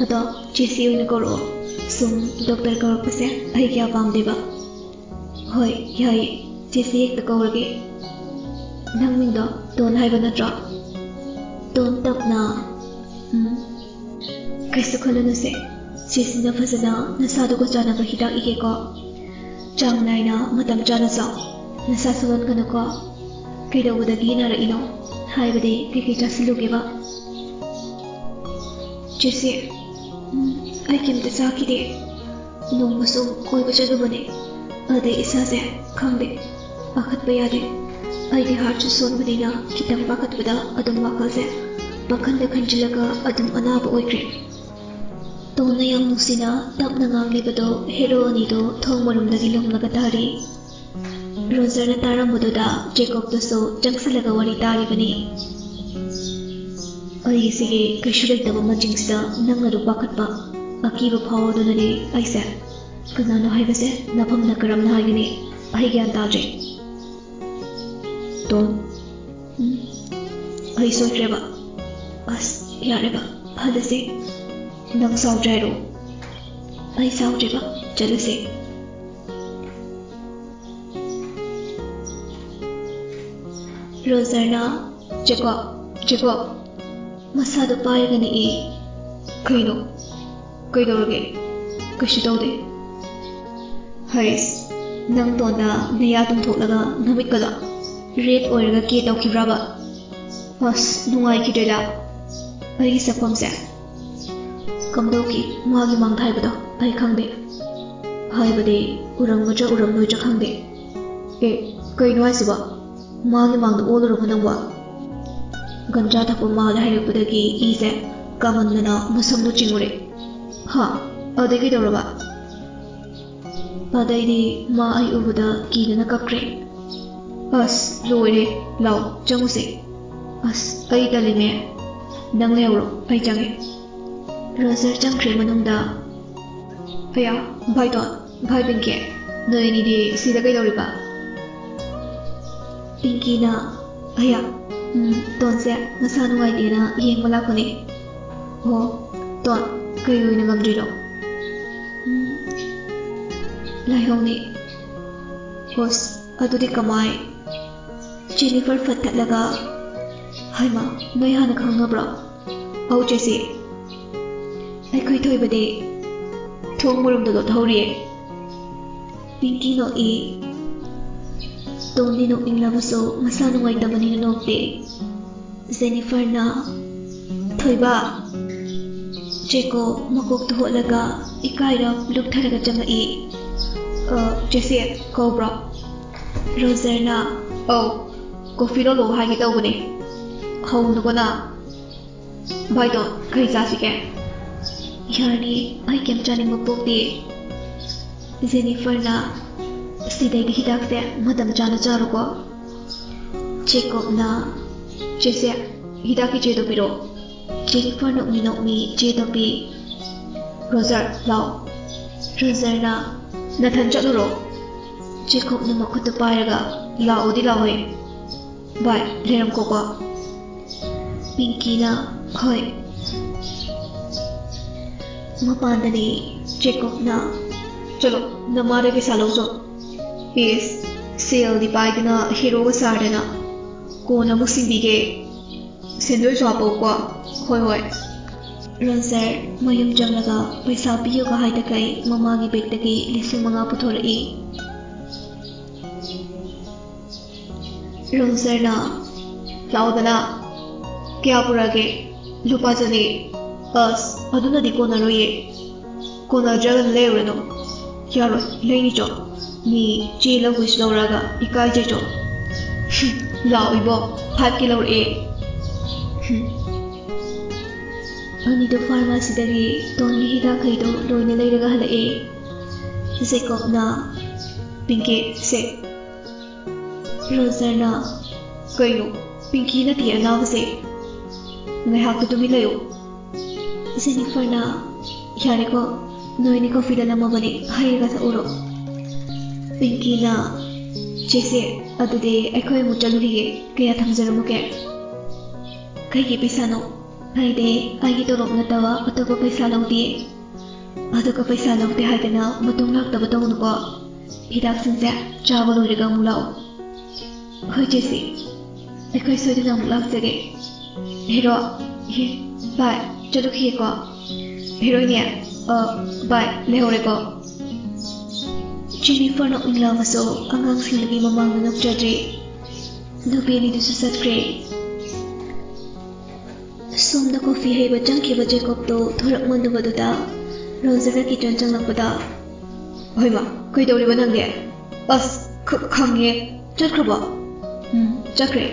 ꯑꯗꯣ ꯆꯦꯁꯤ ꯑꯣꯏꯅ ꯀꯧꯔꯛꯑꯣ꯫ ꯁꯨꯝ ꯗꯣꯛꯇꯔ ꯀꯧꯔꯛꯄꯁꯦ ꯑꯩ ꯀꯌꯥ ꯄꯥꯝꯗꯦꯕ꯫" "ꯍꯣꯏ, ꯌꯥꯏꯌꯦ, ꯆꯦꯁꯤ ꯍꯦꯛꯇ ꯀꯧꯔꯒꯦ꯫ ꯅꯪ ꯃꯤꯡꯗꯣ ꯇꯣꯟ ꯍꯥꯏꯕ ꯅꯠꯇ꯭ꯔꯣ?" "ꯇꯣꯟ ꯇꯞꯅ꯫" "ꯎꯝ, ꯀꯩꯁꯨ ꯈꯜꯂꯨꯅꯨꯁꯦ, ꯆꯦꯁꯤꯅ ꯐꯖꯅ ꯅꯁꯥꯗꯨꯒ ꯆꯥꯟꯅꯕ ꯍꯤꯗꯥꯛ ꯏꯒꯦꯀꯣ꯫ ꯆꯥꯡ ꯅꯥꯏꯅ ꯃꯇꯝ ꯆꯥꯅ ꯆꯥꯎ꯫ ꯅꯁꯥ ꯁꯣꯛꯍꯟꯒꯅꯨꯀꯣ꯫ ꯀꯩꯗꯧꯕꯗꯒꯤ ꯅꯥꯔꯛꯏꯅꯣ? ꯍꯥꯏꯕꯗꯤ ꯀꯩꯀꯩ ꯆꯥꯁꯤꯜꯂꯨꯒꯦꯕ?" "ꯆꯦꯁꯤ, ꯎꯝ, ꯑꯩ ꯀꯩꯝꯇ ꯆꯥꯈꯤꯗꯦ꯫ ꯅꯣꯡꯃ ꯁꯨꯝ ꯀꯣꯏꯕ ꯆꯠꯂꯨꯕꯅꯦ꯫ ꯑꯗꯩ ꯏꯁꯥꯁꯦ ꯈꯪꯗꯦ, ꯄꯥꯈꯠꯄ ꯌꯥꯗꯦ꯫ ꯑꯩꯗꯤ ꯍꯥꯔꯠꯁꯨ ꯁꯣꯟꯕꯅꯤꯅ ꯈꯤꯇꯪ ꯄꯥꯈꯠꯄꯗ ꯑꯗꯨꯝ ꯋꯥꯈꯜꯁꯦ ꯄꯥꯈꯟꯗ ꯈꯟꯖꯤꯜꯂꯒ ꯑꯗꯨꯝ ꯑꯅꯥꯕ ꯑꯣꯏꯈ꯭ꯔꯦ꯫" ꯇꯣꯟꯅ ꯌꯥꯝ ꯅꯨꯡꯁꯤꯅ ꯇꯞꯅ ꯉꯥꯡꯂꯤꯕꯗꯣ ꯍꯦꯔꯣ ꯑꯅꯤꯗꯣ ꯊꯣꯡ ꯃꯔꯨꯝꯗꯒꯤ ꯂꯣꯝꯂꯒ ꯇꯥꯔꯤ꯫ ꯔꯣꯖꯔꯅ ꯇꯥꯔꯝꯕꯗꯨꯗ ꯖꯦꯀꯣꯕꯇꯁꯨ ꯆꯪꯁꯤꯜꯂꯒ ꯋꯥꯔꯤ ꯇꯥꯔꯤꯕꯅꯤ꯫ "ꯑꯩꯒꯤꯁꯤꯒꯤ ꯀꯩꯁꯨ ꯂꯩꯇꯕ ꯃꯆꯤꯡꯁꯤꯗ ꯅꯪꯅ ꯑꯗꯨꯛ ꯄꯥꯈꯠꯄ, ꯑꯀꯤꯕ ꯐꯥꯎꯔꯗꯨꯅꯗꯤ ꯑꯩꯁꯦ ꯀꯅꯥꯅꯣ ꯍꯥꯏꯕꯁꯦ ꯅꯐꯝꯅ ꯀꯔꯝꯅ ꯍꯥꯏꯒꯅꯤ? ꯑꯩ ꯒ꯭ꯌꯥꯟ ꯇꯥꯗ꯭ꯔꯦ꯫ ꯇꯣꯟ, ꯎꯝ, ꯑꯩ ꯁꯣꯏꯈ꯭ꯔꯦꯕ꯫ ꯑꯁ, ꯌꯥꯔꯦꯕ, ꯐꯥꯜꯂꯁꯦ꯫ ꯅꯪ ꯁꯥꯎꯗ꯭ꯔꯦ ꯍꯥꯏꯔꯣ? ꯑꯩ ꯁꯥꯎꯗ꯭ꯔꯦꯕ, ꯆꯠꯂꯁꯦ꯫ ꯔꯣꯖꯔꯅ, "ꯖꯦꯀꯣꯕ, ꯖꯦꯀꯣꯕ!" ꯃꯁꯥꯗꯣ ꯄꯥꯏꯔꯒ ꯅꯤꯛꯏ꯫ "ꯀꯩꯅꯣ? ꯀꯩꯗꯧꯔꯒꯦ?" "ꯀꯩꯁꯨ ꯇꯧꯗꯦ꯫" "ꯍꯩꯁ, ꯅꯪ ꯇꯣꯟꯗ ꯅꯌꯥ ꯇꯨꯝꯊꯣꯛꯂꯒ ꯅꯃꯤꯠꯀꯗꯣ ꯔꯦꯠ ꯑꯣꯏꯔꯒ ꯀꯦ ꯇꯧꯈꯤꯕ꯭ꯔꯕ? ꯑꯁ, ꯅꯨꯡꯉꯥꯏꯈꯤꯗ꯭ꯔꯦꯗ ꯑꯩꯒꯤ ꯁꯛꯐꯝꯁꯦ꯫ ꯀꯝꯗꯧꯈꯤ ꯃꯥꯒꯤ ꯃꯥꯡꯗ ꯍꯥꯏꯕꯗꯣ? ꯑꯩ ꯈꯪꯗꯦ꯫ ꯍꯥꯏꯕꯗꯤ ꯎꯔꯝꯒꯗ꯭ꯔꯥ ꯎꯔꯝꯂꯣꯏꯗ꯭ꯔꯥ ꯈꯪꯗꯦ꯫ ꯑꯦ, ꯀꯩꯅꯣ ꯍꯥꯏꯁꯤꯕꯣ? ꯃꯥꯒꯤ ꯃꯥꯡꯗ ꯑꯣꯜꯂꯨꯔꯕ ꯅꯪꯕꯣ?" ꯒꯟꯖꯥ ꯊꯛꯄ ꯃꯥꯜꯂꯦ ꯍꯥꯏꯔꯛꯄꯗꯒꯤ ꯏꯁꯦ ꯀꯥꯃꯟꯗꯅ ꯃꯁꯝꯗꯣ ꯆꯤꯡꯉꯨꯔꯦ꯫ "ꯍꯥ? ꯑꯗꯩ ꯀꯩꯗꯧꯔꯕ?" "ꯑꯗꯩꯗꯤ ꯃꯥ ꯑꯩ ꯎꯕꯗ ꯀꯤꯗꯅ ꯀꯞꯈ꯭ꯔꯦ꯫" "ꯑꯁ, ꯂꯣꯏꯔꯦ꯫ ꯂꯥꯎ, ꯆꯪꯉꯨꯁꯦ꯫" "ꯑꯁ, ꯑꯩ ꯇꯜꯂꯤꯅꯦ꯫ ꯅꯪ ꯂꯩꯍꯧꯔꯣ, ꯑꯩ ꯆꯪꯉꯦ꯫" ꯔꯣꯖꯔ ꯆꯪꯈ꯭ꯔꯦ ꯃꯅꯨꯡꯗ꯫ "ꯑꯌꯥ, ꯚꯥꯏ ꯇꯣꯟ, ꯚꯥꯏ ꯄꯤꯡꯀꯤ, ꯅꯣꯏ ꯑꯅꯤꯗꯤ ꯁꯤꯗ ꯀꯩꯗꯧꯔꯤꯕ?" ꯄꯤꯡꯀꯤꯅ, "ꯑꯌꯥ, ꯎꯝ, ꯇꯣꯟꯁꯦ ꯃꯁꯥ ꯅꯨꯡꯉꯥꯏꯇꯦꯅ ꯌꯦꯡꯕ ꯂꯥꯛꯄꯅꯦ꯫" "ꯑꯣ, ꯇꯣꯟ, ꯀꯩ ꯑꯣꯏꯅ ꯉꯝꯗ꯭ꯔꯤꯅꯣ?" "ꯎꯝ, ꯂꯥꯏꯍꯧꯅꯦ꯫" "ꯑꯣꯁ, ꯑꯗꯨꯗꯤ ꯀꯃꯥꯏ?" ꯖꯦꯅꯤꯐꯔ ꯐꯠ ꯊꯠꯂꯒ, "ꯍꯥꯏꯃ, ꯅꯣꯏ ꯍꯥꯟꯅ ꯈꯪꯅꯕ꯭ꯔꯣ?" "ꯑꯧ, ꯆꯦꯁꯤ, ꯑꯩꯈꯣꯏ ꯊꯣꯏꯕꯗꯤ ꯊꯣꯡ ꯃꯔꯨꯝꯗ ꯂꯣꯠꯍꯧꯔꯤꯌꯦ꯫" ꯄꯤꯡꯀꯤ ꯅꯣꯛꯏ꯫ ꯇꯣꯟꯗꯤ ꯅꯣꯛꯅꯤꯡꯂꯕꯁꯨ ꯃꯁꯥ ꯅꯨꯡꯉꯥꯏꯇꯕꯅꯤꯅ ꯅꯣꯛꯇꯦ꯫ ꯖꯦꯅꯤꯐꯔꯅ, "ꯊꯣꯏꯕ!" ꯖꯦꯀꯣ ꯃꯀꯣꯛꯇ ꯍꯣꯠꯂꯒ ꯏꯀꯥꯏꯔ ꯂꯨꯞꯊꯔꯒ ꯆꯪꯉꯛꯏ꯫ "ꯑ, ꯆꯦꯁꯤ ꯀꯧꯕ꯭ꯔꯣ?" ꯔꯣꯖꯔꯅ, "ꯑꯧ, ꯀꯣꯐꯤ ꯂꯣꯜꯂꯛꯑꯣ ꯍꯥꯏꯒꯦ ꯇꯧꯕꯅꯦ꯫ ꯍꯧꯅꯨꯀꯣ ꯅꯪ꯫" "ꯚꯥꯏ ꯇꯣꯟ, ꯀꯔꯤ ꯆꯥꯁꯤꯒꯦ?" "ꯌꯥꯔꯅꯤ, ꯑꯩ ꯀꯩꯝ ꯆꯥꯅꯤꯡꯕ ꯄꯣꯛꯇꯦ꯫" ꯖꯦꯅꯤꯐꯔꯅ, "ꯁꯤꯗꯩꯗꯤ ꯍꯤꯗꯥꯛꯁꯦ ꯃꯇꯝ ꯆꯥꯅ ꯆꯥꯔꯣꯀꯣ꯫" ꯖꯦꯀꯣꯕꯅ, "ꯆꯦꯁꯦ, ꯍꯤꯗꯥꯛꯀꯤ ꯆꯦꯗꯣ ꯄꯤꯔꯛꯑꯣ꯫" ꯖꯦꯅꯤꯐꯔ ꯅꯣꯛꯃꯤ ꯅꯣꯛꯃꯤ ꯆꯦꯗꯣ ꯄꯤ꯫ "ꯔꯣꯖꯔ, ꯂꯥꯎ꯫" ꯔꯣꯖꯔꯅ, "ꯅꯊꯟ ꯆꯠꯂꯨꯔꯣ꯫" ꯖꯦꯀꯣꯕꯅ ꯃꯈꯨꯠꯇꯨ ꯄꯥꯏꯔꯒ, "ꯂꯥꯛꯑꯣꯗꯤ ꯂꯥꯛꯑꯣꯍꯦ꯫ ꯚꯥꯏ, ꯂꯩꯔꯝꯈꯣꯀꯣ꯫" ꯄꯤꯡꯀꯤꯅ, "ꯍꯣꯏ꯫" ꯃꯄꯥꯟꯗꯅꯤ ꯖꯦꯀꯣꯕꯅ, "ꯆꯠꯂꯣ, ꯅꯃꯥꯗꯩ ꯄꯩꯁꯥ ꯂꯧꯆꯣ꯫ ꯏꯁ, ꯁꯦꯜꯗꯤ ꯄꯥꯏꯗꯅ ꯍꯦꯔꯣꯒ ꯁꯥꯗꯅ꯫ ꯀꯣꯟꯅ ꯑꯃꯨꯛ ꯁꯤꯡꯕꯤꯒꯦ꯫ ꯁꯦꯟꯗꯣꯏꯁꯨ ꯍꯥꯞꯄꯛꯎꯀꯣ꯫" "ꯍꯣꯏ, ꯍꯣꯏ꯫" ꯔꯣꯖꯔ ꯃꯌꯨꯝ ꯆꯪꯂꯒ ꯄꯩꯁꯥ ꯄꯤꯌꯨꯒ ꯍꯥꯏꯗꯈꯩ ꯃꯃꯥꯒꯤ ꯕꯦꯒꯇꯒꯤ ꯂꯤꯁꯤꯡ ꯃꯉꯥ ꯄꯨꯊꯣꯔꯛꯏ꯫ ꯔꯣꯖꯔꯅ, "ꯂꯥꯛꯑꯣꯗꯅ, ꯀꯌꯥ ꯄꯨꯔꯛꯑꯒꯦ?" "ꯂꯨꯄꯥ ꯆꯅꯤ꯫" "ꯑꯁ, ꯑꯗꯨꯅꯗꯤ ꯀꯣꯟꯅꯔꯣꯏꯌꯦ꯫" "ꯀꯣꯟꯅꯗ꯭ꯔꯒꯅ ꯂꯩꯔꯨꯔꯅꯨ꯫" "ꯌꯥꯔꯣꯏ, ꯂꯩꯅꯤꯆꯣ꯫ ꯃꯤ ꯆꯦ ꯂꯧꯕꯩꯁꯨ ꯂꯧꯔꯛꯑꯒ ꯏꯀꯥꯏꯖꯩꯆꯣ꯫" "ꯂꯥꯛꯑꯣ ꯏꯕꯣ, ꯐꯥꯏꯚꯀꯤ ꯂꯧꯔꯛꯑꯦ꯫" ꯑꯅꯤꯗꯣ ꯐꯥꯔꯃꯥꯁꯤꯗꯒꯤ ꯇꯣꯟꯒꯤ ꯍꯤꯗꯥꯛꯈꯩꯗꯣ ꯂꯣꯏꯅ ꯂꯩꯔꯒ ꯍꯜꯂꯛꯑꯦ꯫ ꯖꯦꯀꯣꯕꯅ, "ꯄꯤꯡꯀꯤ, ꯁꯦ꯫" ꯔꯣꯖꯔꯅ, "ꯀꯩꯅꯣ? ꯄꯤꯡꯀꯤ ꯅꯠꯇꯦ ꯑꯅꯥꯕꯁꯦ꯫ ꯉꯥꯏꯍꯥꯛꯇ ꯇꯨꯃꯤꯟ ꯂꯩꯌꯨ꯫" ꯖꯦꯅꯤꯐꯔꯅ, "ꯌꯥꯔꯦꯀꯣ, ꯅꯣꯏꯅꯤ ꯀꯣꯐꯤꯗ ꯅꯝꯃꯕꯅꯦ, ꯍꯩꯔꯒ ꯊꯛꯎꯔꯣ꯫" ꯄꯤꯡꯀꯤꯅ, "ꯆꯦꯆꯦ, ꯑꯗꯨꯗꯤ ꯑꯩꯈꯣꯏ ꯑꯃꯨꯛ ꯆꯠꯂꯨꯈꯤꯒꯦ, ꯀꯌꯥ ꯊꯝꯖꯔꯝꯃꯨꯒꯦ?" "ꯀꯩꯒꯤ ꯄꯩꯁꯥꯅꯣ? ꯑꯩꯗꯤ ꯑꯩꯒꯤ ꯇꯣꯂꯣꯞ ꯅꯠꯇꯕ ꯑꯇꯣꯞꯄ ꯄꯩꯁꯥ ꯂꯧꯗꯤꯌꯦ꯫" "ꯑꯗꯨꯒ ꯄꯩꯁꯥ ꯂꯧꯗꯦ ꯍꯥꯏꯗꯅ ꯃꯇꯨꯡ ꯂꯥꯛꯇꯕ ꯇꯧꯅꯨꯀꯣ꯫ ꯍꯤꯗꯥꯛꯁꯤꯡꯁꯦ ꯆꯥꯕ ꯂꯣꯏꯔꯒ ꯑꯃꯨꯛ ꯂꯥꯛꯑꯣ꯫" "ꯍꯣꯏ ꯆꯦꯆꯦ, ꯑꯩꯈꯣꯏ ꯁꯣꯏꯗꯅ ꯑꯃꯨꯛ ꯂꯥꯛꯆꯒꯦ꯫" "ꯍꯦꯔꯣ, ꯍꯦ, ꯚꯥꯏ, ꯆꯠꯂꯨꯈꯤꯒꯦꯀꯣ꯫" "ꯍꯦꯔꯣꯏꯅꯦ, ꯑ, ꯚꯥꯏ, ꯂꯩꯍꯧꯔꯦꯀꯣ꯫" ꯖꯦꯅꯤꯐꯔꯅ ꯎꯏꯂꯥꯕꯁꯨ ꯑꯉꯥꯡꯁꯤꯡꯗꯨꯒꯤ ꯃꯃꯥꯡꯗ ꯅꯣꯛꯆꯗ꯭ꯔꯦ꯫ ꯅꯨꯄꯤ ꯑꯅꯤꯗꯨꯁꯨ ꯆꯠꯈ꯭ꯔꯦ꯫ ꯁꯣꯝꯗ ꯀꯣꯐꯤ ꯍꯩꯕ ꯆꯪꯈꯤꯕ ꯖꯦꯀꯣꯕꯇꯣ ꯊꯣꯔꯛꯃꯟꯗꯕꯗꯨꯗ ꯔꯣꯖꯔꯅ ꯀꯤꯆꯟ ꯆꯪꯂꯛꯄꯗ, "ꯍꯣꯏꯃ, ꯀꯩꯗꯧꯔꯤꯕ ꯅꯪꯗꯤ? ꯑꯁ, ꯈ-, ꯈꯪꯉꯦ꯫ ꯆꯠꯈ꯭ꯔꯕꯣ?" "ꯎꯝ, ꯆꯠꯈ꯭ꯔꯦ꯫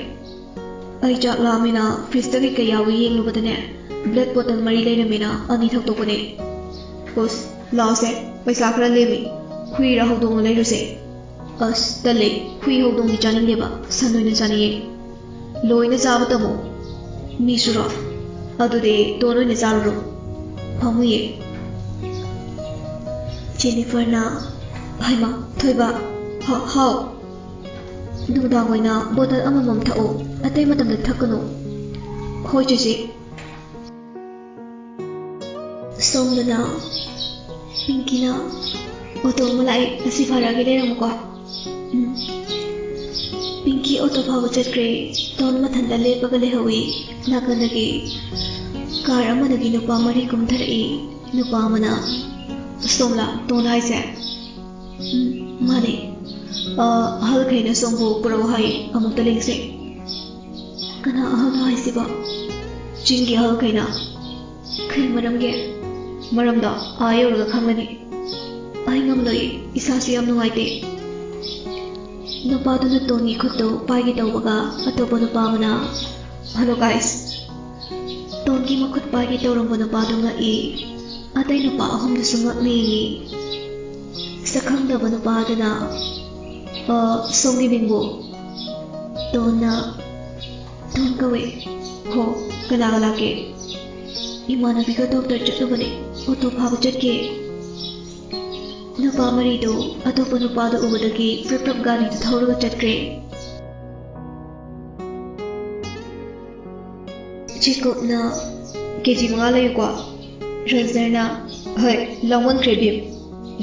ꯑꯩ ꯆꯥꯛ ꯂꯥꯝꯃꯦꯅ ꯐ꯭ꯔꯤꯖꯇ ꯀꯩꯀꯩ ꯌꯥꯎꯒꯦ ꯌꯦꯡꯂꯨꯕꯗꯅꯦ, ꯕ꯭ꯂꯦꯛ ꯕꯣꯇꯜ ꯃꯔꯤ ꯂꯩꯔꯝꯃꯦꯅ ꯑꯅꯤ ꯊꯛꯇꯣꯛꯄꯅꯦ꯫ ꯑꯁ, ꯂꯥꯛꯑꯣꯁꯦ, ꯄꯩꯁꯥ ꯈꯔ ꯂꯦꯝꯃꯤ꯫ ꯍꯨꯏꯔ ꯍꯧꯗꯣꯡꯂ ꯂꯩꯔꯨꯁꯦ꯫" "ꯑꯁ, ꯇꯜꯂꯦ꯫ ꯍꯨꯏ ꯍꯧꯗꯣꯡꯗꯤ ꯆꯥꯅꯤꯡꯗꯦꯕ꯫ ꯁꯟ ꯑꯣꯏꯅ ꯆꯥꯅꯤꯡꯉꯦ꯫" "ꯂꯣꯏꯅ ꯆꯥꯕ ꯇꯝꯃꯣ꯫" "ꯃꯤꯁꯨꯔꯣ? ꯑꯗꯨꯗꯤ ꯇꯣꯟ ꯑꯣꯏꯅ ꯆꯥꯔꯨꯔꯣ꯫" "ꯄꯥꯝꯃꯨꯏꯌꯦ꯫" ꯖꯦꯅꯤꯐꯔꯅ, "ꯍꯩꯃꯥ, ꯊꯣꯏꯕ, ꯍꯥ-, ꯍꯥꯎ꯫ ꯅꯨꯡꯗꯥꯡ ꯑꯣꯏꯅ ꯕꯣꯇꯜ ꯑꯃꯃꯝ ꯊꯛꯎ, ꯑꯇꯩ ꯃꯇꯝꯗ ꯊꯛꯀꯅꯨ꯫" "ꯍꯣꯏ, ꯆꯦꯆꯦ꯫" ꯁꯣꯝꯗꯅ ꯄꯤꯡꯀꯤꯅ, "ꯑꯣꯇꯣ ꯑꯃ ꯂꯥꯛꯑꯦ, ꯑꯁꯤ ꯚꯥꯔꯥꯒꯤ ꯂꯩꯔꯝꯃꯨꯀꯣ꯫" ꯎꯝ꯫ ꯄꯤꯡꯀꯤ ꯑꯣꯇꯣ ꯐꯥꯎꯕ ꯆꯠꯈ꯭ꯔꯦ꯫ ꯇꯣꯟ ꯃꯊꯟꯇ ꯂꯦꯞꯄꯒ ꯂꯩꯍꯧꯏ꯫ ꯅꯥꯀꯟꯗꯒꯤ ꯀꯥꯔ ꯑꯃꯗꯒꯤ ꯅꯨꯄꯥ ꯃꯔꯤ ꯀꯨꯝꯊꯔꯛꯏ꯫ ꯅꯨꯄꯥ ꯑꯃꯅ, "ꯁꯣꯝꯂꯥ ꯇꯣꯟ ꯍꯥꯏꯁꯦ?" "ꯎꯝ, ꯃꯥꯅꯦ꯫ ꯑ, ꯑꯍꯜꯈꯩꯅ ꯁꯣꯝꯕꯨ ꯄꯨꯔꯛꯎ ꯍꯥꯏ, ꯑꯃꯨꯛꯇ ꯂꯦꯡꯁꯦ꯫" "ꯀꯅꯥ ꯑꯍꯜꯅꯣ ꯍꯥꯏꯁꯤꯕꯣ?" "ꯆꯤꯡꯒꯤ ꯑꯍꯜꯈꯩꯅ꯫" "ꯀꯩ ꯃꯔꯝꯒꯤ?" "ꯃꯔꯝꯗꯣ ꯑꯥ ꯌꯧꯔꯒ ꯈꯪꯒꯅꯤ꯫" "ꯑꯩ ꯉꯝꯂꯣꯏ, ꯏꯁꯥꯁꯨ ꯌꯥꯝ ꯅꯨꯡꯉꯥꯏꯇꯦ꯫" ꯅꯨꯄꯥꯗꯨꯅ ꯇꯣꯟꯒꯤ ꯈꯨꯠꯇꯨ ꯄꯥꯏꯒꯦ ꯇꯧꯕꯒ ꯑꯇꯣꯞꯄ ꯅꯨꯄꯥ ꯑꯃꯅ, "Hello guys꯫" ꯇꯣꯟꯒꯤ ꯃꯈꯨꯠ ꯄꯥꯏꯒꯦ ꯇꯧꯔꯝꯕ ꯅꯨꯄꯥꯗꯨ ꯉꯛꯏ꯫ ꯑꯇꯩ ꯅꯨꯄꯥ ꯑꯍꯨꯝꯗꯨꯁꯨ ꯉꯛꯅ ꯌꯦꯡꯉꯤ꯫ ꯁꯛꯈꯪꯗꯕ ꯅꯨꯄꯥꯗꯨꯅ, "ꯑ, ꯁꯣꯝꯒꯤ ꯃꯤꯡꯕꯨ?" ꯇꯣꯟꯅ, "ꯇꯣꯟ ꯀꯧꯏ꯫" "ꯍꯣ, ꯀꯅꯥꯒ ꯂꯥꯛꯀꯦ?" "ꯏꯃꯥꯟꯅꯕꯤꯒ ꯗꯣꯛꯇꯔ ꯆꯠꯂꯨꯕꯅꯦ, ꯑꯣꯇꯣ ꯐꯥꯕ ꯆꯠꯀꯦ꯫" ꯅꯨꯄꯥ ꯃꯔꯤꯗꯨ ꯑꯇꯣꯞꯄ ꯅꯨꯄꯥꯗꯨ ꯎꯕꯗꯒꯤ ꯄ꯭ꯔꯞ ꯄ꯭ꯔꯞ ꯒꯥꯔꯤꯗꯨ ꯊꯧꯔꯒ ꯆꯠꯈ꯭ꯔꯦ꯫ ꯖꯦꯀꯣꯕꯅ, "ꯀꯦ ꯖꯤ ꯃꯉꯥ ꯂꯩꯌꯨꯀꯣ꯫" ꯔꯣꯖꯔꯅ, "ꯍꯣꯏ, ꯂꯧꯃꯟꯈ꯭ꯔꯦ ꯕꯤꯝ,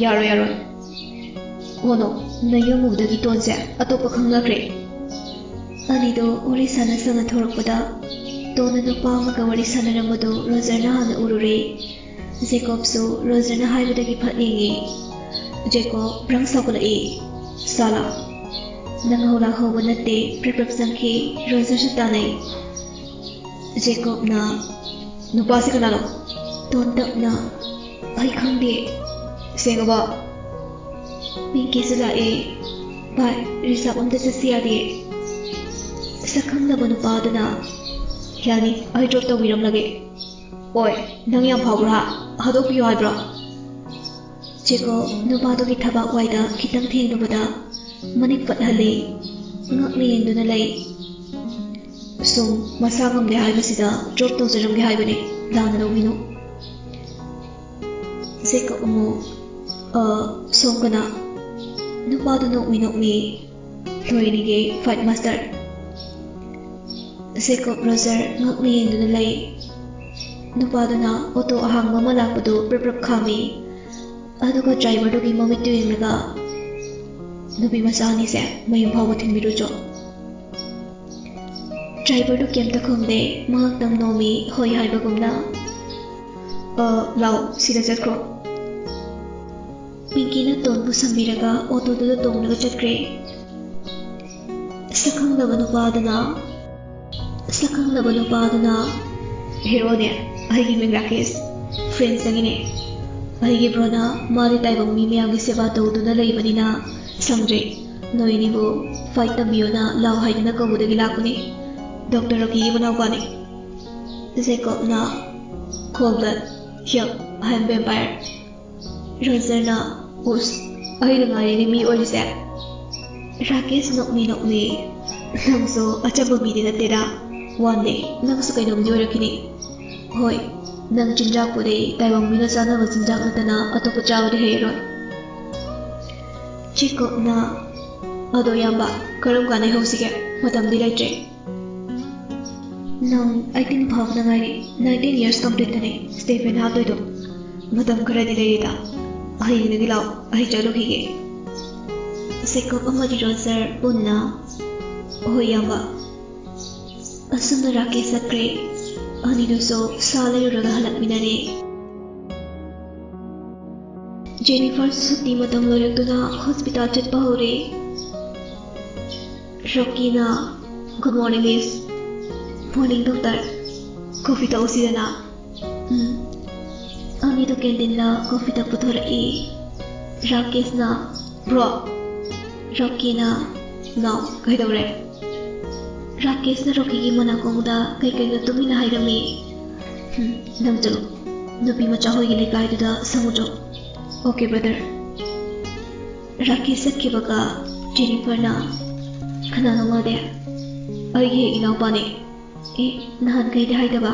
ꯌꯥꯔꯣꯏ, ꯌꯥꯔꯣꯏ꯫" "ꯑꯣ ꯅꯣ, ꯅꯌꯨꯝ ꯎꯕꯗꯒꯤ ꯇꯣꯟꯁꯦ ꯑꯇꯣꯞꯄ ꯈꯪꯅꯈ꯭ꯔꯦ꯫" ꯑꯅꯤꯗꯣ ꯋꯥꯔꯤ ꯁꯥꯟꯅ ꯁꯥꯟꯅ ꯊꯣꯔꯛꯄꯗ ꯇꯣꯟꯅ ꯅꯨꯄꯥ ꯑꯃꯒ ꯋꯥꯔꯤ ꯁꯥꯟꯅꯔꯝꯕꯗꯨ ꯔꯣꯖꯔꯅ ꯍꯥꯟꯅ ꯎꯔꯨꯔꯦ꯫ ꯖꯦꯀꯣꯕꯁꯨ ꯔꯣꯖꯔꯅ ꯍꯥꯏꯕꯗꯒꯤ ꯐꯠ ꯌꯦꯡꯉꯤ꯫ ꯖꯦꯀꯣꯕ ꯕ꯭ꯔꯪ ꯁꯥꯎꯒꯠꯂꯛꯏ꯫ "ꯁꯥꯂꯥ, ꯅꯪ ꯍꯧ ꯂꯥꯛꯍꯧꯕ ꯅꯠꯇꯦ, ꯄ꯭ꯔꯞ ꯄ꯭ꯔꯞ ꯆꯪꯈꯤ꯫" ꯔꯣꯖꯔꯁꯨ ꯇꯥꯅꯩ꯫ ꯖꯦꯀꯣꯕꯅ, "ꯅꯨꯄꯥꯁꯤ ꯀꯅꯥꯅꯣ?" ꯇꯣꯟ ꯇꯞꯅ, "ꯑꯩ ꯈꯪꯗꯦ꯫" "ꯁꯦꯡꯉꯕꯣ?" ꯄꯤꯡꯀꯤꯁꯨ ꯂꯥꯛꯑꯦ꯫ "ꯚꯥꯏ, ꯔꯤꯖꯥꯕ ꯑꯝꯇ ꯆꯠꯁꯤ ꯌꯥꯗꯦ?" ꯁꯛꯈꯪꯗꯕ ꯅꯨꯄꯥꯗꯨꯅ, "ꯌꯥꯅꯤ, ꯑꯩ ꯗ꯭ꯔꯣꯞ ꯇꯧꯕꯤꯔꯝꯂꯒꯦ꯫" "ꯑꯣꯏ, ꯅꯪ ꯌꯥꯝ ꯐꯥꯎꯕ꯭ꯔꯥ? ꯍꯥꯠꯇꯣꯛꯄꯤꯌꯨ ꯍꯥꯏꯕ꯭ꯔꯣ?" ꯖꯦꯀꯣꯕ ꯅꯨꯄꯥꯗꯨꯒꯤ ꯊꯕꯥꯛ ꯋꯥꯏꯗ ꯈꯤꯇꯪ ꯊꯦꯡꯂꯨꯕꯗ ꯃꯅꯤꯡ ꯄꯠꯍꯜꯂꯤ꯫ ꯉꯛꯅ ꯌꯦꯡꯗꯨꯅ ꯂꯩ꯫ "ꯁꯨꯝ ꯃꯁꯥ ꯉꯝꯗꯦ ꯍꯥꯏꯕꯁꯤꯗ ꯗ꯭ꯔꯣꯞ ꯇꯧꯖꯔꯝꯒꯦ ꯍꯥꯏꯕꯅꯤ, ꯂꯥꯟꯅ ꯂꯧꯕꯤꯅꯨ꯫" ꯖꯦꯀꯣꯕ ꯑꯃꯨꯛ, ꯑ, ꯁꯣꯝ ꯀꯅꯥ? ꯅꯨꯄꯥꯗꯨ ꯅꯣꯛꯃꯤ ꯅꯣꯛꯃꯤ ꯂꯣꯏꯅꯤꯒꯤ ꯐꯥꯏꯠ ꯃꯥꯁꯇꯔ꯫ ꯖꯦꯀꯣꯕ ꯔꯣꯖꯔ ꯉꯛꯅ ꯌꯦꯡꯗꯨꯅ ꯂꯩ꯫ ꯅꯨꯄꯥꯗꯨꯅ ꯑꯣꯇꯣ ꯑꯍꯥꯡꯕ ꯑꯃ ꯂꯥꯛꯄꯗꯨ ꯄ꯭ꯔꯞ ꯄ꯭ꯔꯞ ꯈꯥꯝꯃꯤ꯫ ꯑꯗꯨꯒ ꯗ꯭ꯔꯥꯏꯚꯔꯗꯨꯒꯤ ꯃꯃꯤꯠꯇꯨ ꯌꯦꯡꯂꯒ, "ꯅꯨꯄꯤ ꯃꯆꯥ ꯑꯅꯤꯁꯦ ꯃꯌꯨꯝ ꯐꯥꯎꯕ ꯊꯤꯟꯕꯤꯔꯨꯆꯣ꯫" ꯗ꯭ꯔꯥꯏꯚꯔꯗꯨ ꯀꯩꯝꯇ ꯈꯨꯝꯗꯦ꯫ ꯃꯍꯥꯛꯇꯪ ꯅꯣꯝꯃꯤ, ꯍꯣꯏ ꯍꯥꯏꯕꯒꯨꯝꯅ꯫ "ꯑ, ꯂꯥꯎ, ꯁꯤꯗ ꯆꯠꯈ꯭ꯔꯣ꯫" ꯄꯤꯡꯀꯤꯅ ꯇꯣꯟꯕꯨ ꯁꯝꯕꯤꯔꯒ ꯑꯣꯇꯣꯗꯨꯗ ꯇꯣꯡꯂꯒ ꯆꯠꯈ꯭ꯔꯦ꯫ ꯁꯛꯈꯪꯗꯕ ꯅꯨꯄꯥꯗꯨꯅ, ꯁꯛꯈꯪꯗꯕ ꯅꯨꯄꯥꯗꯨꯅ, "ꯍꯦꯔꯣꯅꯦ, ꯑꯩꯒꯤ ꯃꯤꯡ ꯔꯥꯀꯦꯁ, ꯐ꯭ꯔꯦꯟꯁꯇꯒꯤꯅꯦ꯫ ꯑꯩꯒꯤ ꯕ꯭ꯔꯣꯅ ꯃꯥꯗꯤ ꯇꯥꯏꯕꯪ ꯃꯤ ꯃꯌꯥꯝꯒꯤ ꯁꯦꯕꯥ ꯇꯧꯗꯨꯅ ꯂꯩꯕꯅꯤꯅ ꯁꯪꯗ꯭ꯔꯦ꯫ ꯅꯣꯏ ꯑꯅꯤꯕꯨ ꯐꯥꯏꯠ ꯇꯝꯕꯤꯌꯣꯅ ꯂꯥꯎ ꯍꯥꯏꯗꯨꯅ ꯀꯧꯕꯗꯒꯤ ꯂꯥꯛꯄꯅꯤ꯫ ꯗꯣꯛꯇꯔ ꯔꯣꯀꯤꯒꯤ ꯃꯅꯥꯎꯄꯥꯅꯤ꯫" ꯖꯦꯀꯣꯕꯅ, "Cold blood, yep, I am vampire꯫" ꯔꯣꯖꯔꯅ, "ꯎꯁ, ꯑꯩꯅ ꯉꯥꯏꯔꯤꯅꯦ ꯃꯤ ꯑꯣꯏꯔꯤꯁꯦ꯫" ꯔꯥꯀꯦꯁ ꯅꯣꯛꯃꯤ ꯅꯣꯛꯃꯤ, "ꯅꯪꯁꯨ ꯑꯆꯝꯕ ꯃꯤꯗꯤ ꯅꯠꯇꯦꯗ꯫ One day ꯅꯪꯁꯨ ꯀꯩꯅꯣꯝꯗꯤ ꯑꯣꯏꯔꯛꯈꯤꯅꯤ꯫ ꯍꯣꯏ, ꯅꯪ ꯆꯤꯟꯖꯥꯛꯄꯨꯗꯤ ꯇꯥꯏꯕꯪ ꯃꯤꯅ ꯆꯥꯅꯕ ꯆꯤꯟꯖꯥꯛ ꯅꯠꯇꯅ ꯑꯇꯣꯞꯄ ꯆꯥꯕꯗꯤ ꯍꯩꯔꯔꯣꯏ꯫" ꯖꯦꯀꯣꯕꯅ, "ꯑꯗꯣ ꯏꯌꯥꯝꯕ, ꯀꯔꯝ ꯀꯥꯟꯗꯩ ꯍꯧꯁꯤꯒꯦ? ꯃꯇꯝꯗꯤ ꯂꯩꯇ꯭ꯔꯦ꯫" "ꯅꯪ eighteen ꯐꯥꯕꯗ ꯉꯥꯏꯔꯤ, nineteen years complete ꯇꯅꯦ ꯁ꯭ꯇꯦꯐꯦꯟ ꯍꯥꯞꯇꯣꯏꯗꯣ꯫ ꯃꯇꯝ ꯈꯔꯗꯤ ꯂꯩꯔꯤꯗ, ꯍꯌꯦꯡꯗꯒꯤ ꯂꯥꯛꯑꯣ, ꯑꯩ ꯆꯠꯂꯨꯈꯤꯒꯦ꯫" ꯖꯦꯀꯣꯕ ꯑꯃꯗꯤ ꯔꯣꯖꯔ ꯄꯨꯟꯅ, "ꯍꯣꯏ ꯏꯌꯥꯝꯕ꯫" ꯑꯁꯨꯝꯅ ꯔꯥꯀꯦꯁ ꯆꯠꯈ꯭ꯔꯦ꯫ ꯑꯅꯤꯗꯨꯁꯨ ꯁꯥ ꯂꯩꯔꯨꯔꯒ ꯍꯜꯂꯛꯃꯤꯟꯅꯔꯦ꯫ ꯖꯦꯅꯤꯐꯔꯁꯨ ꯁꯨꯇꯤ ꯃꯇꯝ ꯂꯣꯏꯔꯛꯇꯨꯅ ꯍꯣꯁꯄꯤꯇꯥꯜ ꯆꯠꯄ ꯍꯧꯔꯦ꯫ ꯔꯣꯀꯤꯅ, "Good morning, miss." "Morning, doctor꯫ Coffee ꯊꯛꯎꯁꯤꯗꯅ?" ꯎꯝ꯫ ꯑꯅꯤꯗꯨ ꯀꯦꯟꯇꯤꯟꯗ ꯀꯣꯐꯤ ꯊꯛꯄ ꯊꯣꯔꯛꯏ꯫ ꯔꯥꯀꯦꯁꯅ, "ꯕ꯭ꯔꯣ!" ꯔꯣꯀꯤꯅ, "ꯅꯥꯎ, ꯀꯩꯗꯧꯔꯦ?" ꯔꯥꯀꯦꯁꯅ ꯔꯣꯀꯤꯒꯤ ꯃꯅꯥꯀꯣꯡꯗ ꯀꯩ ꯀꯩꯅꯣ ꯇꯨꯃꯤꯟꯅ ꯍꯥꯏꯔꯝꯃꯤ꯫ "ꯍꯨꯝ, ꯅꯪ ꯆꯠꯂꯣ꯫ ꯅꯨꯄꯤ ꯃꯆꯥ ꯍꯣꯏꯒꯤ ꯂꯩꯀꯥꯏꯗꯨꯗ ꯁꯪꯉꯨꯆꯣ꯫" "Okay, brother꯫" ꯔꯥꯀꯦꯁ ꯆꯠꯈꯤꯕꯒ ꯖꯦꯅꯤꯐꯔꯅ, "ꯀꯅꯥꯅꯣ ꯃꯥꯗꯤ?" "ꯑꯩꯒꯤ ꯍꯦꯛ ꯏꯅꯥꯎꯄꯥꯅꯦ꯫" "ꯑꯦ, ꯅꯍꯥꯟꯈꯩꯗꯤ ꯍꯥꯏꯗꯕ?"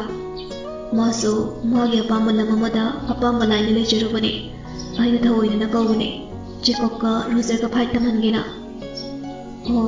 "ꯃꯥꯁꯨ ꯃꯥꯒꯤ ꯑꯄꯥꯝꯕ ꯂꯝ ꯑꯃꯗ ꯑꯄꯥꯝꯕ ꯂꯥꯏꯟꯗ ꯂꯩꯖꯔꯨꯕꯅꯦ꯫ ꯑꯩꯅ ꯊꯑꯣꯏꯗꯅ ꯀꯧꯕꯅꯦ꯫ ꯖꯦꯀꯣꯕꯀ ꯔꯣꯖꯔꯒ ꯐꯥꯏꯠ ꯇꯝꯍꯟꯒꯦꯅ꯫ ꯑꯣ꯫